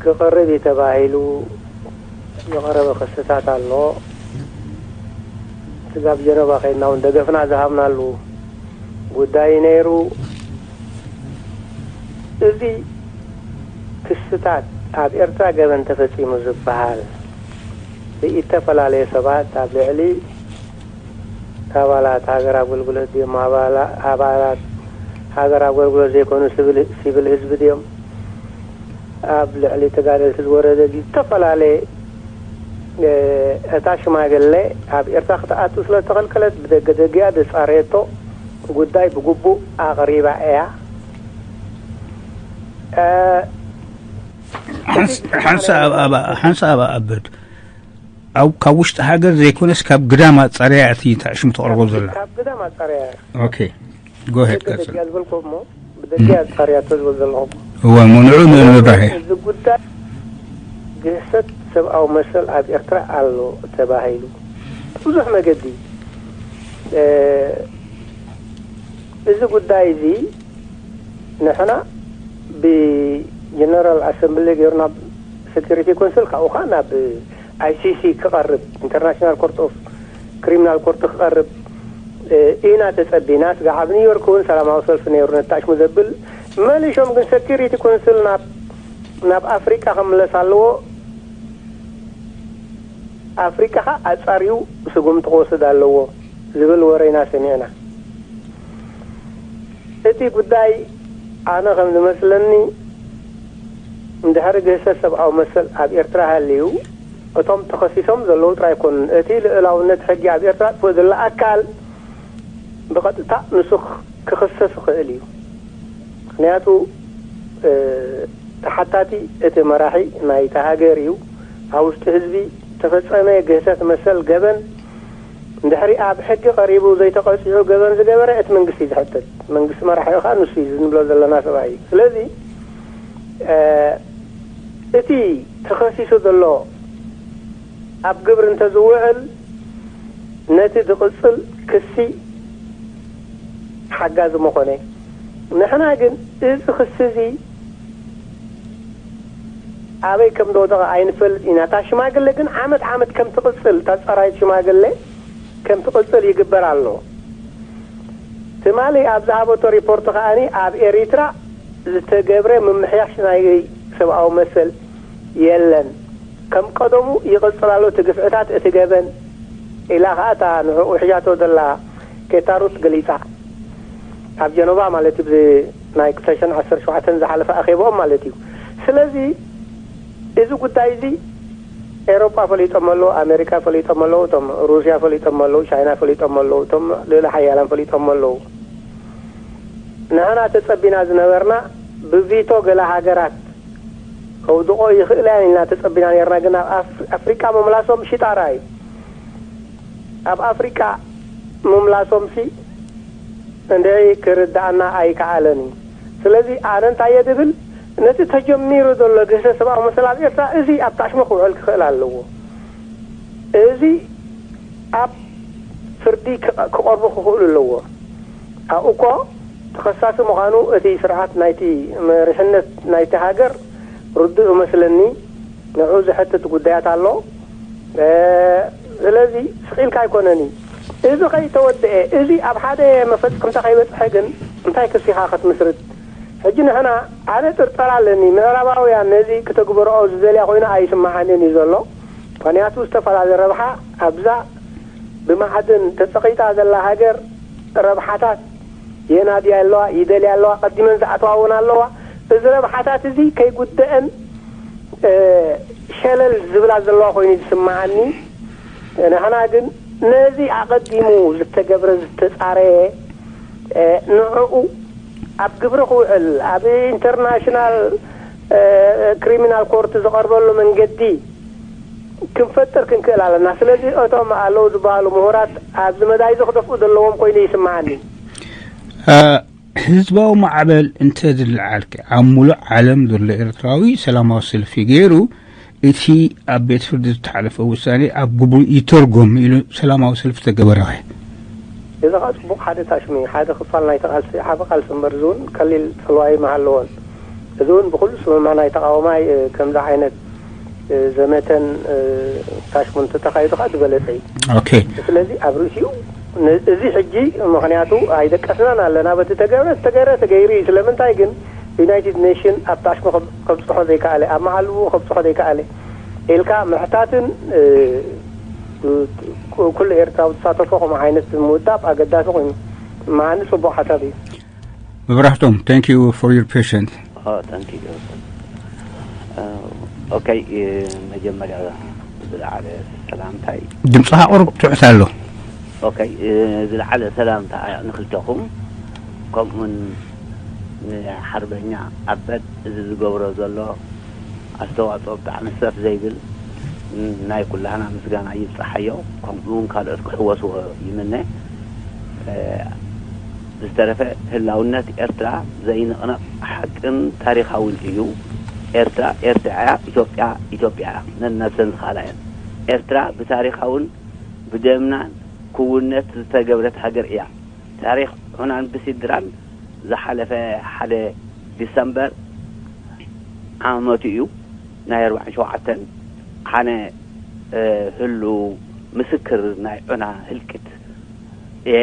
ክቐርብ እዩ ተባሂሉ ዝቐረበ ክስታት ኣሎ። ስጋብ ጀነቫ ከይድና እውን ደገፍና ዝሃብናሉ ጉዳይ ነይሩ። እዚ ክስታት ኣብ ኤርትራ ገበን ተፈጺሙ ዝበሃል ብኢተፈላለየ ሰባት ኣብ ልዕሊ ኣባላት ሃገር ኣገልግሎት ድዮም፣ ኣባላ-፣ ኣባላት ሃገር ኣገልግሎት ዘይኮኑ ሲቪል፣ ሲቪል ህዝቢ ድዮም፣ ኣብ ልዕሊ ተጋደልቲ ዝወረደ ድዩ፣ ዝተፈላለየ፣ እ፣ እታ ሽማግለ ኣብ ኤርትራ ክትኣቱ ስለ ተኸልከለት ብደገ ደገያ ዘጻረየቶ ጉዳይ ብግቡእ ኣቕሪባ እያ። እ፣ ሓንስ-፣ ሓንሳብ ኣባ-፣ ሓንሳብ ኣበድ ኣብ፣ ካብ ውሽጢ ሃገር ዘይኮነስ ካብ ግዳም ኣጻርያ እቲ ታሽሙ ተቕርቦ ዘላ። ካብ ግዳም ኣጻርያ። ኦኬ። ጎ ሄድ ቀጽል። ደገ ዝበልኮ እሞ ብደገ ኣጻርያ ተዝብል ዘለኹ። እወ፣ እሞ ንዑ ንብል ምብራህ። እዚ ጉዳይ ግህሰት ሰብኣዊ መሰል ኣብ ኤርትራ ኣሎ ተባሂሉ ብዙሕ መገዲ፣ እ፣ እዚ ጉዳይ እዚ ንሕና ብጀነራል ኣሰምብሊ ገይሩ ናብ ሴኩሪቲ ኮንስል፣ ካብኡ ኸዓ ናብ ኣይ ሲ ሲ ክቐርብ፣ ኢንተርናሽናል ኮርት ኦፍ ክሪሚናል ኮርት ክቐርብ፣ እ፣ ኢና ተጸቢና። ስጋዕ ኣብ ኒውዮርክ እውን ሰላማዊ ሰልፊ ነይሩ፣ ነታሽሙ ዘብል። መሊሾም ግን ሴኩሪቲ ኮንስል ናብ፣ ናብ ኣፍሪቃ ክምለስ ኣለዎ፣ ኣፍሪቃ ኸዓ ኣጻርዩ ስጉምቲ ክወስድ ኣለዎ ዝብል ወረ ኢና ሰሚዕና። እቲ ጉዳይ ኣነ ከም ዝመስለኒ፣ እንድሕሪ ግህሰት ሰብኣዊ መሰል ኣብ ኤርትራ ሃልዩ፣ እቶም ተኸሲሶም ዘለዉ ጥራይ ኣይኮኑን። እቲ ልኡላውነት ሕጊ ኣብ ኤርትራ ኣጥፍኡ ዘሎ ኣካል ብቐጥታ ንሱ ክኽሰስ ይኽእል እዩ። ምኽንያቱ፣ እ፣ ተሓታቲ እቲ መራሒ ናይታ ሃገር እዩ። ኣብ ውሽጢ ህዝቢ ተፈጸመ ግህሰት መሰል ገበን እንድሕሪ ኣብ ሕጊ ቀሪቡ ዘይተቐጺዑ ገበን ዝገበረ እቲ መንግስቲ እዩ ዝሕተት። መንግስቲ መራሒኡ ኸዓ ንሱ እዩ፣ እዚ ንብሎ ዘለና ሰብኣይ እዩ። ስለዚ፣ እ፣ እቲ ተኸሲሱ ዘሎ ኣብ ግብሪ እንተዝውዕል ነቲ ዝቕጽል ክሲ ሓጋዚ ምኾነ። ንሕና ግን እዚ ክሲ እዚ ኣበይ ከም ዝወደቐ ኣይንፈልጥ ኢና። እታ ሽማግለ ግን ዓመት ዓመት ከም ትቕጽል፣ እታ ጸራይት ሽማግለ ከም ትቕጽል ይግበር ኣሎ። ትማሊ ኣብ ዝሃበቶ ሪፖርት ከኣኒ ኣብ ኤሪትራ ዝተገብረ ምምሕያሽ ናይ ሰብኣዊ መሰል የለን። ከም ቀደሙ ይቕጽል ኣሎ እቲ ግፍዕታት፣ እቲ ገበን ኢላ ከኣ እታ ንዕኡ ሒዛቶ ዘላ ቴታ ሩት ገሊጻ። ኣብ ጀኖቫ ማለት እዩ፣ ብዚ ናይ ክልተ ሽሕን ዓሰርተ ሸውዓተን ዝሓለፈ ኣኼባኦም ማለት እዩ። ስለዚ እዚ ጉዳይ እዚ ኤውሮጳ ፈሊጦም ኣለዉ፣ ኣሜሪካ ፈሊጦም ኣለዉ፣ እቶም ሩስያ ፈሊጦም ኣለዉ፣ ቻይና ፈሊጦም ኣለዉ፣ እቶም ልዕለ ሓያላን ፈሊጦም ኣለዉ። ንሕና ተጸቢና ዝነበርና ብቪቶ ገለ ሃገራት ከውድቆ ይኽእላ እየን ኢልና ተጸቢና ነርና፣ ግን ኣብ ኣፍ-፣ ኣፍሪቃ ምምላሶም ሽጣራ እዩ። ኣብ ኣፍሪቃ ምምላሶምሲ እንድዒ ክርድኣና ኣይከኣለን እዩ። ስለዚ ኣነ እንታይ እየ ዝብል፣ ነቲ ተጀሚሩ ዘሎ ግህሰት ሰብኣዊ መሰል ኣብ ኤርትራ፣ እዚ ኣብ ታሽሞ ክውዕል ክኽእል ኣለዎ። እዚ ኣብ ፍርዲ ክቐ-፣ ክቐርቡ ክኽእሉ ኣለዎ። ኣብኡ እኮ ተኸሳሲ ምዃኑ እቲ ስርዓት ናይቲ መሪሕነት ናይቲ ሃገር ርዱእ እመስለኒ። ንዑ ዘሕትት ጉዳያት ኣሎ። እ፣ ስለዚ ስቕ ኢልካ ኣይኮነን እዩ። እዚ ከይተወድአ፣ እዚ ኣብ ሓደ መፈጸምታ ከይበጽሐ ግን እንታይ ክሲኻ ክትምስርት? ሕጂ ንሕና፣ ኣነ ጥርጠራ ኣለኒ፣ ምዕራባውያን ነዚ ክተግብርኦ ዝደልያ ኮይና ኣይስምዓንን እዩ ዘሎ። ምኽንያቱ ዝተፈላለየ ረብሓ ኣብዛ ብማዕድን ተጸቒጣ ዘላ ሃገር ረብሓታት የናድያ ኣለዋ፣ ይደልያ ኣለዋ፣ ቀዲመን ዝኣተዋ እውን ኣለዋ። እዚ ረብሓታት እዚ ከይጉደአን፣ እ፣ ሸለል ዝብላ ዘለዋ ኮይኑ ዝስምዓኒ። ንሕና ግን ነዚ ኣቐዲሙ ዝተገብረ፣ ዝተጻረየ፣ እ፣ ንዕኡ ኣብ ግብሪ ክውዕል፣ ኣብ ኢንተርናሽናል፣ እ፣ ክሪሚናል ኮርት ዝቐርበሉ መንገዲ ክንፈጥር ክንክእል ኣለና። ስለዚ እቶም ኣለዉ ዝበሃሉ ምሁራት ኣብዚ መዳይ እዚ ክደፍኡ ዘለዎም ኮይኑ ይስምዓኒ። እ፣ ህዝባዊ ማዕበል እንተ ዝለዓልከ፣ ኣብ ሙሉእ ዓለም ዘሎ ኤርትራዊ ሰላማዊ ሰልፊ ገይሩ፣ እቲ ኣብ ቤት ፍርዲ ዝተሓለፈ ውሳኔ ኣብ ግብሩ ይተርጎም ኢሉ ሰላማዊ ሰልፊ ተገበረኸ? እዚ ኸኣ ጽቡቕ ሓደ ታሽሙ እዩ። ሓደ ክፋል ናይቲ ቃልሲ፣ ዓቢ ቃልሲ እምበር፣ እዚ እውን ቀሊል ጽልዋ ኣይመሃለዎን። እዚ እውን ብኹሉ ስምማዕ ናይ ተቓዋማይ፣ እ፣ ከምዚ ዓይነት ዘመተን ታሽሙን ተተኻይዱ ከዓ ዝበለፀ እዩ። ስለዚ ኣብ ርእሲኡ እዚ ሕጂ ምክንያቱ ኣይደቀስናን ኣለና። በቲ ተገብረ ዝተገረ ተገይሩ እዩ። ስለምንታይ ግን ዩናይትድ ኔሽን ኣብ ታሽሙ ከብፅሖ ዘይከኣለ፣ ኣብ መዓልቡ ከብፅሖ ዘይከኣለ ኢልካ ምሕታትን ኩሉ ኤርትራዊ ተሳተፎ ከምኡ ዓይነት ምውዳብ ኣገዳሲ ኮይኑ መዓኒ ፅቡቅ ሓሳብ እዩ። መብራህቶም፣ thank you for your patience። Oh, thank you. ኦኬ፣ መጀመርያ ዝለዓለ ሰላምታይ። ድምፅኻ ቁሩብ ትሑት ኣሎ። ኦኬ፣ ዝለዓለ ሰላምታ ንክልተኹም፣ ከምኡውን ንሓርበኛ ኣበድ እዚ ዝገብሮ ዘሎ ኣስተዋፅኦ ብጣዕሚ ሰፍ ዘይብል ናይ ኩላህና ምስጋና ይብፃሓዮ። ከምኡ እውን ካልኦት ክሕወስዎ ይምነ። ዝተረፈ ህላውነት ኤርትራ ዘይንቕነቕ ሓቅን ታሪኻውን እዩ። ኤርትራ ኤርትራ እያ፣ ኢትዮጵያ ኢትዮጵያ እያ፣ ነነብሰን ዝኸኣላ እየን። ኤርትራ ብታሪኻውን ብደምናን ክውነት ዝተገብረት ሃገር እያ። ታሪኽ ዑናን ብሲድራን ዝሓለፈ ሓደ ዲሰምበር ዓመቱ እዩ፣ ናይ ኣርባዓን ሸውዓተን። ኣነ ህሉ ምስክር ናይ ዑና ህልቂት እየ።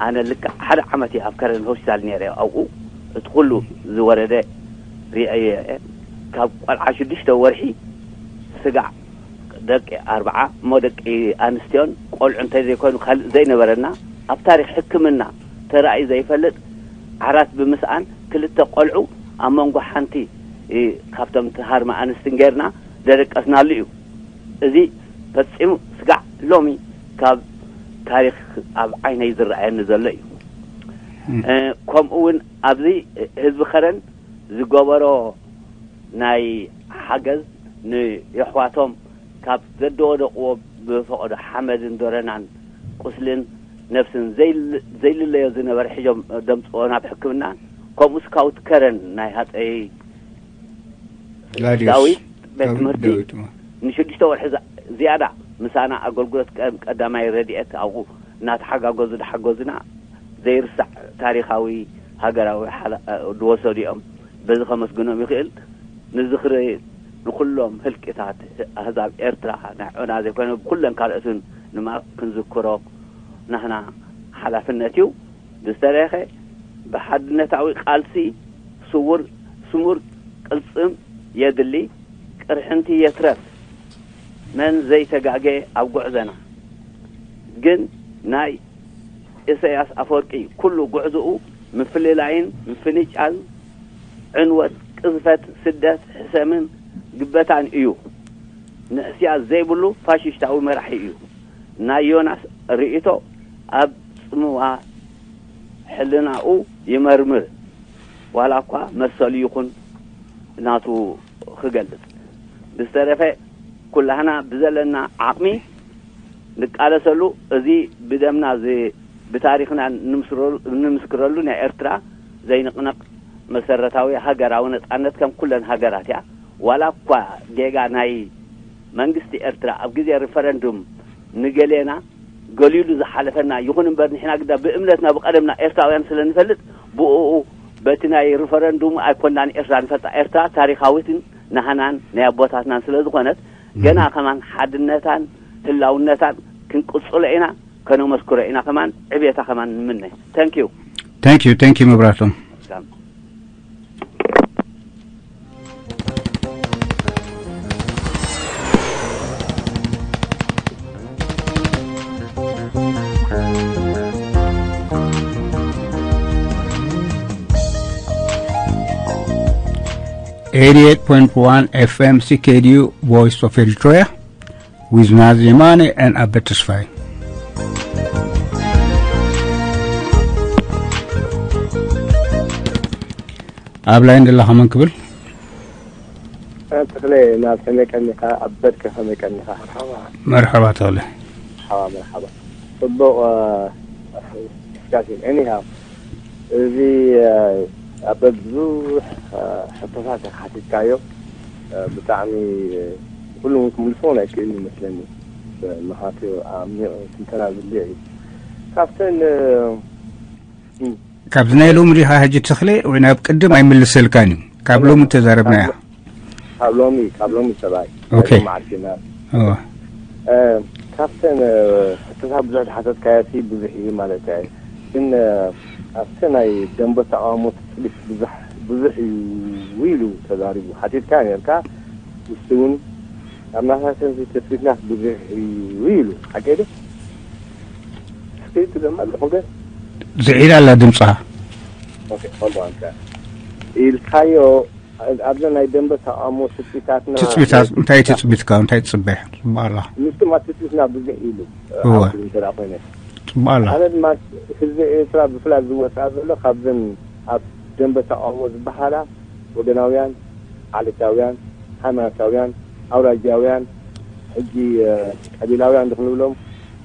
ኣነ ልክዕ ሓደ ዓመት እየ ኣብ ከረን ሆስፒታል ነይረ። ኣብኡ እቲ ኩሉ ዝወረደ ርእየ እየ። ካብ ቆልዓ ሽዱሽተ ወርሒ ስጋዕ ደቂ ኣርብዓ እሞ ደቂ ኣንስትዮን ቆልዑ እንተዘይኮይኑ ካልእ ዘይነበረና፣ ኣብ ታሪኽ ሕክምና ተራእዩ ዘይፈልጥ ዓራት ብምስኣን ክልተ ቆልዑ ኣብ መንጎ ሓንቲ ካብቶም ትሃርመ ኣንስትን ጌርና ደደቀስናሉ እዩ። እዚ ፈጺሙ ስጋዕ ሎሚ ካብ ታሪኽ ኣብ ዓይነይ ዝረኣየኒ ዘሎ እዩ። ከምኡ እውን ኣብዚ ህዝቢ ከረን ዝገበሮ ናይ ሓገዝ ንየሕዋቶም ካብ ዘደወደቕዎ ብፈቐዶ ሓመድን ደረናን ቁስልን ነፍስን ዘይልለዮ ዝነበረ ሒዞም ደምፅኦ ናብ ሕክምና። ከምኡ ስካውት ከረን ናይ ሃፀይ ዳዊት ቤት ትምህርቲ ንሽዱሽተ ወርሒ ዝያዳ ምሳና ኣገልግሎት ቀዳማይ ረድኤት ኣብኡ እናተሓጋገዙ ዝሓገዙና ዘይርሳዕ ታሪኻዊ ሃገራዊ ዝወሰዱ እዮም። በዚ ከመስግኖም ይኽእል። ንዝኽሪ ንኹሎም ህልቂታት ኣህዛብ ኤርትራ ናይ ዑና ዘይኮነ ብኩለን ካልኦትን ድማ ክንዝክሮ ናህና ሓላፍነት እዩ። ብዝተረኸ ብሓድነታዊ ቃልሲ ስውር ስሙር ቅልጽም የድሊ። ቅርሕንቲ የትረፍ መን ዘይተጋገ ኣብ ጉዕዘና ግን ናይ ኢሰያስ ኣፈወርቂ ኩሉ ጉዕዝኡ ምፍልላይን ምፍንጫል፣ ዕንወት፣ ቅዝፈት፣ ስደት፣ ሕሰምን ግበታን እዩ። ንእስያ ዘይብሉ ፋሽሽታዊ መራሒ እዩ። ናይ ዮናስ ርእይቶ ኣብ ጽምዋ ሕልናኡ ይመርምር፣ ዋላ እኳ መሰሉ ይኹን ናቱ ክገልጽ። ብዝተረፈ ኩላህና ብዘለና ዓቕሚ ንቃለሰሉ። እዚ ብደምና ብታሪኽና ንምስክረሉ ናይ ኤርትራ ዘይንቕነቕ መሰረታዊ ሃገራዊ ነጻነት ከም ኩለን ሃገራት እያ። ዋላ እኳ ጌጋ ናይ መንግስቲ ኤርትራ ኣብ ግዜ ሪፈረንዱም ንገሌና ገሊሉ ዝሓለፈና ይኹን እምበር ንሕና ግዳ ብእምነትና ብቐደምና ኤርትራውያን ስለ ንፈልጥ ብእኡ በቲ ናይ ሪፈረንዱም ኣይኮናን ኤርትራ ንፈልጣ። ኤርትራ ታሪኻዊትን ናህናን ናይ ኣቦታትናን ስለ ዝኾነት ገና ከማን ሓድነታን ህላውነታን ክንቅጽሎ ኢና፣ ከነመስክሮ ኢና። ከማን ዕቤታ ከማን ንምነ። Thank you። Thank you, thank you መብራቶም። Eighty-eight point one F M C K D U Voice of Eritrea with Nazi Yamani and Abed Tesfaye. ኣብ ላይን ደላ ከመን ክብል ተክለ ናብ ከመይ ቀኒኻ ኣብ በድከ ከመይ ቀኒኻ መርሐባ ተክለ ሓባ መርሓባ ጽቡቕ discussion anyhow እዚ ኣበ ብዙሕ ሕቶታት ኢኻ ሓቲትካዮ ብጣዕሚ ኩሉ እውን ክምልሶ ናይ ክእል ይመስለኒ ምክንያቱ ዓሚቕ ትንተና ዝድልዮ እዩ ካብተን ካብዚ ናይ ሎሚ ዲኻ ሕጂ ተኽለ ወይ ናብ ቅድም ኣይምልሰልካን እዩ ካብ ሎሚ ተዛረብናያ ካብ ሎሚ ካብ ሎሚ ሰብኣይ ኦኬ። ማዕርኪና እወ። ካብተን ሕቶታት ብዙሕ ዝሓተትካዮ ሲ ብዙሕ እዩ ማለት እዩ። ግን ኣብቲ ናይ ደንበ ተቃውሞ ትፅቢት ብዙሕ ብዙሕ እዩ ኢሉ ተዛሪቡ። ሓቲትካ ነርካ፣ ንሱ እውን ኣብ ናታተን ትፅቢትናት ብዙሕ እዩ ኢሉ። ሓቂ ዶ? ስክሪፕት ደማ ኣለኹም ዶ? ዝዒላ ኣላ ድምፅኻ። ኦኬ፣ hold on። ኢልካዮ ኣብዛ ናይ ደንበ ተቃውሞ ትፅቢታትና ትፅቢታት እንታይ ትፅቢትካ እንታይ ትፅበ? ፅቡቅ ኣላ። ንስማ ትፅቢትና ብዙሕ ኢሉ እወ። እንተ ኮይነ ፅቡቅ ኣላ። ኣነ ድማ ህዝቢ ኤርትራ ብፍላይ ዝወፅኣ ዘሎ ካብዘን ኣብ ደንበ ተቃውሞ ዝበሃላ ወገናውያን፣ ዓሌታውያን፣ ሃይማኖታውያን፣ ኣውራጃውያን፣ ሕጂ ቀቢላውያን ዝክንብሎም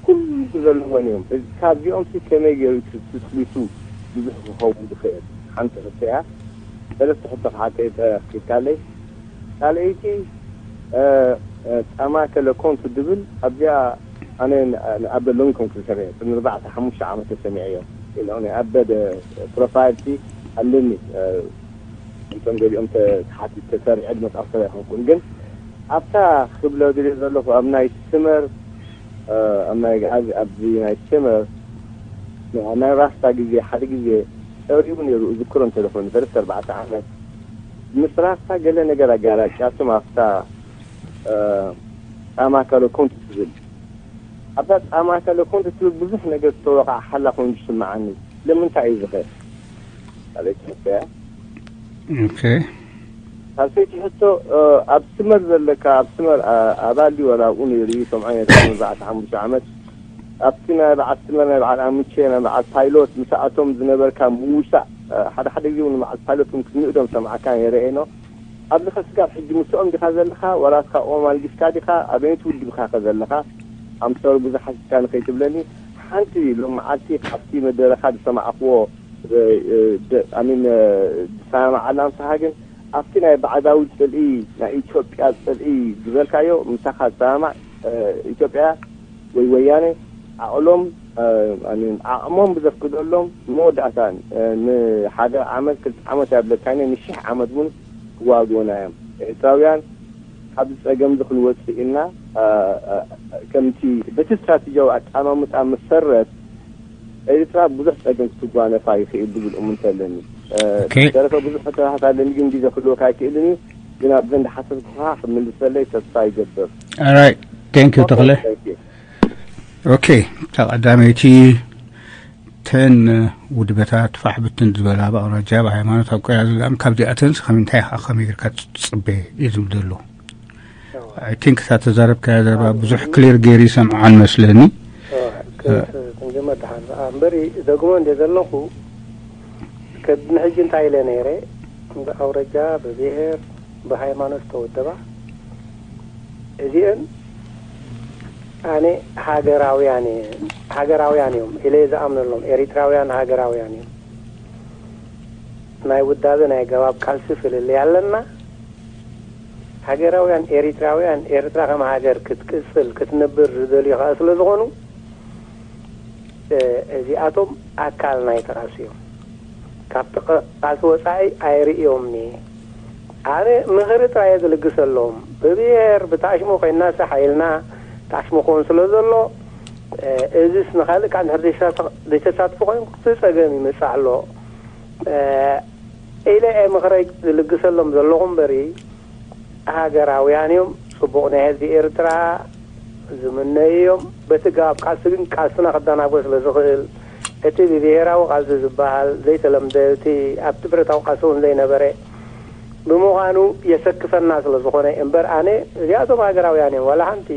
ኩሉ ዘለዎን እዮም። ካብዚኦም ሲ ከመይ ገይሩ ትፅቢቱ ብዙሕ ክኸውን ዝኽእል? ሓንቲ ሕቶ እያ። ሰለስተ ሕቶ ክሓተይ ተኽኢልካለይ። ካልኣይቲ ጻማ ከለኮንቱ ድብል ኣብዚኣ ኣነ ንኣበ ሎሚ ኮንኩ ዝሰምዐ ቅድሚ ኣርባዕተ ሓሙሽተ ዓመት ተሰሚዐዮ ኢለ ኣበደ ፕሮፋይል ሲ ኣለኒ። እንቶም ገሊኦም ተሓቲ ተሰሪዐ ዝመፅኣ ሰብ ኣይኮንኩን። ግን ኣብታ ክብሎ ድልየ ዘለኹ ኣብ ናይ ስመር ኣብ ናይ ኣብዚ ናይ ስመር ናይ ራስታ ግዜ ሓደ ግዜ ፀሪቡ ነይሩ። እዝክሮ እንተለኹ ንሰለስተ ኣርባዕተ ዓመት ምስ ራስታ ገለ ነገር ኣጋራጫቱም ኣብታ ጻማ ከለኮንቱ ትብል ኣብዛ ጻማ ከለኮንቱ ትብል ብዙሕ ነገር ዝተወቃዕ ሓላ ኮይኑ ዝስምዓኒ። ለምንታይ እዩ ዝኸ ካልኣይቲ ሕቶ እያ። ኦኬ። ካልኣይቲ ሕቶ ኣብ ስመር ዘለካ ኣብ ስመር ኣባል ድዩ ወላ ኣብኡ ነይሩ እዩ ከም ዓይነት ንኣርባዕተ ሓሙሽተ ዓመት ኣብቲ ናይ በዓል ስመር ናይ በዓል ኣምቼ ናይ በዓል ፓይሎት ምስኣቶም ዝነበርካ ምውሳእ ሓደ ሓደ ግዜ እውን በዓል ፓይሎት እውን ክትንእዶም ሰምዓካ ነይረ እየ ኖ ኣብዚ ከስጋብ ሕጂ ምስኦም ዲኻ ዘለኻ ወላስ ካብኦም ኣልጊስካ ዲኻ ኣበየት ውድብካ ከ ዘለኻ ኣምሰሩ ብዙሓት ኢልካ ንኸይትብለኒ ሓንቲ ሎም መዓልቲ ካብቲ መደረኻ ዝሰማዕኽዎ ኣሚን ዝሰማማዓላ ምሳኻ ግን ኣብቲ ናይ ባዕዳዊ ፅልኢ ናይ ኢትዮጵያ ፅልኢ ዝበልካዮ ምሳኻ ዝሰማማዕ ኢትዮጵያ ወይ ወያነ ዓቕሎም ዓቕሞም ብዘፍቅደሎም መወዳእታ ንሓደ ዓመት ክልተ ዓመት ያብለካኒ ንሽሕ ዓመት እውን ክዋግኡና እዮም ኤርትራውያን ካብ ጸገም እዚ ክንወፅእ ኢልና ከምቲ በቲ ስትራቴጂያዊ ኣቀማምጣ መሰረት ኤርትራ ብዙሕ ጸገም ክትጓነፋ ይኽእል ዝብል እምንቶ ኣለኒ። ተረፈ ብዙሕ ሕቶታት ኣለኒ ግን ግዜ ክህልወካ ኣይክእልን እዩ። ግን ኣብዘን ዝሓሰብኩኻ ክምልሰለይ ተስፋ ይገብር። Alright, thank you ተኽለ። ኦኬ፣ እታ ቀዳመይቲ ተን ውድበታት ፋሕ ብትን ዝበላ ብኣውራጃ ብሃይማኖት ኣብ ቆያ ዝላም ካብዚኣተን ከመይ እንታይ ኢኻ ከመይ ጌርካ ትጽበ እዩ ዝብል ዘሎ። I think እታ ተዛረብካያ ዘረባ ብዙሕ ክሊር ገይሩ ይሰምዓን መስለኒ። ክንጀመር ደሓን እምበሪ ደግሞ እንደ ዘለኹ ቅድሚ ሕጂ እንታይ ኢለ ነይረ ብኣውረጃ ብብሄር ብሃይማኖት ዝተወደባ እዚአን ኣነ ሃገራውያን እየ ሃገራውያን እዮም ኢለ ዝኣምነሎም ኤሪትራውያን ሃገራውያን እዮም ናይ ውዳበ ናይ ገባብ ቃልሲ ፍልልይ ኣለና ሃገራውያን ኤሪትራውያን ኤርትራ ከም ሃገር ክትቅጽል ክትነብር ዝደልዩ ከዓ ስለ ዝኾኑ እዚኣቶም ኣካል ናይ ተቃሲ እዮም ካብቲ ቃልሲ ወፃኢ ኣይርእዮም እየ ኣነ ምኽሪ ጥራየ ዝልግሰሎም ብብሄር ብታሽሙ ኮይናሲ ሓይልና ታሽሙ ክውን ስለ ዘሎ እዚስ ንካልእ ከዓ እንድሕር ዘይተሳትፎ ኮይኑ እቲ ፀገም ይመፅእ ኣሎ ኢለ እየ ምኽረይ ዝልግሰሎም ዘለኹ እምበሪ ሃገራውያን እዮም ፅቡቕ ናይ ህዝቢ ኤርትራ ዝምነዩ እዮም በቲ ገባብ ቃልሲ ግን ቃልስና ክደናጎ ስለ ዝኽእል እቲ ብብሄራዊ ቃልሲ ዝበሃል ዘይተለምደ እቲ ኣብቲ ብረታዊ ቃልሲ እውን ዘይነበረ ብምዃኑ የሰክፈና ስለ ዝኾነ እምበር ኣነ እዚኣቶም ሃገራውያን እዮም ዋላ ሓንቲ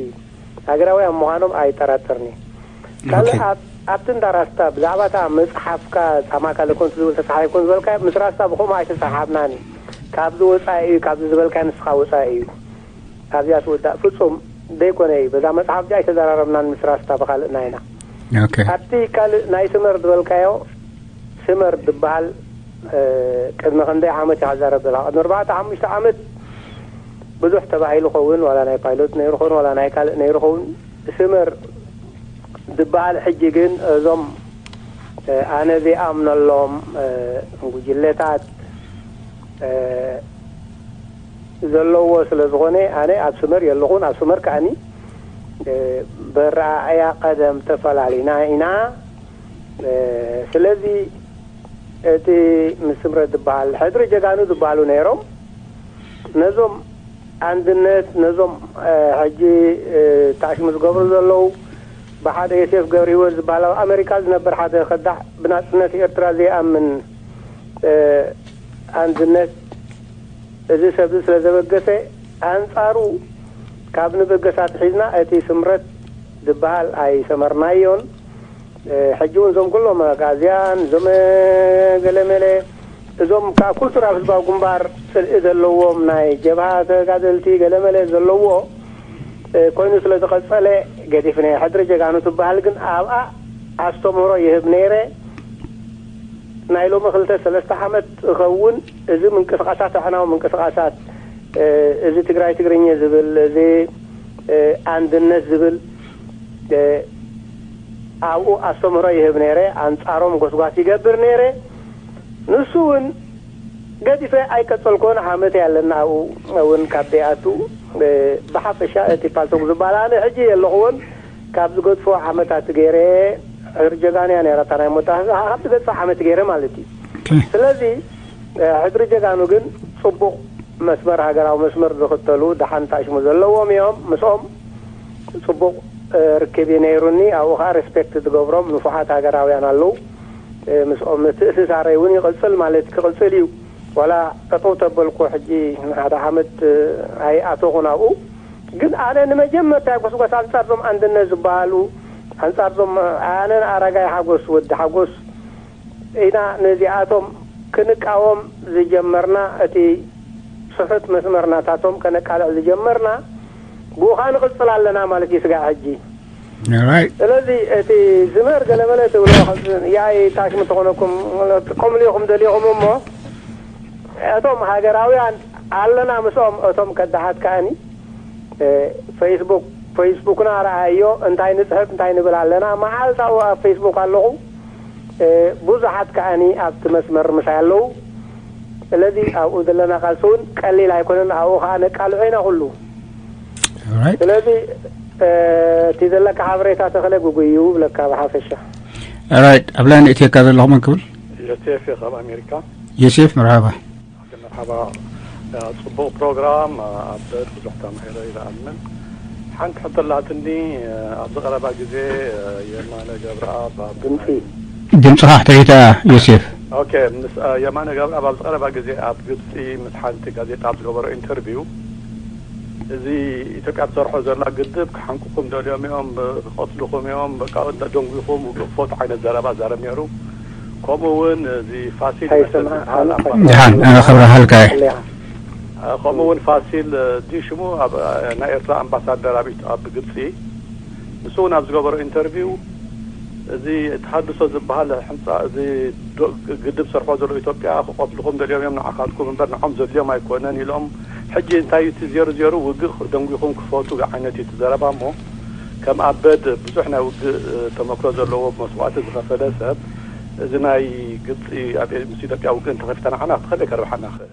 ሃገራውያን ምዃኖም ኣይጠራጠርን እዩ ካልእ ኣብቲ እንዳ ራስታ ብዛዕባ እታ መፅሓፍካ ፃማ ካልእ ኮንቱ ዝብል ተሰሓሒብኩም ዝበልካዮ ምስ ራስታ ብከምኡ ኣይተሰሓሓብናን እዩ ካብዚ ወፃኢ እዩ ካብዚ ዝበልካዮ ንስኻ ወፃኢ እዩ ኣብዚኣ ትውዳእ ፍፁም ዘይኮነ እዩ በዛ መፅሓፍ እዚኣ ኣይተዘራረብናን ምስ ራስታ ብካልእና ኢና ኣብቲ ካልእ ናይ ስመር ዝበልካዮ ስመር ዝበሃል ቅድሚ ክንደይ ዓመት እያ ክዛረብ ዘላ ቅድሚ ኣርባዕተ ሓሙሽተ ዓመት ብዙሕ ተባሂሉ ኸውን ዋላ ናይ ፓይሎት ነይሩ ኸውን ዋላ ናይ ካልእ ነይሩ ኸውን ስመር ዝበሃል ሕጂ ግን እዞም ኣነ ዘይኣምነሎም ጉጅለታት ዘለዎ ስለ ዝኾነ፣ ኣነ ኣብ ስመር የለኹን። ኣብ ስመር ከኣኒ፣ እ፣ በረኣእያ ቀደም ተፈላሊና ኢና። እ፣ ስለዚ እቲ ምስ ስምረት ዝበሃል ሕድሪ ጀጋኑ ዝበሃሉ ነይሮም። ነዞም ኣንድነት፣ ነዞም፣ እ፣ ሕጂ፣ እ፣ ታሽሙ ዝገብሩ ዘለዉ፣ ብሓደ ዮሴፍ ገብረህይወት ዝበሃል ኣብ ኣሜሪካ ዝነበር ሓደ ከዳዕ ብናጽነት ኤርትራ ዘይኣምን፣ እ፣ ኣንድነት እዚ ሰብ እዚ ስለ ዘበገሰ፣ ኣንጻሩ ካብ ንበገስ ኣትሒዝና እቲ ስምረት ዝበሃል ኣይሰመርናዮን። እ፣ ሕጂ እውን እዞም ኩሎም ኣጋዝያን፣ እዞም፣ እ፣ ገለመለ፣ እዞም ካብ ኩልቱራ ህዝባዊ ግንባር ጽልኢ ዘለዎም ናይ ጀብሃ ተጋደልቲ ገለመለ ዘለዎ፣ እ፣ ኮይኑ ስለ ዝቐጸለ፣ ገዲፍናዮ። ሕድሪ ጀጋኑ ትበሃል ግን ኣብኣ ኣስተምህሮ ይህብ ነይረ። ናይ ሎሚ ክልተ ሰለስተ ዓመት ዝኸውን እዚ ምንቅስቓሳት፣ ኣዕናዊ ምንቅስቓሳት፣ እ፣ እዚ ትግራይ ትግርኛ ዝብል፣ እዚ፣ እ፣ ኣንድነት ዝብል፣ እ፣ ኣብኡ ኣስተምህሮ ይህብ ነይረ፣ ኣንጻሮም ጎስጓስ ይገብር ነይረ። ንሱ እውን ገዲፈ ኣይቀጸልኩዎን። ዓመት ኣለና ኣብኡ እውን ካብ ደይኣቱ፣ እ፣ ብሓፈሻ እቲ ፓልቶክ ዝበሃል ኣነ ሕጂ የለኹዎን። ካብ ዝገድፎ ዓመታት ገይረ፣ ሕድሪ ጀጋኑ እያ ነይራ እታ ናይ ሞታ፣ ካብ ዝገድፎ ዓመት ገይረ ማለት እዩ። ኦኬ። ስለዚ፣ እ፣ ሕድሪ ጀጋኑ ግን ጽቡቕ መስመር፣ ሃገራዊ መስመር ዝኽተሉ፣ ደሓን ታሽሙ ዘለዎም እዮም። ምስኦም ጽቡቕ፣ እ፣ ርክብ እዩ ነይሩኒ። ኣብኡ ኸኣ ሬስፔክት ዝገብሮም ንፉዓት ሃገራውያን ኣለዉ። እ፣ ምስኦም ምትእስሳረይ እውን ይቕጽል ማለት ክቕጽል እዩ። ዋላ ጠጠው ተበልኩ፣ ሕጂ ንሓደ ዓመት፣ እ፣ ኣይኣተኹን ኣብኡ። ግን ኣነ ንመጀመርታ ጎስጓስ ኣንጻር ዞም ኣንድነት ዝበሃሉ፣ ኣንጻር ዞም ኣነን ኣረጋይ ሓጎስ፣ ወዲ ሓጎስ ኢና ነዚኣቶም ክንቃወም ዝጀመርና። እቲ ስሑት መስመር ናታቶም ከነቃልዕ ዝጀመርና፣ ብኡ ኸኣ ንቕጽል ኣለና ማለት እዩ ስጋዕ ሕጂ። ኦራይት። ስለዚ እቲ ዝመር ገለመለ ትብሎ፣ ያይ ታሽሙ ተኾነኩም፣ ከምሉ ኢኹም ደሊኹም እሞ፣ እቶም ሃገራውያን ኣለና ምስኦም፣ እቶም ከዳሓት ከኣኒ፣ እ፣ ፌስቡክ፣ ፌስቡክና ረኣዮ፣ እንታይ ንጽሕፍ፣ እንታይ ንብል ኣለና። መዓልታዊ ኣብ ፌስቡክ ኣለኹ። እ፣ ብዙሓት ከኣኒ ኣብቲ መስመር ምሳይ ኣለዉ። ስለዚ ኣብኡ ዘለና ቃልሲ እውን ቀሊል ኣይኮነን። ኣብኡ ኸኣ ነቃልዖ ኢና ኩሉ። ኦራይት። ስለዚ፣ እ፣ እቲ ዘለካ ሓበሬታ ተኽለ ግጉይ እዩ ብለካ ብሓፈሻ። ኦራይት። ኣብ ላይን እትየካ ዘለኹ መን ክብል? ዮሴፍ እየ ካብ ኣሜሪካ። ዮሴፍ፣ መርሓባ። መርሓባ። እ፣ ጽቡቕ ፕሮግራም፣ እ፣ ኣብ ብዙሕ ተማሂረ ኢለ እኣምን። ሓንቲ ሕቶ ኣላትኒ፣ እ፣ ኣብዚ ቀረባ ግዜ፣ እ፣ የማነ ገብረኣብ ኣብ ድምጺ። ድምጽኻ ክትሕይታ ዮሴፍ። ኦኬ፣ ምስ፣ እ፣ የማነ ገብረኣብ ኣብዚ ቀረባ ግዜ ኣብ ግብጺ ምስ ሓንቲ ጋዜጣ ኣብ ዝገበሮ ኢንተርቪው፣ እዚ ኢትዮጵያ ትሰርሖ ዘላ ግድብ ክሓንቁኩም ደልዮም እዮም፣ ክቐትልኹም እዮም፣ በቃ ደንጒኹም ውግእ ክፈቱ ዓይነት ዘረባ ዛረብ ነይሩ። ከምኡ እውን እዚ ፋሲል ይመስል ኣይሰማዕ ዝበሃል ኣነ ኣምባሳደር፣ ደሓን፣ ኣነ ክብረሃልካ እየ። ከምኡ እውን ፋሲል፣ እ፣ ድዩ ሽሙ፣ ኣብ፣ እ፣ ናይ ኤርትራ ኣምባሳደር ኣብ ኢት-፣ ኣብ ግብጺ፣ ንሱ እውን ኣብ ዝገበሮ ኢንተርቪው፣ እዚ ተሃድሶ ዝበሃል ሕንጻ፣ እዚ ዶ-፣ ግድብ ሰርሖ ዘሎ ኢትዮጵያ ክቐትልኹም ደልዮም እዮም፣ ንዓኻትኩም እምበር ንዖም ዘድልዮም ኣይኮነን ኢሎም። ሕጂ እንታይ እዩ እቲ ዜሩ ዜሩ ውግእ ደንጒኹም ክፈቱ ዓይነት እዩ እቲ ዘረባ እሞ፣ ከም ኣበድ ብዙሕ ናይ ውግእ ተመክሮ ዘለዎ መስዋእቲ ዝኸፈለ ሰብ፣ እዚ ናይ ግብፂ ኣብ ምስ ኢትዮጵያ ውግእ እንተኸፊታ ንዓና ከመይ ከርብሓና ይኽእል?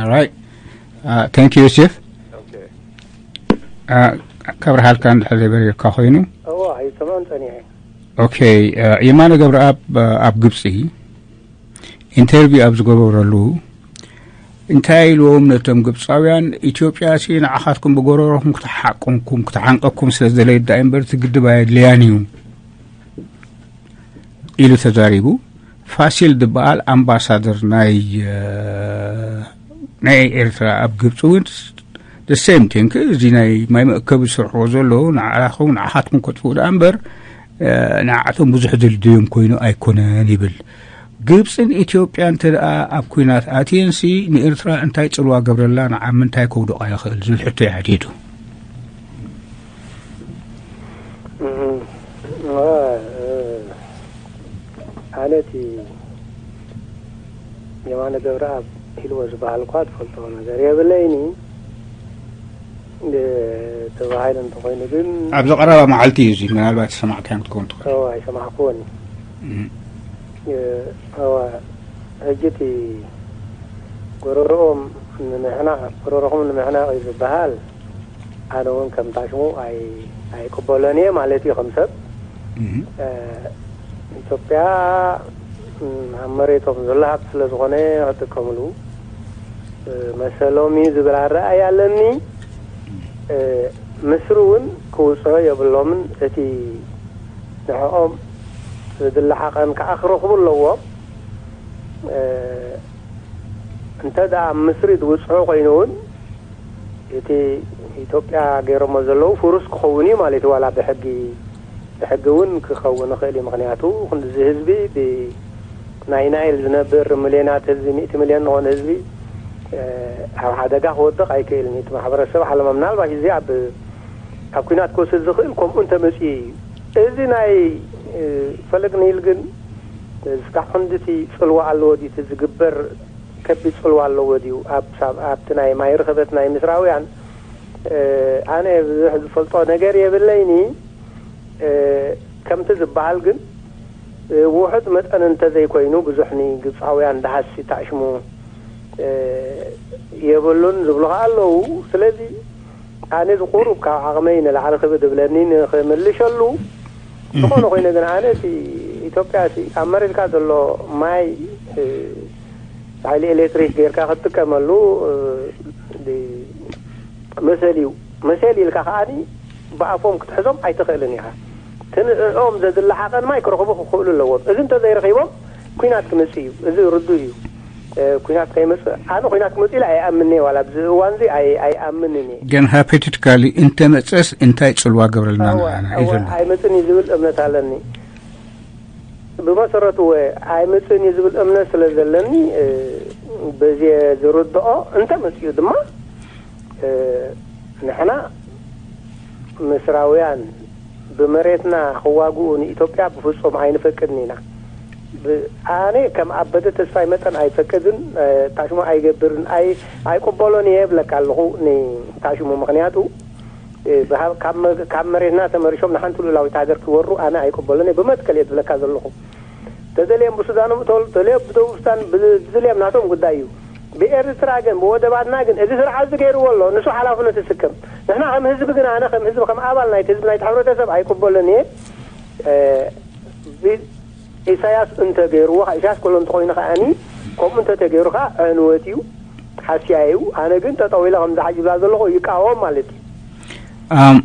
ኦራይት። አ፣ ታንክ ዩ ዮሴፍ። ኦኬ። አ፣ ከብርሃልካ እንድሕር ዘይበሪርካ ኮይኑ። እዋ፣ ኣይሰማን ጸኒሐ። ኦኬ፣ አ፣ የማነ ገብረኣብ፣ አ፣ ኣብ ግብጺ ኢንተርቪው ኣብ ዝገበረሉ እንታይ ኢልዎም ነቶም ግብጻውያን፣ "ኢትዮጵያ ሲ ንዓኻትኩም ብጎረሮኹም ክትሓቁምኩም፣ ክትሓንቀኩም ስለ ዝደለየት ደኣ እምበር እቲ ግድብ ኣየድልያን እዩ" ኢሉ ተዛሪቡ። ፋሲል ዝበሃል ኣምባሳደር ናይ፣ እ፣ ናይ ኤርትራ ኣብ ግብጺ እውን the same thing፣ እዚ ናይ ማይ መእከቢ ዝሰርሕዎ ዘለዉ ንዓኹም፣ ንዓኻትኩም ከጥፍኡ ደኣ እምበር፣ እ፣ ንዓቶም ብዙሕ ዘድልዮም ኮይኑ ኣይኮነን ይብል። ግብጽን ኢትዮጵያ እንተ ደኣ ኣብ ኲናት ኣትየንሲ ንኤርትራ እንታይ ጽልዋ ገብረላ፣ ንዓ ምንታይ ከውድቓ ይኽእል ዝብል ሕቶ እዩ ሓቲቱ። እህ፣ እ፣ ኣነ እቲ የማነ ገብረኣብ ኢልዎ ዝበሃል እኳ ትፈልጦ ነገር የብለይኒ። እ፣ ተባሂሉ እንተኾይኑ ግን ኣብዚ ቀረባ መዓልቲ እዩ እዚ፣ ምናልባት ዝሰማዕካዮም ክትከውን ትኽእል። እዋ፣ ኣይሰማዕኩዎን። እህ። እ፣ እዋ፣ ሕጂ እቲ ጎረሮኦም ንምሕናቕ፣ ብረርኹም ንምሕናቕ እዩ ዝበሃል። ኣነ እውን ከምታ ሽሙ ኣይ-፣ ኣይቅበሎን እየ ማለት እዩ። ከም ሰብ፣ እህ። እ፣ ኢትዮጵያ፣ እ፣ ኣብ መሬቶም ዘሎ ሃብቲ ስለ ዝኾነ ክጥቀምሉ፣ እ፣ መሰሎም እዩ ዝብል ኣረኣእያ ኣለኒ። እ፣ ምስሪ እውን ክውፅዖ የብሎምን። እቲ ንዕኦም ዝድሊ ሓቐን ከዓ ክረኽቡ ኣለዎም። እ፣ እንተ ደኣ ኣብ ምስሪ ዝውፅዖ ኮይኑ እውን፣ እቲ ኢትዮጵያ ገይሮሞ ዘለዉ ፍሩስ ክኸውን እዩ ማለት እዩ። ዋላ ብሕጊ፣ ብሕጊ እውን ክኸውን ይኽእል እዩ። ምኽንያቱ ክንድዚ ህዝቢ፣ ብ-፣ ናይ ናይል ዝነብር ሚልዮናት ህዝቢ፣ ሚእቲ ሚልዮን ዝኾነ ህዝቢ፣ እ፣ ኣብ ሓደጋ ክወድቕ ኣይክእልን እዩ። እቲ ማሕበረሰብ ዓለማ ምናልባሽ እዚ ኣብ፣ ኣብ ኲናት ክወስድ ዝኽእል ከምኡ እንተመፅኡ እዩ። እዚ ናይ፣ እ፣ ፈለግ ኒል ግን ስጋዕ ክንድቲ ፅልዋ ኣለዎ ድዩ? እቲ ዝግበር ከቢድ ፅልዋ ኣለዎ ድዩ? ኣብ ሳብ-፣ ኣብቲ ናይ ማይ ርኽበት ናይ ምስራውያን፣ እ፣ ኣነ ብዙሕ ዝፈልጦ ነገር የብለይኒ። እ፣ ከምቲ ዝበሃል ግን፣ እ፣ ውሑድ መጠን እንተዘይኮይኑ ብዙሕ ንግብፃውያን ደሃሲ ታሽሙ፣ እ፣ የብሉን ዝብሉ ኸዓ ኣለዉ። ስለዚ ኣነ እዚ ቁሩብ ካብ ዓቕመይ ንላዕሊ ክብድ እብለኒ ንኽምልሸሉ። ዝኾነ እህ። ኮይኑ ግን ኣነ እቲ ኢትዮጵያ እቲ ኣብ መሬትካ ዘሎ ማይ፣ እ፣ ሓይሊ ኤሌክትሪክ ጌርካ ክትጥቀመሉ፣ እ፣ ድ-፣ መሰል እዩ። መሰል ኢልካ ከዓኒ ብኣፎም ክትሕዞም ኣይትኽእልን ኢኻ። እቲ ንዕኦም ዘድሊ ሓቐን ማይ ክረኽቡ ክኽእሉ ኣለዎም። እዚ እንተዘይረኺቦም ኲናት ክመጽእ እዩ። እዚ ርዱእ እዩ። እ፣ ኲናት ከይመጽእ፣ ኣነ ኲናት ክመጽእ ኢለ ኣይኣምንን እየ። ዋላ ኣብዚ እዋን እዚ ኣይ-፣ ኣይኣምንን እየ። ግን ሃይፖቴቲካሊ እንተመጸስ እንታይ ጽልዋ ገብረልና እወ፣ ንዓና እዩ እወ፣ ዘሎ? ኣይመጽእን እዩ ዝብል እምነት ኣለኒ። ብመሰረቱ እወ፣ ኣይመጽእን እዩ ዝብል እምነት ስለ ዘለኒ፣ እ፣ በዚ ዝርድኦ፣ እንተመጽኡ ድማ፣ እ፣ ንሕና ምስራውያን ብመሬትና ክዋግኡ ንኢትዮጵያ ብፍጹም ኣይንፈቅድን ኢና። ብ-፣ ኣነ ከም ኣበደ ተስፋይ መጠን ኣይፈቅድን፣ እ፣ ታሽሙ ኣይገብርን፣ ኣይ-፣ ኣይቅበሎን እየ እብለካ ኣለኹ ንታሽሙ። ምኽንያቱ፣ እ፣ ብሃ-፣ ካብ መ-፣ ካብ መሬትና ተመሪሾም ንሓንቲ ልኡላዊት ሃገር ክወሩ ኣነ ኣይቅበሎን እየ። ብመትከል እየ ዝብለካ ዘለኹ። ተደልዮም ብሱዳኖም እተወሉ፣ ተደልዮም ብደቡብ ሱዳን፣ ብ-፣ ብዝልዮም ናቶም ጉዳይ እዩ። ብኤርትራ ግን፣ ብወደባትና ግን፣ እዚ ስርዓት እዚ ገይርዎ ኣሎ፣ ንሱ ሓላፍነት ይስከም። ንሕና ከም ህዝቢ ግን፣ ኣነ ከም ህዝቢ፣ ከም ኣባል ናይቲ ህዝቢ፣ ናይቲ ሕብረተሰብ ኣይቅበሎን እየ። እ፣ ብ-፣ ኢሳያስ እንተገይርዎ፣ ኢሳያስ ከሎ እንተኾይኑ ከኣኒ፣ ከምኡ እንተተገይሩ ከኣ ዕንወት እዩ፣ ሓስያ እዩ። ኣነ ግን ጠጠው ኢለ ከምዚ ሓጂ ዝብላ ዘለኹ ይቃወም ማለት እዩ። ኣም፣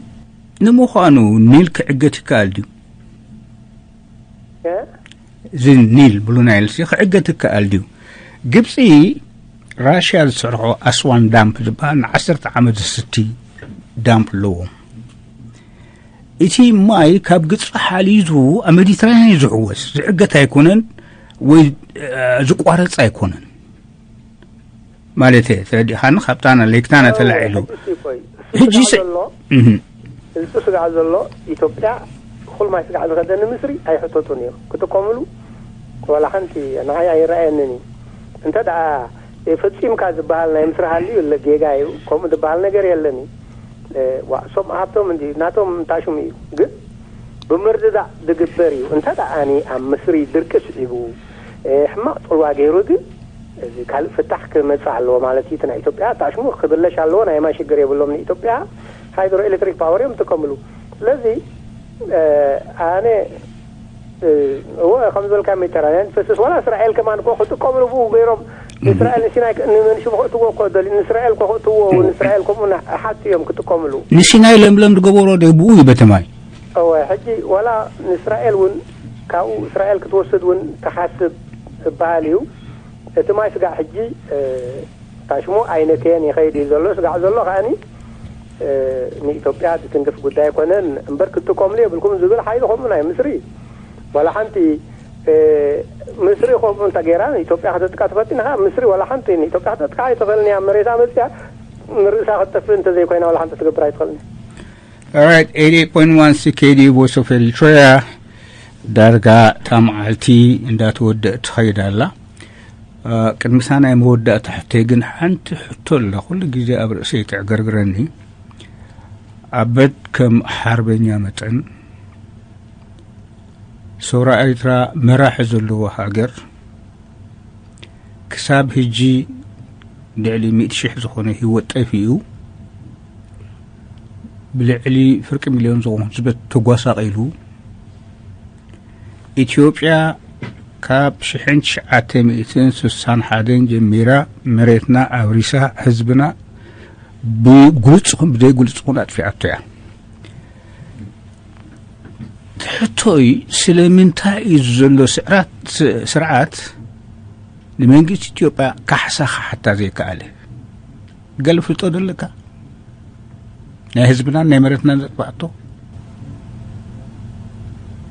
ንምዃኑ ኒል ክዕገት ይከኣል ድዩ? እ? እዚ ኒል፣ ብሉ ናይል ሲ ክዕገት ይከኣል ድዩ? ግብጺ ራሽያ ዝሰርሖ ኣስዋን ዳምፕ ዝበሃል ንዓሰርተ ዓመት ዝስቲ ዳምፕ ኣለዎም። እቲ ማይ ካብ ግብጺ ሓሊዙ ኣብ ሜዲትራንያን እዩ ዝሕወስ። ዝዕገት ኣይኮነን ወይ፣ እ፣ ዝቋረጽ ኣይኮነን። ማለት እየ፣ ተረዲእኻኒ? ካብ ጣና ሌክ ጣና ተላዒሉ። ሕጂ እሱ ሕጂ ስጋዕ ስ-፣ ዘሎ፣ እህ። እሱ ስጋዕ ዘሎ፣ ኢትዮጵያ እኹል ማይ ስጋዕ ዝኸደ ንምስሪ ኣይሕተቱን እዮም። ክጥቀምሉ ዋላ ሓንቲ ንዓይ ኣይረኣየንን እዩ። እንተ ደኣ ፈጺምካ ዝበሃል ናይ ምስሪ ሃልዩ፣ ለ-፣ ጌጋ እዩ። ከምኡ ዝበሃል ነገር የለን እዩ። እ፣ ዋ፣ እሶም ሃብቶም እንዲ ናቶም ታሽሙ እዩ። ግን ብምርድዳእ ዝግበር እዩ። እንተ ደኣ ኣኒ ኣብ ምስሪ ድርቂ ስዒቡ፣ እ፣ ሕማቕ ጽልዋ ገይሩ፣ ግን እዚ ካልእ ፍታሕ ክመጽእ ኣለዎ ማለት እዩ። እቲ ናይ ኢትዮጵያ ታሽሙ ክብለሽ ኣለዎ። ናይ ማይ ሽግር የብሎም። ንኢትዮጵያ ሃይድሮ ኤሌክትሪክ ፓወር እዮም ዝጥቀምሉ። ስለዚ፣ እ፣ ኣነ፣ እ፣ እወ፣ ከም ዝበልካ ሜዲተራንያን ፈስስ፣ ዋላ እስራኤል ከማን እኮ ክጥቀምሉ ብኡ ገይሮም፣ እህ። እስራኤል ንሲናይ ክ-፣ ንመንሽቡ ክእትዎ እኮ ደልዩ፣ ንእስራኤል እኮ ክእትዎ እውን፣ እስራኤል ከምኡ ና-፣ ሓቲ እዮም ክጥቀምሉ። ንሲናይ ለምለም ዝገበሮ ዶ ብኡ እዩ በቲ ማይ? እወ፣ ሕጂ ዋላ ንእስራኤል እውን፣ ካብኡ እስራኤል ክትወስድ እውን ትሓስብ እበሃል እዩ። እቲ ማይ ስጋዕ ሕጂ፣ እ፣ ታሽሙ ኣይነከየን ይኸይድ እዩ ዘሎ። ስጋዕ ዘሎ ከኣኒ፣ እ፣ ንኢትዮጵያ ዝትንክፍ ጉዳይ ኣይኮነን እምበር፣ ክትጥቀምሉ የብልኩም ዝብል ሓይሊ ከምኡ ናይ ምስሪ ዋላ ሓንቲ፣ እ፣ ምስሪ ከምኡ እንተ ገይራ ንኢትዮጵያ ከተጥቃ ትፈትን ኢኻ። ምስሪ ዋላ ሓንቲ ንኢትዮጵያ ከተጥቃ ኣይትኽእልን እያ። ኣብ መሬታ መፅያ ንርእሳ ክትጠፍእ እንተዘይኮይና ዋላ ሓንቲ ትገብር ኣይትኽእልን እያ። Alright, eighty-eight point one C K D U Voice of Eritrea፣ ዳርጋ እታ መዓልቲ እንዳተወደአት ትኸይድ ኣላ። እ፣ ቅድሚ ሳናይ መወዳእታ ሕቶይ ግን ሓንቲ ሕቶ ኣላ፣ ኩሉ ግዜ ኣብ ርእሰይ ትዕገርግረኒ። ኣበት ከም ሓርበኛ መጠን፣ ሰውራ ኤርትራ መራሒ ዘለዎ ሃገር፣ ክሳብ ሕጂ ልዕሊ ሚእቲ ሽሕ ዝኾነ ህይወት ጠፊኡ፣ ብልዕሊ ፍርቂ ሚልዮን ዝኾኑ ህዝቢ ተጓሳቒሉ፣ ኢትዮጵያ ካብ ሽሕን ትሽዓተ ሚእትን ስሳን ሓደን ጀሚራ መሬትና ኣብሪሳ ህዝብና ብግሉጽ ይኹን ብዘይግሉጽ ይኹን ኣጥፊኣቶ እያ። ሕቶይ ስለምንታይ እዩ ዘሎ ስዕራት ስርዓት ንመንግስቲ ኢትዮጵያ ካሕሳ ክሓታ ዘይከኣለ? ገለ ፍልጦ ደለካ ናይ ህዝብናን ናይ መሬትናን ዘጥፋእቶ?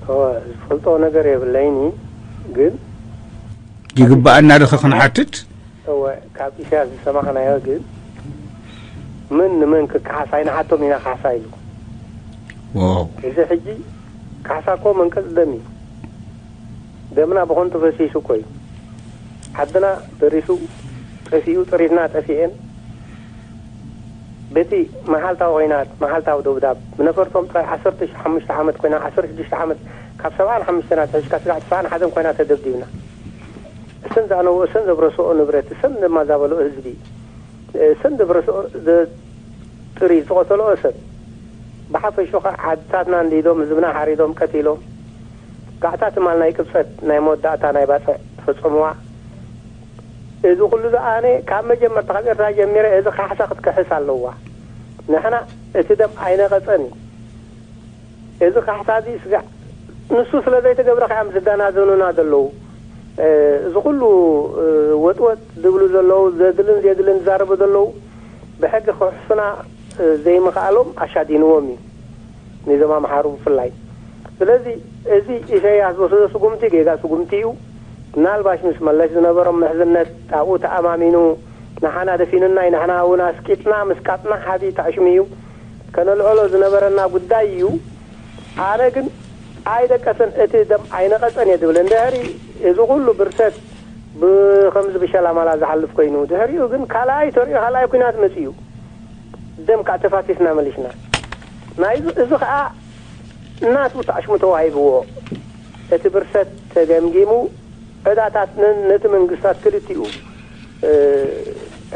እወ፣ ዝፈልጦ ነገር የብለይኒ፣ ግን ይግባኣና ዶ ክንሓትት? እወ፣ ካብ ኢሳያስ ዝሰማዕናዮ ግን ምን ንመን ክከሓስ ኣይንሓቶም ኢና ካሕሳ ኢሉ። ዋው። እዚ ሕጂ ካሕሳ እኮ መንቀጽ ደም እዩ። ደምና ብኾንቱ ፈሲሱ እኮ እዩ። ዓድና በሪሱ ጠፊኡ፣ ጥሪትና ጠፊኤን፣ በቲ መዓልታዊ ኮይናት፣ መዓልታዊ ደብዳብ፣ ብነፈርቶም ጥራይ ዓሰርተ ሓሙሽተ ዓመት ኮይና፣ ዓሰርተ ሽዱሽተ ዓመት፣ ካብ ሰብዓን ሓሙሽተን ኣትሒዝካ ስጋዕ ትስዓን ሓደን ኮይና ተደብዲብና። እሰን ዘዕነውኦ፣ እሰን ዘብረስኦ ንብረት፣ እሰን ዘማዛበልኦ ህዝቢ፣ እሰን ዘብረስኦ፣ ዘ-፣ ጥሪ ዝቆሰልኦ ሰብ፣ ብሓፈሽኡ ኸዓ ዓድታትና እንዲዶም፣ ህዝብና ሓሪዶም፣ ቀቲሎም፣ ጋዕታ ትማል ናይ ቅብጸት፣ ናይ መወዳእታ ናይ ባጽዕ ፈጸምዋ። እዚ ኩሉ ዝኣነ ካብ መጀመርታ ካብ ኤርትራ ጀሚረ እዚ ካሕሳ ክትክሕስ ኣለዋ። ንሕና እቲ ደም ኣይነቐጸን እዩ። እዚ ካሕሳ እዚ ስጋዕ ንሱ ስለ ዘይተገብረ ከ እዮም ዝደናዘኑና ዘለዉ። እ፣ እዚ ኩሉ፣ እ፣ ወጥወጥ ዝብሉ ዘለዉ፣ ዘድልን ዘየድልን ዝዛረቡ ዘለዉ፣ ብሕጊ ክሕሱና፣ እ፣ ዘይምኽኣሎም ኣሻዲንዎም እዩ። ንዞም ኣምሓሩ ብፍላይ። ስለዚ እዚ ኢሳያስ ዝወሰዶ ስጉምቲ ጌጋ ስጉምቲ እዩ። ምናልባሽ ምስ መለስ ዝነበሮም ምሕዝነት ኣብኡ ተኣማሚኑ ንሓና ደፊኑና እዩ፣ ንሕና እውን ኣስቂጥና ምስቃጥና ሓዲ ታዕሽሙ እዩ። ከነልዕሎ ዝነበረና ጉዳይ እዩ። ኣነ ግን ኣይደቀሰን፣ እቲ ደም ኣይነቐጸን እየ ዝብል። እንድሕሪ እዚ ኩሉ ብርሰት ብኸምዚ ብሸላማላ ዝሓልፍ ኮይኑ፣ ድሕሪኡ ግን ካልኣይ ተሪኡ ካልኣይ ኲናት መጺኡ። ደም ከዓ ተፋሲስና መሊስና። ናይ እዚ፣ እዚ ከዓ ናቱ ታዕሽሙ ተዋሂብዎ። እቲ ብርሰት ተገምጊሙ ዕዳታት ን-፣ ነቲ መንግስታት ክልቲኡ፣ እ፣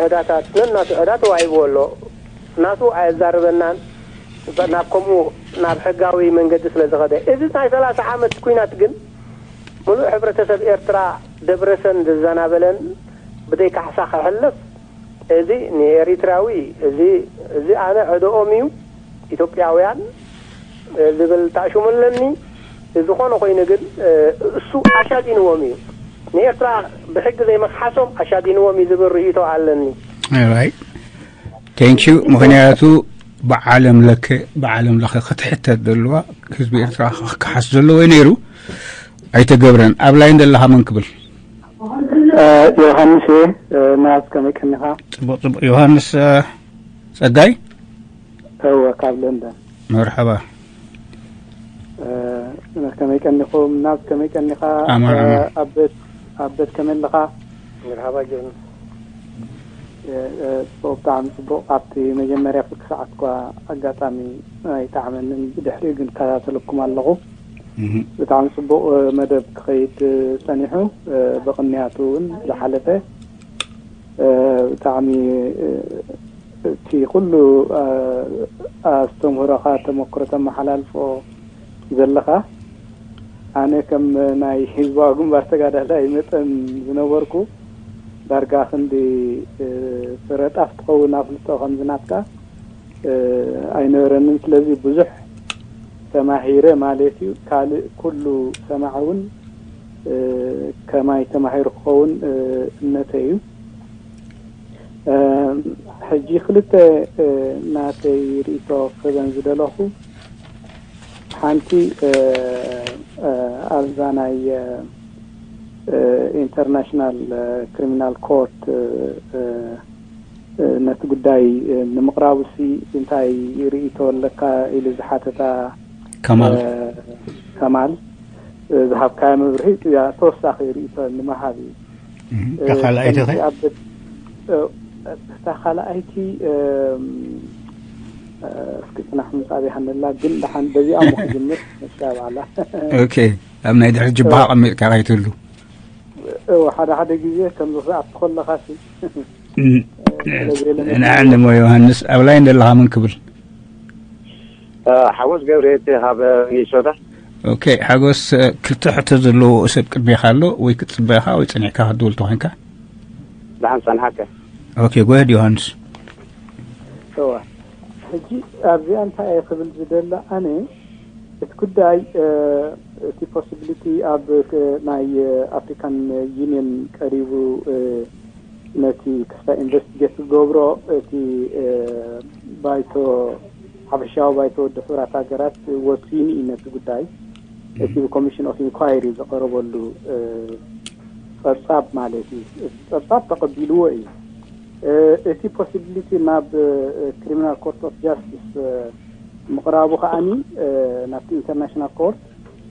ዕዳታት ነናቱ ዕዳ ተዋሂብዎ ኣሎ። ናቱ ኣየዛርበናን ናብ ከምኡ ናብ ሕጋዊ መንገዲ ስለ ዝኸደ። እዚ ናይ ሰላሳ ዓመት ኲናት ግን ምሉእ ሕብረተሰብ ኤርትራ ደብረሰን ዝዘናበለን ብዘይ ካሕሳ ክሕለፍ፣ እዚ ንኤሪትራዊ፣ እዚ፣ እዚ ኣነ ዕደኦም እዩ። ኢትዮጵያውያን፣ እ፣ ዝብል ታእሽሙ ኣለኒ። ዝኾነ ኮይኑ ግን፣ እ፣ እሱ ኣሻዲንዎም እዩ። ንኤርትራ ብሕጊ ዘይምኽሓሶም ኣሻዲንዎም እዩ ዝብል ርእይቶ ኣለኒ። ራይት፣ ቴንክ ዩ። ምኽንያቱ ብዓለም ለከ፣ ብዓለም ለኸ ክትሕተት ዘለዋ፣ ህዝቢ ኤርትራ ክከሓስ ዘለዎ እዩ ነይሩ፣ ኣይተገብረን። ኣብ ላይን ዘለኻ መን ክብል? እ፣ ዮሃንስ እየ። እ፣ ናዝ ከመይ ቀኒኻ? ጽቡቕ፣ ጽቡቕ። ዮሃንስ፣ እ፣ ጸጋይ? እወ፣ ካብ ለንደን። መርሐባ። እ፣ ከመይ ቀኒኹም? ናዝ ከመይ ቀኒኻ? ኣማን፣ እ፣ ኣማን። ኣበት፣ ኣበት ከመይ ኣለኻ? መርሓባ ጆን። እ፣ እ፣ ጽቡቕ፣ ብጣዕሚ ጽቡቕ። ኣብቲ መጀመርያ ፍርቂ ሰዓት እኳ ኣጋጣሚ ኣይጠዓመንን፣ ብድሕሪኡ ግን እከታተለኩም ኣለኹ። እህ። ብጣዕሚ ጽቡቕ፣ እ፣ መደብ ክኸይድ፣ እ፣ ጸኒሑ፣ እ፣ ብቕንያቱ እውን ዝሓለፈ፣ እ፣ ብጣዕሚ፣ እ፣ እቲ ኩሉ፣ እ፣ ኣስተምህሮኻ ተመክሮ ተመሓላልፎ ዘለኻ፣ ኣነ ከም ናይ ህዝባዊ ግንባር ተጋዳላይ መጠን ዝነበርኩ፣ ዳርጋ ክንዲ፣ እ፣ ፍረ ጣፍ ትኸውን ኣፍልጦ ከምዚ ናትካ፣ እ፣ ኣይነበረንን። ስለዚ ብዙሕ ተማሂረ ማለት እዩ። ካልእ ኩሉ ሰማዒ እውን፣ እ፣ ከማይ ተማሂሩ ክኸውን፣ እ፣ እምነተይ እዩ። እ፣ ሕጂ ክልተ፣ እ፣ ናተይ ርእይቶ ክህበን ዝደለኹ፣ ሓንቲ፣ እ፣ እ፣ ኣብዛ ናይ፣ እ፣ እ፣ ኢንተርናሽናል፣ እ፣ ክሪሚናል ኮርት፣ እ፣ እ፣ እ፣ ነቲ ጉዳይ፣ እ፣ ንምቕራቡሲ እንታይ ርእይቶ ኣለካ ኢሉ ዝሓተታ፣ ከማል። እ፣ ከማል፣ እ፣ ዝሃብካያ መብርሂ እያ ተወሳኺ ርእይቶ ንምሃብ እዩ። እህ፣ እታ ካልኣይቲ ኸ? ከምቲ ኣብ፣ እ፣ እታ ካልኣይቲ፣ እም፣ እ፣ እስኪ ጽናሕ ምጻብ ይሃለላ፣ ግን ደሓን በዚኣ እሞ ክጅምር መሻ በዓላ። ኦኬ፣ ኣብ ናይ ድሕሪ ጅብሃ ቀሚጥካ ከይትህሉ። እወ፣ ሓደ ሓደ ግዜ ከምዚ ክትኣቱ ከለኻ ሲ፣ እም፣ ንዓንሞ ዮሃንስ ኣብ ላይን ዘለኻ ምን ክብል? ሓጎስ ገብርኤል ካብ ሚኒሶታ። ኦኬ ሓጎስ፣ ክልተ ሕቶ ዘለዎ ሰብ ቅድሜካ ኣሎ፣ ወይ ክትጽበኻ ወይ ጸኒዕካ ክትድውል ተኾይንካ። ደሓን ጸንሓካ። ኦኬ ጎሄድ ዮሃንስ። እዋ ሕጂ ኣብዚኣ እንታይ እየ ክብል ዝደሊ ኣነ፣ እቲ ጉዳይ እቲ possibility ኣብ ናይ ኣፍሪካን ዩኒየን ቀሪቡ ነቲ ክስታ ኢንቨስቲጌት ዝገብሮ እቲ ባይቶ ሓፈሻዊ ባይቶ ወዲ ሕራት ሃገራት ወሲኑ እዩ ነቲ ጉዳይ። እቲ ብኮሚሽን ኦፍ ኢንኳይሪ ዝቀረበሉ ጸብጻብ ማለት እዩ። እቲ ጸብጻብ ተቐቢልዎ እዩ። እቲ possibility ናብ ክሪሚናል ኮርት ኦፍ ጃስቲስ ምቕራቡ ከዓኒ ናብቲ ኢንተርናሽናል ኮርት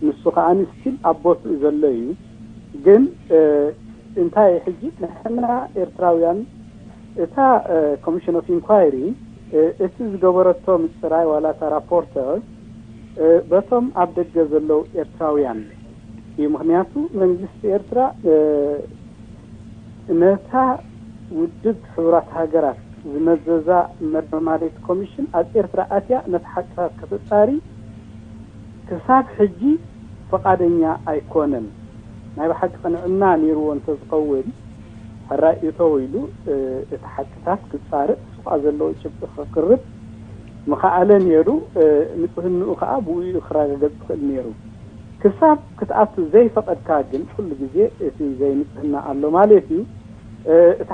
ንሱ ከዓኒ ስቲል ኣብ ቦትኡ ዘሎ እዩ። ግን እንታይ ሕጂ ንሕና ኤርትራውያን እታ ኮሚሽን ኦፍ ኢንኳይሪ እቲ ዝገበረቶ ምፅራይ ዋላ እታ ራፖርተር በቶም ኣብ ደገ ዘለዉ ኤርትራውያን እዩ። ምክንያቱ መንግስቲ ኤርትራ ነታ ውድብ ሕቡራት ሃገራት ዝመዘዛ መርማሪት ኮሚሽን ኣብ ኤርትራ ኣትያ ነቲ ሓቅታት ከተጻሪ ክሳብ ሕጂ ፈቓደኛ ኣይኮነን። ናይ ብሓቂ ቅንዕና ነይርዎ እንተዝኸውን ሕራይ እቶ ኢሉ እቲ ሓቅታት ክጻርእ ስቋ ዘለዎ ጭብጢ ከቅርብ ምኸኣለ ነይሩ። ንጽህንኡ ከዓ ብኡ ክረጋገጽ ዝኽእል ነይሩ። ክሳብ ክትኣቱ ዘይፈቐድካ ግን ኩሉ ግዜ እቲ ዘይንጽህና ኣሎ ማለት እዩ። እቲ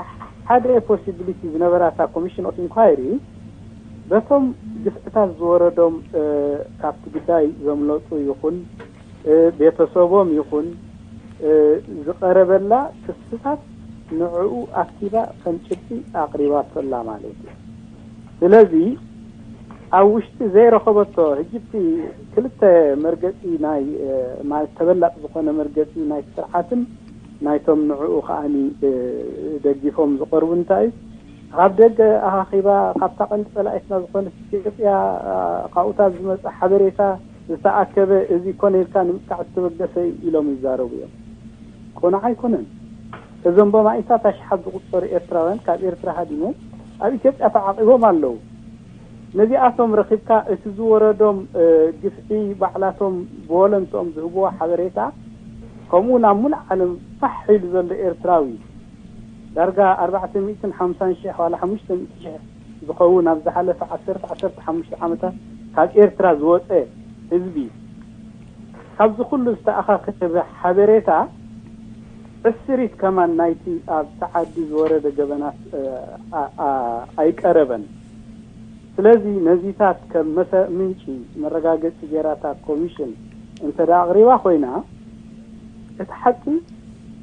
ሓደ possibility ዝነበራ እታ ኮሚሽን ኦፍ ኢንኳይሪ በቶም ግፍዕታት ዝወረዶም ካብቲ ጉዳይ ዘምለጡ ይኹን ቤተሰቦም ይኹን ዝቐረበላ ክስታት ንዕኡ ኣኪባ ከም ጭብጢ ኣቕሪባቶላ ማለት እዩ። ስለዚ ኣብ ውሽጢ ዘይረኸበቶ ሕጂ እቲ ክልተ መርገፂ ናይ ማለት ተበላፂ ዝኾነ መርገፂ ናይ ስርዓትን ናይቶም ንዕኡ ከዓኒ ደጊፎም ዝቐርቡ እንታይ እዩ ካብ ደገ ኣኻኺባ ካብታ ቀንዲ ፀላኢትና ዝኾነት ኢትዮጵያ ካብኡታት ዝመፀ ሓበሬታ ዝተኣከበ እዚ ኮነ ኢልካ ንምጥቃዕ ዝተበገሰ ኢሎም ይዛረቡ እዮም። ቅኑዕ ኣይኮነን። እዞም በማኢታት ኣሽሓት ዝቁፀሩ ኤርትራውያን ካብ ኤርትራ ሃዲሞም ኣብ ኢትዮጵያ ተዓቂቦም ኣለዉ። ነዚኣቶም ረኺብካ እቲ ዝወረዶም ግፍዒ ባዕላቶም ብወለንትኦም ዝህብዎ ሓበሬታ ከምኡ ናብ ሙሉእ ዓለም ፋሕ ኢሉ ዘሎ ኤርትራዊ ዳርጋ ኣርባዕተ ሚእትን ሓምሳን ሽሕ ዋላ ሓሙሽተ ሚእቲ ሽሕ ዝኸውን ኣብ ዝሓለፈ ዓሰርተ ዓሰርተ ሓሙሽተ ዓመታት ካብ ኤርትራ ዝወፀ ህዝቢ ካብዚ ኩሉ ዝተኣኻኸበ ሓበሬታ ዕስሪት ከማን ናይቲ ኣብቲ ዓዲ ዝወረደ ገበናት ኣይቀረበን። ስለዚ ነዚታት ከም ምንጪ መረጋገፂ ገይራ እታ ኮሚሽን እንተ ኣቕሪባ ኮይና እቲ ሓቂ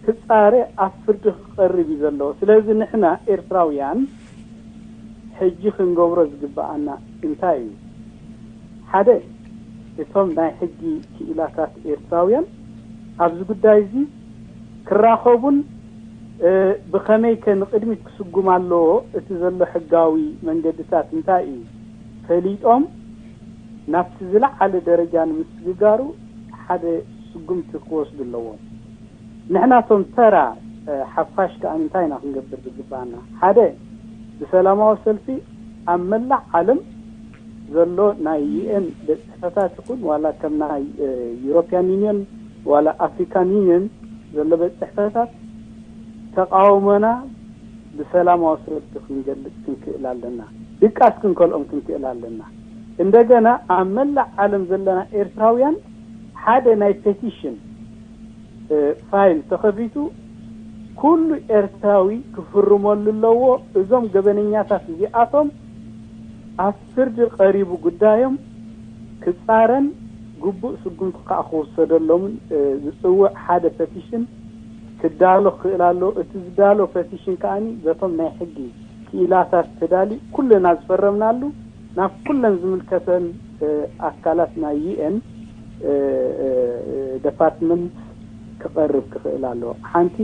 ክፃረ ኣብ ፍርዲ ክቐርብ እዩ ዘለዎ። ስለዚ ንሕና ኤርትራውያን ሕጂ ክንገብሮ ዝግበኣና እንታይ እዩ? ሓደ እቶም ናይ ሕጊ ክኢላታት ኤርትራውያን ኣብዚ ጉዳይ እዚ ክራኸቡን ብኸመይ ከ ንቕድሚት ክስጉም ኣለዎ እቲ ዘሎ ሕጋዊ መንገድታት እንታይ እዩ ፈሊጦም ናብቲ ዝለዓለ ደረጃ ንምስግጋሩ ሓደ ስጉምቲ ክወስዱ ኣለዎም። ንሕናቶም ተራ ሓፋሽ ከኣ እንታይ ኢና ክንገብር ዝግባና? ሓደ ብሰላማዊ ሰልፊ ኣብ መላእ ዓለም ዘሎ ናይ ዩኤን ቤት ጽሕፈታት ይኹን ዋላ ከም ናይ ዩሮፒያን ዩኒየን ዋላ ኣፍሪካን ዩኒየን ዘሎ ቤት ጽሕፈታት ተቃውሞና ብሰላማዊ ሰልፊ ክንገልጽ ክንክእል ኣለና። ድቃስ ክንከልኦም ክንክእል ኣለና። እንደገና ኣብ መላእ ዓለም ዘለና ኤርትራውያን ሓደ ናይ ፔቲሽን ፋይል ተኸፊቱ ኩሉ ኤርትራዊ ክፍርመሉ ኣለዎ። እዞም ገበነኛታት እዚኣቶም ኣብ ፍርዲ ቀሪቡ ጉዳዮም ክጻረን ግቡእ ስጉምቲ ከዓ ክውሰደሎምን ዝጽውዕ ሓደ ፐቲሽን ክዳሎ ክኽእል ኣለዎ። እቲ ዝዳሎ ፐቲሽን ከዓኒ በቶም ናይ ሕጊ ክኢላታት ተዳልዩ ኩልና ዝፈረምናሉ ናብ ኩለን ዝምልከተን ኣካላት ናይ ዩኤን ደፓርትመንት ክቐርብ ክኽእል ኣለዎ። ሓንቲ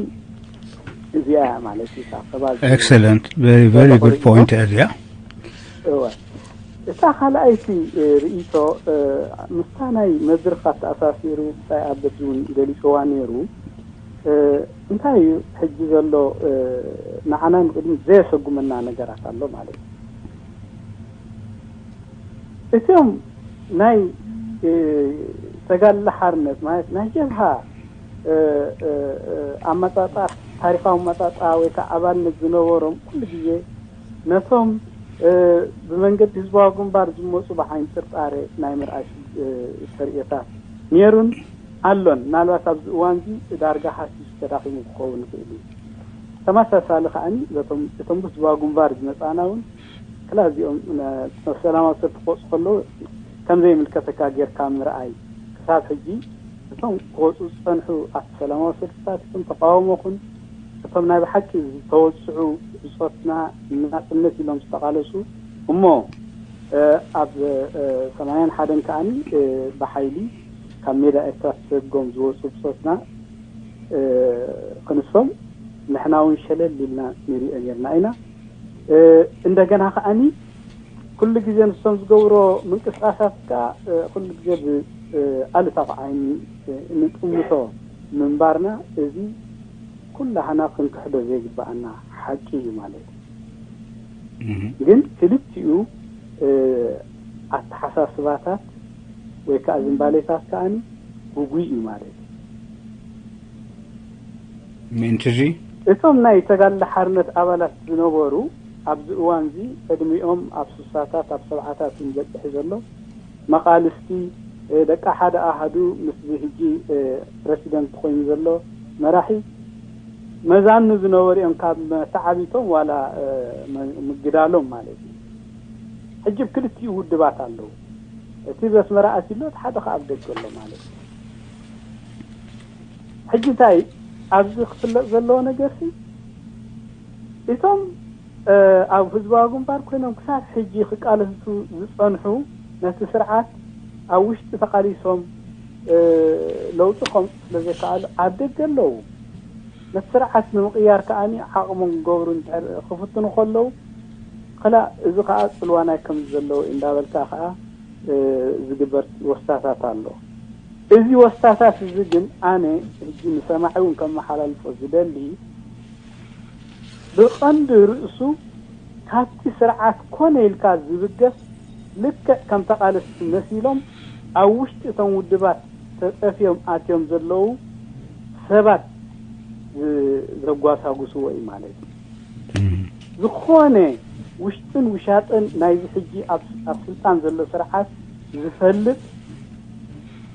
እዚኣ እያ ማለት እዩ። እታ ከባቢ Excellent, very very good point እዚኣ። እወ እታ ካልኣይቲ ርእይቶ ምስታ ናይ መድረኽ ኣተኣሳሲሩ ብጻይ ኣበድ እውን ገሊፅዋ ነይሩ። እንታይ እዩ ሕጂ ዘሎ? ንዓና ንቅድሚት ዘየሰጉመና ነገራት ኣሎ ማለት እዩ። እቶም ናይ ተጋድሎ ሓርነት ማለት ናይ ጀብሃ ኣመፃፃ፣ ታሪካዊ ኣመፃፃ ወይ ከዓ ኣባልነት ዝነበሮም ኩሉ ግዜ ነቶም ብመንገዲ ህዝባዊ ግንባር ዝመፁ ብዓይኒ ጥርጣሬ ናይ ምርኣይ ተርእዮታት ነይሩን ኣሎን። ምናልባት ኣብዚ እዋን እዚ ዳርጋ ሃሲሱ ተዳኺሙ ክኸውን ይኽእል እዩ። ተመሳሳሊ ከዓኒ እቶም ብህዝባዊ ግንባር ዝመፃና እውን ክላ እዚኦም ሰላማዊ ሰልፊ ክወፁ ከለዉ ከምዘይምልከተካ ጌርካ ምርኣይ። ክሳብ ሕጂ እቶም ክወፁ ዝፀንሑ ኣብቲ ሰላማዊ ሰልፍታት ይኹን ተቃውሞ ኹን እቶም ናይ ብሓቂ ዝተወፅዑ ብፆትና ንናፅነት ኢሎም ዝተቃለሱ እሞ ኣብ ሰማንያን ሓደን ከዓኒ ብሓይሊ ካብ ሜዳ ኤርትራ ተሰጎም ዝወፁ ብፆትና ክንሶም ንሕና እውን ሸለል ኢልና ንሪኦ ኔርና ኢና። እንደገና ከዓኒ ኩሉ ግዜ ንሶም ዝገብሮ ምንቅስቃሳት ከዓ ኩሉ ግዜ ብኣሉታዊ ዓይኒ እንጥምቶ ምንባርና እዚ ኩላህና ክንክሕዶ ዘይግባኣና ሓቂ እዩ ማለት እዩ። ግን ክልቲኡ ኣተሓሳስባታት ወይ ከዓ ዝንባሌታት ከዓኒ ጉጉይ እዩ ማለት እዩ። ምእንቲ እዚ እቶም ናይ ተጋድሎ ሓርነት ኣባላት ዝነበሩ ኣብዚ እዋን እዚ ዕድሚኦም ኣብ ስሳታት ኣብ ሰብዓታት እዩ ዝበፅሕ ዘሎ መቃልስቲ ደቂ ሓደ ኣሃዱ ምስዚ ሕጂ ፕረሲደንት ኮይኑ ዘሎ መራሒ መዛኑ ዝነበሩ እዮም ካብ መተዓቢቶም ዋላ ምግዳሎም ማለት እዩ። ሕጂ ብ ክልቲኡ ውድባት ኣለዉ። እቲ በስመራ ኣትዩ ኣሎ፣ እቲ ሓደ ከዓ ኣብ ደገ ኣሎ ማለት እዩ። ሕጂ እንታይ ኣብዚ ክፍለጥ ዘለዎ ነገር ሲ እቶም ኣብ ህዝባዊ ግንባር ኮይኖም ክሳብ ሕጂ ክቃለሱ ዝፀንሑ ነቲ ስርዓት ኣብ ውሽጢ ተቃሊሶም ለውጢ ከምፁ ስለዘይከኣሉ ኣብ ደገ ኣለዉ። ነቲ ስርዓት ንምቕያር ከዓኒ ዓቕሞም ክገብሩ እንድሕር ክፍትኑ ከለዉ ክላእ እዚ ከዓ ፅልዋ ናይ ከምዚ ዘለዉ እዩ እንዳበልካ ከዓ ዝግበር ወስታታት ኣሎ። እዚ ወስታታት እዚ ግን ኣነ ሕጂ ንሰማዒ እውን ከመሓላልፎ ዝደሊ ብቐንዲ ርእሱ ካብቲ ስርዓት ኮነ ኢልካ ዝብገስ ልክዕ ከም ተቓለስቲ መሲሎም ኣብ ውሽጢ እቶም ውድባት ተጠፍዮም ኣትዮም ዘለዉ ሰባት ዘጓሳጉስዎ እዩ ማለት እዩ። ዝኾነ ውሽጥን ውሻጥን ናይዚ ሕጂ ኣብ ስልጣን ዘሎ ስርዓት ዝፈልጥ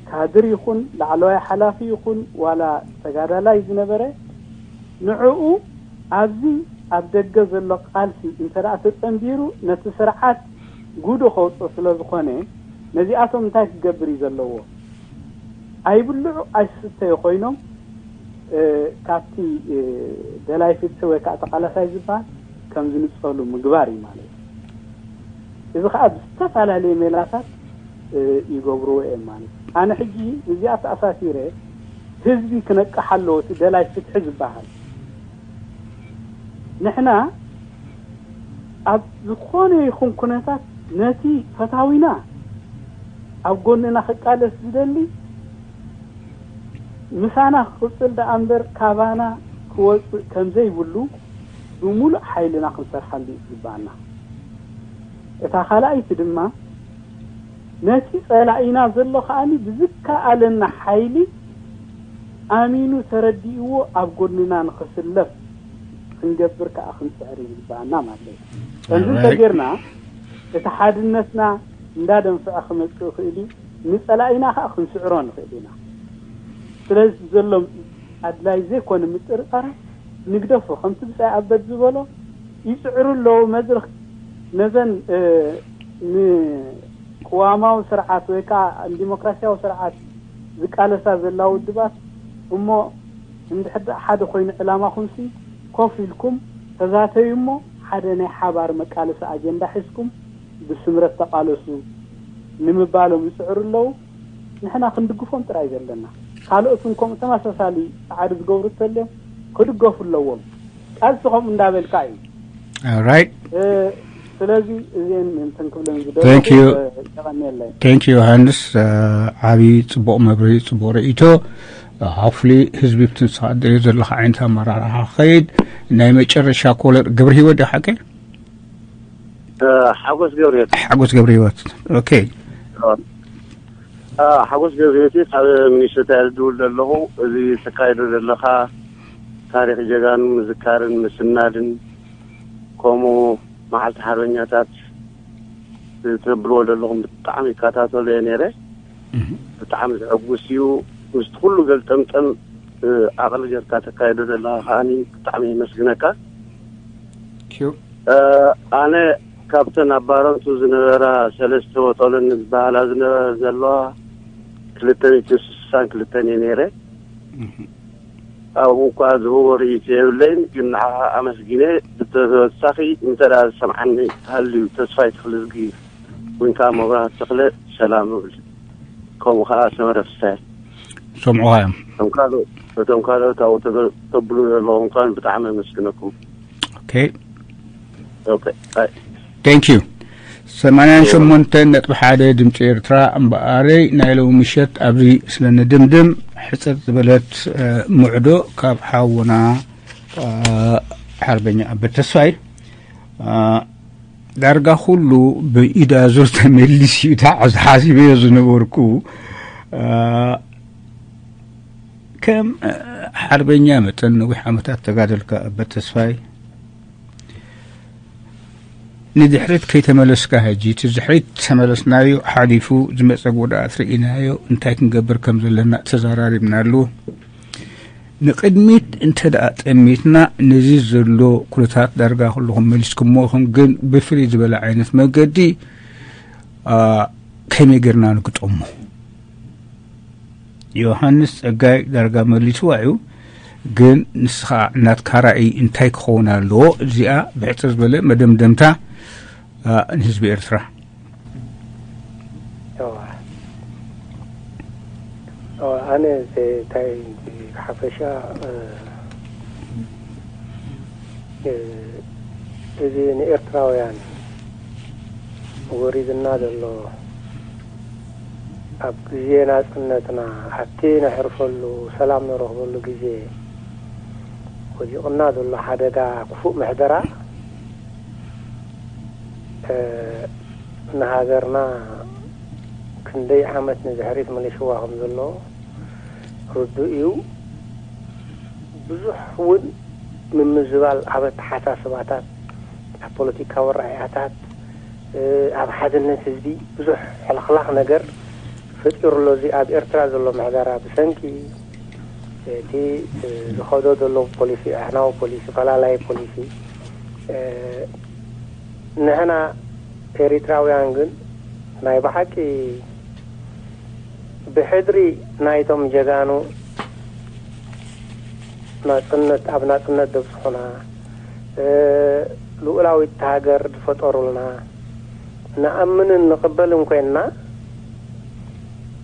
ካድር ይኹን ላዕለዋይ ሓላፊ ይኹን ዋላ ተጋዳላይ ዝነበረ ንዕኡ ኣብዚ ኣብ ደገ ዘሎ ቃልሲ እንተ ደኣ ተጸንቢሩ ነቲ ስርዓት ጉዱ ከውፅኦ ስለ ዝኾነ ነዚኣቶም እንታይ ክገብር እዩ ዘለዎ? ኣይብልዑ ኣይስተዩ ኮይኖም ካብቲ ደላይ ፍትሒ ወይ ከዓ ተቃላሳይ ዝበሃል ከም ዝንፀሉ ምግባር እዩ ማለት እዩ። እዚ ከዓ ብዝተፈላለየ ሜላታት ይገብርዎ እዮም ማለት እዩ። ኣነ ሕጂ እዚኣ ተኣሳሲረ ህዝቢ ክነቅሕ ኣለዎ እቲ ደላይ ፍትሒ ዝበሃል ንሕና ኣብ ዝኾነ ይኹን ኩነታት ነቲ ፈታዊና ኣብ ጎንና ክቃለስ ዝደሊ ምሳና ክቕፅል ደኣ እምበር ካባና ክወፅእ ከምዘይብሉ ብምሉእ ሓይልና ክንሰርሓሉ ይግባኣና። እታ ካልኣይቲ ድማ ነቲ ፀላኢና ዘሎ ከዓኒ ብዝከኣለና ሓይሊ ኣሚኑ ተረዲእዎ ኣብ ጎንና ንኽስለፍ ክንገብር ከዓ ክንፅዕር ይግባኣና ማለት እዩ። ከምዚ እንተጌርና እቲ ሓድነትና እንዳደንፍዐ ክመፅእ ይኽእል እዩ። ንፀላኢና ከዓ ክንስዕሮ ንኽእል ኢና። ስለዚ ዘሎ ኣድላይ ዘይኮነ ምጥርጣራት ንግደፎ። ከምቲ ብፃይ ኣበድ ዝበሎ ይፅዕሩ ኣለዉ መድረኽ ነዘን ንቅዋማዊ ስርዓት ወይ ከዓ ንዲሞክራሲያዊ ስርዓት ዝቃለሳ ዘላ ውድባት እሞ እንድሕር ደኣ ሓደ ኮይኑ ዕላማኹምሲ ኮፍ ኢልኩም ተዛተዩ እሞ ሓደ ናይ ሓባር መቃለሲ ኣጀንዳ ሒዝኩም ብስምረት ተቃለሱ ንምባሎም ይፅዕሩ ኣለዉ። ንሕና ክንድግፎም ጥራይ ዘለና ካልኦት እውን ከምኡ ተመሳሳሊ ፃዕሪ ዝገብሩ እንተልዮም ክድገፉ ኣለዎም። ቃልሲ ከምኡ እንዳበልካ እዩ። Alright. ስለዚ እዚአን እንትን ክብለን Thank you. የቀንየለይ። Thank you ዮሃንስ። ዓብዪ ፅቡቕ መብርሂ፣ ፅቡቕ ርእይቶ። ሃፍሊ ህዝቢ ብትንስኻ ደልዮ ዘለኻ ዓይነት ኣመራርሓ ክኸይድ። ናይ መጨረሻ ኮለር ገብረ ህይወት ዶ ሓቂ? ሓጎስ ገብርዮት። ሓጎስ ገብረ ህይወት። ኦኬ። ሓጎስ ገብርዮት ካብ ሚኒሶታ ዝድውል ዘለኹ። እዚ ተካይዶ ዘለኻ ታሪክ ጀጋኑ ምዝካርን ምስናድን፣ ከምኡ መዓልቲ ሓርበኛታት ትብልዎ ዘለኹም ብጣዕሚ ይከታተሎ እየ ነይረ። ብጣዕሚ ዘሐጉስ እዩ። ምስቲ ኩሉ ገልጠምጠም ዓቕሊ ጌርካ ተካይዶ ዘለኻ ከዓኒ ብጣዕሚ የመስግነካ። ኣነ ካብተን ኣብ ባረንቱ ዝነበራ ሰለስተ ወጠሎኒ ዝበሃላ ዝነበራ ዘለዋ ክልተ ሚእትን ስሳን ክልተን እየ ነይረ። ኣብኡ እኳ ዝህቦ ርእይቶ የብለይን፣ ግን ንዓኻ ኣመስጊነ። ብተወሳኺ እንተ ደኣ ዝሰምዓኒ ሃልዩ ተስፋይ ተኽለዝጊ ወይ ከዓ መብራህቱ ተኽለ ሰላም እብል። ከምኡ ከዓ ሰመረ ፍስሐ። ሰምዑኻ እዮም። እቶም ካልኦት እቶም ካልኦት ኣብኡ ተገ- ተብሉ ዘለኹም ከዓን ብጣዕሚ ኣመስግነኩም። ኦኬ። ኦኬ። ኣይ። Thank you። ሰማንያን ሸሞንተ ነጥቢ ሓደ ድምፂ ኤርትራ እምበኣረይ ናይ ሎሚ ምሸት ኣብዚ ስለ ንድምድም ሕፅር ዝበለት ምዕዶ ካብ ሓውና ሓርበኛ ኣበት ተስፋይ። ዳርጋ ኩሉ ብኢድ ኣዙር ተመሊሱ እዩ። እታ ሓሲበዮ ዝነበርኩ ከም ሓርበኛ መጠን ነዊሕ ዓመታት ተጋደልካ ኣበት ተስፋይ ንድሕሪት ከይተመለስካ፣ ሕጂ እቲ ድሕሪት ተመለስናዮ ሓሊፉ ዝመፀ ጉድኣት ርኢናዮ እንታይ ክንገብር ከም ዘለና ተዘራሪብናሉ። ንቕድሚት እንተ ደኣ ጠሚትና ነዚ ዘሎ ኩነታት ዳርጋ ኩልኹም መሊስኩሞ ኢኹም፣ ግን ብፍልይ ዝበለ ዓይነት መገዲ ከመይ ጌርና ንግጠሞ? ዮሃንስ ጸጋይ ዳርጋ መሊስዋ እዩ፣ ግን ንስኻ ናትካ ራእይ እንታይ ክኸውን ኣለዎ? እዚኣ ብሕጽር ዝበለ መደምደምታ ንህዝቢ ኤርትራ። ኣነ እንታይ ሓፈሻ እዚ ንኤርትራውያን ወሪድና ዘሎ ኣብ ግዜ ናጽነትና ኣብቲ ነሕርፈሉ ሰላም ንረኽበሉ ግዜ ወዲቕና ዘሎ ሓደጋ ክፉእ ምሕደራ ንሃገርና ክንደይ ዓመት ንድሕሪት መሊስዋ ከም ዘሎ ርዱእ እዩ። ብዙሕ እውን ምምዝባል ኣብ ኣተሓሳስባታት፣ ኣብ ፖለቲካዊ ኣረኣእያታት፣ ኣብ ሓድነት ህዝቢ ብዙሕ ሕልኽላኽ ነገር ፈጢሩ ኣሎ። እዚ ኣብ ኤርትራ ዘሎ ምሕደራ ብሰንኪ እቲ ዝኸዶ ዘሎ ፖሊሲ፣ ኣዕናዊ ፖሊሲ፣ ፈላላይ ፖሊሲ ንሕና ኤሪትራውያን ግን ናይ ብሓቂ ብሕድሪ ናይቶም ጀጋኑ ናጽነት ኣብ ናጽነት ዘብጽሑና ልኡላዊት ሃገር ዝፈጠሩልና ንኣምንን ንቕበልን ኮይንና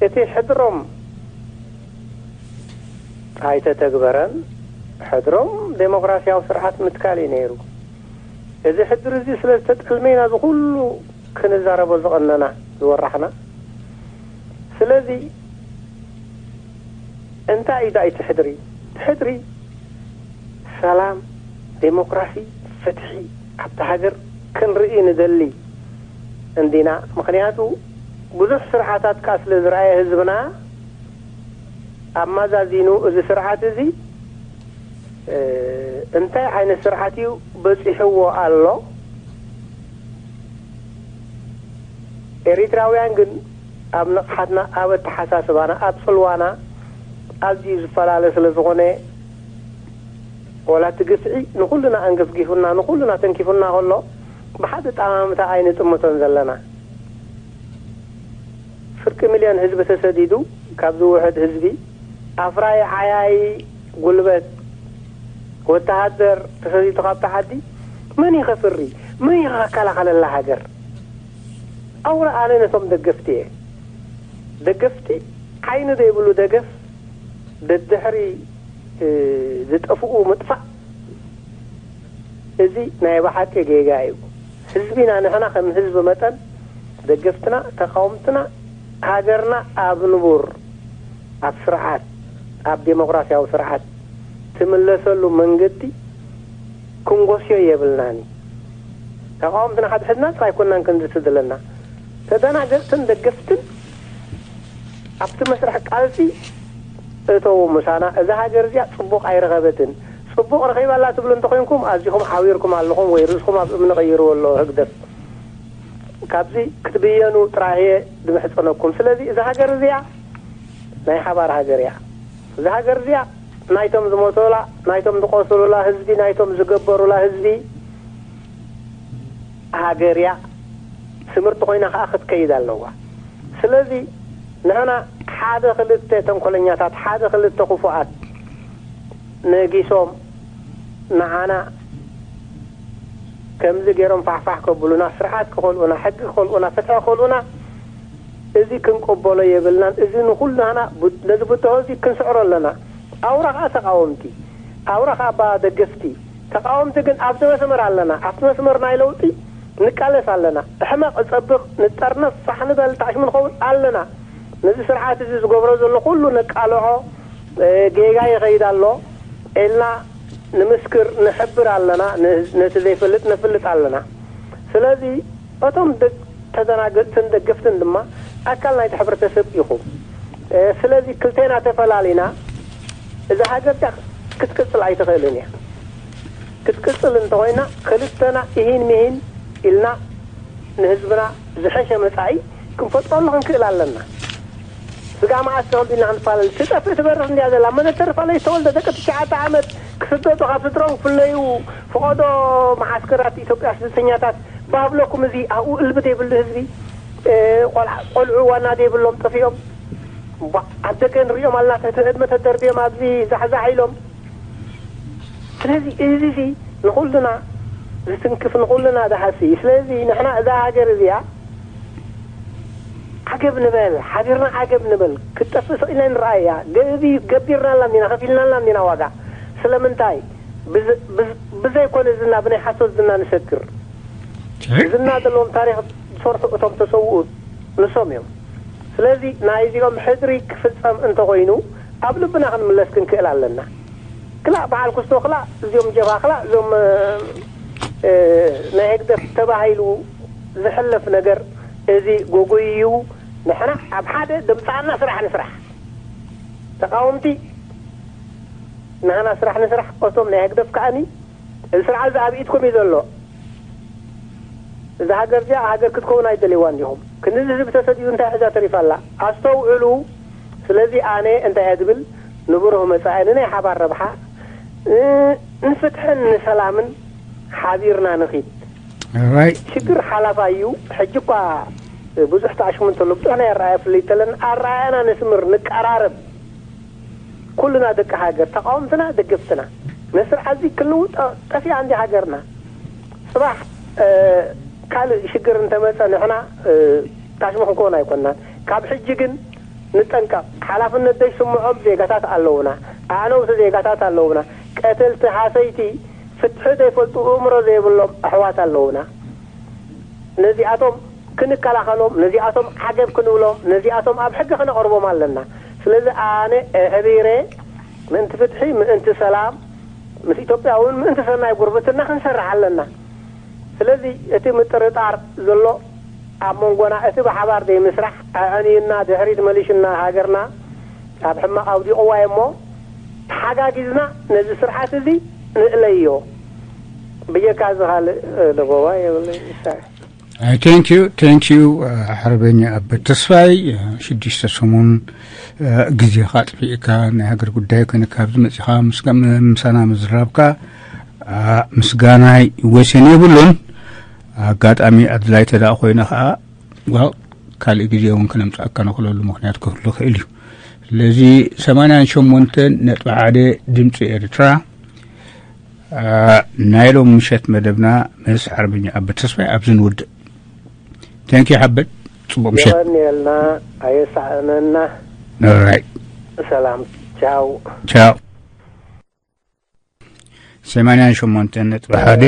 እቲ ሕድሮም ኣይተተግበረን። ሕድሮም ዴሞክራሲያዊ ስርዓት ምትካል እዩ ነይሩ። እዚ ሕድሪ እዚ ስለ ዝተጠልመ ኢና እዚ ኩሉ ክንዛረቦ ዝቐነና ዝወራሕና። ስለዚ እንታይ እዩ ዳኣ እቲ ሕድሪ? እቲ ሕድሪ ሰላም፣ ዴሞክራሲ፣ ፍትሒ ኣብታ ሃገር ክንርኢ ንደሊ እንዲና። ምኽንያቱ ብዙሕ ስርዓታት ከኣ ስለ ዝረኣየ ህዝብና ኣማዛዚኑ እዚ ስርዓት እዚ እንታይ ዓይነት ስርዓት እዩ በፂሕዎ ኣሎ? ኤሪትራውያን ግን ኣብ ንቕሓትና፣ ኣብ ኣተሓሳስባና፣ ኣብ ፅልዋና ኣዝዩ ዝፈላለ ስለ ዝኾነ ዋላ እቲ ግፍዒ ንኹልና ኣንገፍጊፉና ንኹልና ተንኪፉና ከሎ ብሓደ ጠማምታ ኣይንጥምቶን ዘለና። ፍርቂ ሚልዮን ህዝቢ ተሰዲዱ ካብዚ ውሕድ ህዝቢ ኣፍራይ ዓያዪ ጉልበት ወተሃደር ተሰዲዱ ካብታ ዓዲ መን እዩ ከፍሪ? መን እዩ ከከላኸለላ ሃገር? ኣውራ ኣነ ነቶም ደገፍቲ እየ። ደገፍቲ ዓይኒ ዘይብሉ ደገፍ ደድሕሪ ዝጠፍኡ ምጥፋእ እዚ ናይ ብሓቂ ጌጋ እዩ። ህዝቢና ንሕና ከም ህዝቢ መጠን ደገፍትና ተቃወምትና ሃገርና ኣብ ንቡር ኣብ ስርዓት ኣብ ዴሞክራሲያዊ ስርዓት ትምለሰሉ መንገዲ ክንጎስዮ የብልናን። ተቃወምትና ሓድሕድና ጥራይ ኮናን ክንድስድለና፣ ተደናገጽትን ደገፍትን ኣብቲ መስርሕ ቃልሲ እተዉ ምሳና። እዛ ሃገር እዚኣ ጽቡቕ ኣይረኸበትን። ጽቡቕ ረኺባላ ትብሉ እንተኾይንኩም ኣዚኹም ሓዊርኩም ኣለኹም ወይ ርእስኹም ኣብ እምኒ ቀይርዎ ኣሎ ህግደፍ። ካብዚ ክትብየኑ ጥራይ እየ ዝምሕጸነኩም። ስለዚ እዛ ሃገር እዚኣ ናይ ሓባር ሃገር እያ። እዛ ሃገር እዚኣ ናይቶም ዝሞተላ፣ ናይቶም ዝቆሰሉላ ህዝቢ፣ ናይቶም ዝገበሩላ ህዝቢ ሃገር እያ። ስምርቲ ኮይና ከኣ ክትከይድ ኣለዋ። ስለዚ ንሕና ሓደ ክልተ ተንኮለኛታት፣ ሓደ ክልተ ክፉኣት ነጊሶም ንዓና ከምዚ ገይሮም ፋሕፋሕ ከብሉና፣ ስርዓት ክኸልኡና፣ ሕጊ ክኸልኡና፣ ፍትሒ ክኸልኡና፣ እዚ ክንቅበሎ የብልናን። እዚ ንኹላህና ቡ-፣ ነዚ ብድሆ እዚ ክንስዕሮ ኣለና። ኣውራ ኸኣ ተቃወምቲ፣ ኣውራ ኸኣ ባ ደገፍቲ። ተቃወምቲ ግን ኣብቲ መስመር ኣለና። ኣብቲ መስመር ናይ ለውጢ ንቃለስ ኣለና። ሕመቕ፣ ጸብቕ፣ ንጠርነፍ፣ ፋሕ ንበል፣ ታሽሙ ንኸውን ኣለና። ነዚ ስርዓት እዚ ዝገብሮ ዘሎ ኩሉ ነቃልዖ፣ እ፣ ጌጋ ይኸይድ ኣሎ ኢልና ንምስክር፣ ንሕብር ኣለና። ን-፣ ነቲ ዘይፈልጥ ነፍልጥ ኣለና። ስለዚ እቶም ደ-፣ ተደናገጽትን ደገፍትን ድማ ኣካል ናይቲ ሕብረተሰብ ኢኹም። እ፣ ስለዚ ክልቴና ተፈላሊና እዛ ሃገር እዚኣ ክትቅጽል ኣይትኽእልን እያ። ክትቅጽል እንተኾይና ክልተና ኢሂን ሚሂን ኢልና ንህዝብና ዝሐሸ መጻኢ ክንፈጥረሉ ክንክእል ኣለና። ስጋ መዓስ ተወልዲና ክንፋለል ትጠፍእ ትበርኽ እንዲያ ዘላ። መን ተርፋ ለይተወልደ ደቂ ትሽዓተ ዓመት ክስደዱ ካብ ስድሮም ክፍለዩ ፈቐዶ መዓስከራት ኢትዮጵያ ስደተኛታት ባብለኩም እዚ ኣብኡ እልቢ ዘይብሉ ህዝቢ፣ እ፣ ቆልዓ-፣ ቆልዑ ዋና ዘይብሎም ጠፊኦም። ዋ፣ ኣብ ደገ ንሪኦም ኣለና፣ ትሕቲ ዕድመ ተደርብዮም ኣብዚ ዛሕዛሕ ኢሎም። ስለዚ እዚ እዚ ንኹልና ዝትንክፍ፣ ንኹልና ዝሃሲ እዩ። ስለዚ ንሕና እዛ ሃገር እዚኣ ዓገብ ንበል፣ ሓቢርና ዓገብ ንበል። ክትጠፍእ ስቕ ኢልና ንርኣያ። ገቢ-፣ ገቢርናላ እንዲና፣ ከፊልናላ እንዲና ዋጋ። ስለምንታይ? ብዝ-፣ ብዝ-፣ ብዘይኮነ ዝና፣ ብናይ ሓሶት ዝና ንሰክር። ዝና ዘለዎም ታሪኽ ዝሰርሑ እቶም ተሰውኡ ንሶም እዮም። ስለዚ ናይዚኦም ሕድሪ ክፍጸም እንተኾይኑ ኣብ ልብና ክንምለስ ክንክእል ኣለና። ክላእ በዓል ኩስቶ፣ ክላእ እዚኦም ጀብሃ፣ ክላእ እዚኦም፣ እ፣ እ፣ ናይ ህግደፍ ተባሂሉ ዝሕለፍ ነገር እዚ ጎጎይ እዩ። ንሕና ኣብ ሓደ ድምጻና ስራሕ ንስራሕ። ተቃወምቲ ንሕና ስራሕ ንስራሕ፣ እቶም ናይ ህግደፍ ከኣኒ እዚ ስርዓት እዚ ኣብ ኢድኩም እዩ ዘሎ። እዛ ሃገር እዚኣ ሃገር ክትከውን ኣይደልይዋን ዲኹም? ክንድዚ ህዝቢ ተሰዲዱ እንታይ ሒዛ ተሪፋ ኣላ? ኣስተውዕሉ። ስለዚ ኣነ እንታይ እየ ዝብል? ንብሩህ መጻኢ፣ ንናይ ሓባር ረብሓ፣ እ፣ ንፍትሕን ንሰላምን ሓቢርና ንኺድ። ራይት። ሽግር ሓላፋይ እዩ። ሕጂ እኳ ብዙሕ ተኣሽሙ እንተሎ ብዙሕ ናይ ኣረኣእያ ፍልይ ተለን ኣረኣእያና ነስምር፣ ንቀራረብ። ኩልና ደቂ ሃገር፣ ተቃወምትና ደገፍትና፣ ነስርዓት እዚ ክንውጦ ጠፊኣ እንዲ ሃገርና። ጽባሕ፣ እ፣ ካልእ ሽግር እንተመጸ ንሕና፣ እ፣ ታሽሙ ክንከውን ኣይኮንናን። ካብ ሕጂ ግን ንጠንቀቕ። ሓላፍነት ዘይስምዖም ዜጋታት ኣለዉና። ኣዕነውቲ ዜጋታት ኣለዉና። ቀተልቲ፣ ሃሰይቲ፣ ፍትሒ ዘይፈልጡ፣ እእምሮ ዘይብሎም ኣሕዋት ኣለዉና። ነዚኣቶም ክንከላኸሎም፣ ነዚኣቶም ዓገብ ክንብሎም፣ ነዚኣቶም ኣብ ሕጊ ክነቕርቦም ኣለና። ስለዚ ኣነ ኣሕቢረ ምእንቲ ፍትሒ፣ ምእንቲ ሰላም፣ ምስ ኢትዮጵያ እውን ምእንቲ ሰናይ ጉርብትና ክንሰርሕ ኣለና። ስለዚ እቲ ምጥርጣር ዘሎ ኣብ መንጎና፣ እቲ ብሓባር ዘይምስራሕ ኣዕንዩና ድሕሪት መሊሹና ሃገርና ኣብ ሕማቕ ኣውዲቕዋ እሞ ተሓጋጊዝና ነዚ ስርዓት እዚ ንእለዮ። ብጀካ እዚ ካልእ ለበዋ የብለይ። Thank you, thank you, ሓርበኛ ኣበት ተስፋይ። ሽዱሽተ ሰሙን ግዜኻ ኣጥፊእካ ናይ ሃገር ጉዳይ ኮይንካ ኣብዚ መጺኻ ምስ ምሳና ምዝራብካ ምስጋናይ ወሰን የብሉን። ኣጋጣሚ ኣድላይ ተደኣ ኮይነ ከዓ ዋው ካልእ ግዜ እውን ክነምጻእካ ንኽእለሉ ምኽንያት ክህሉ ይኽእል እዩ። ስለዚ ሰማንያን ሸሞንተን ነጥቢ ሓደ ድምፂ ኤርትራ ናይ ሎም ምሸት መደብና ምስ ሓርበኛ ኣበት ተስፋይ ኣብዚ ንውድእ። Thank you ሓበት፣ ጽቡቕ ምሸት። የቐንየልና፣ ኣየሳእነና። Alright። ሰላም፣ ቻው። ቻው። ሰማንያን ሸሞንተን ነጥቢ ሓደ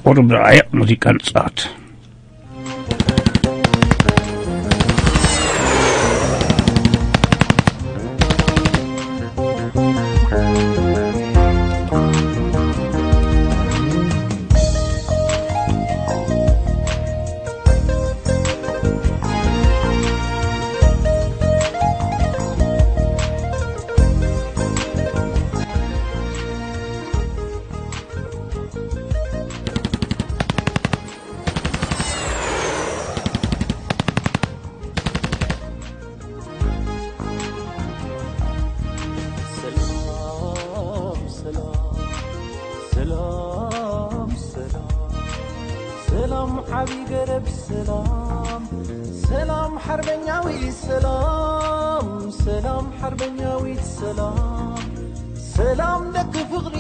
ቁሩብ ደቃይቕ ሙዚቃ ንጻወት። ዓቢ ገረብ ሰላም፣ ሰላም ሓርበኛዊ ሰላም፣ ሰላም ሓርበኛዊት ሰላም፣ ሰላም ደቂ ፍቕሪ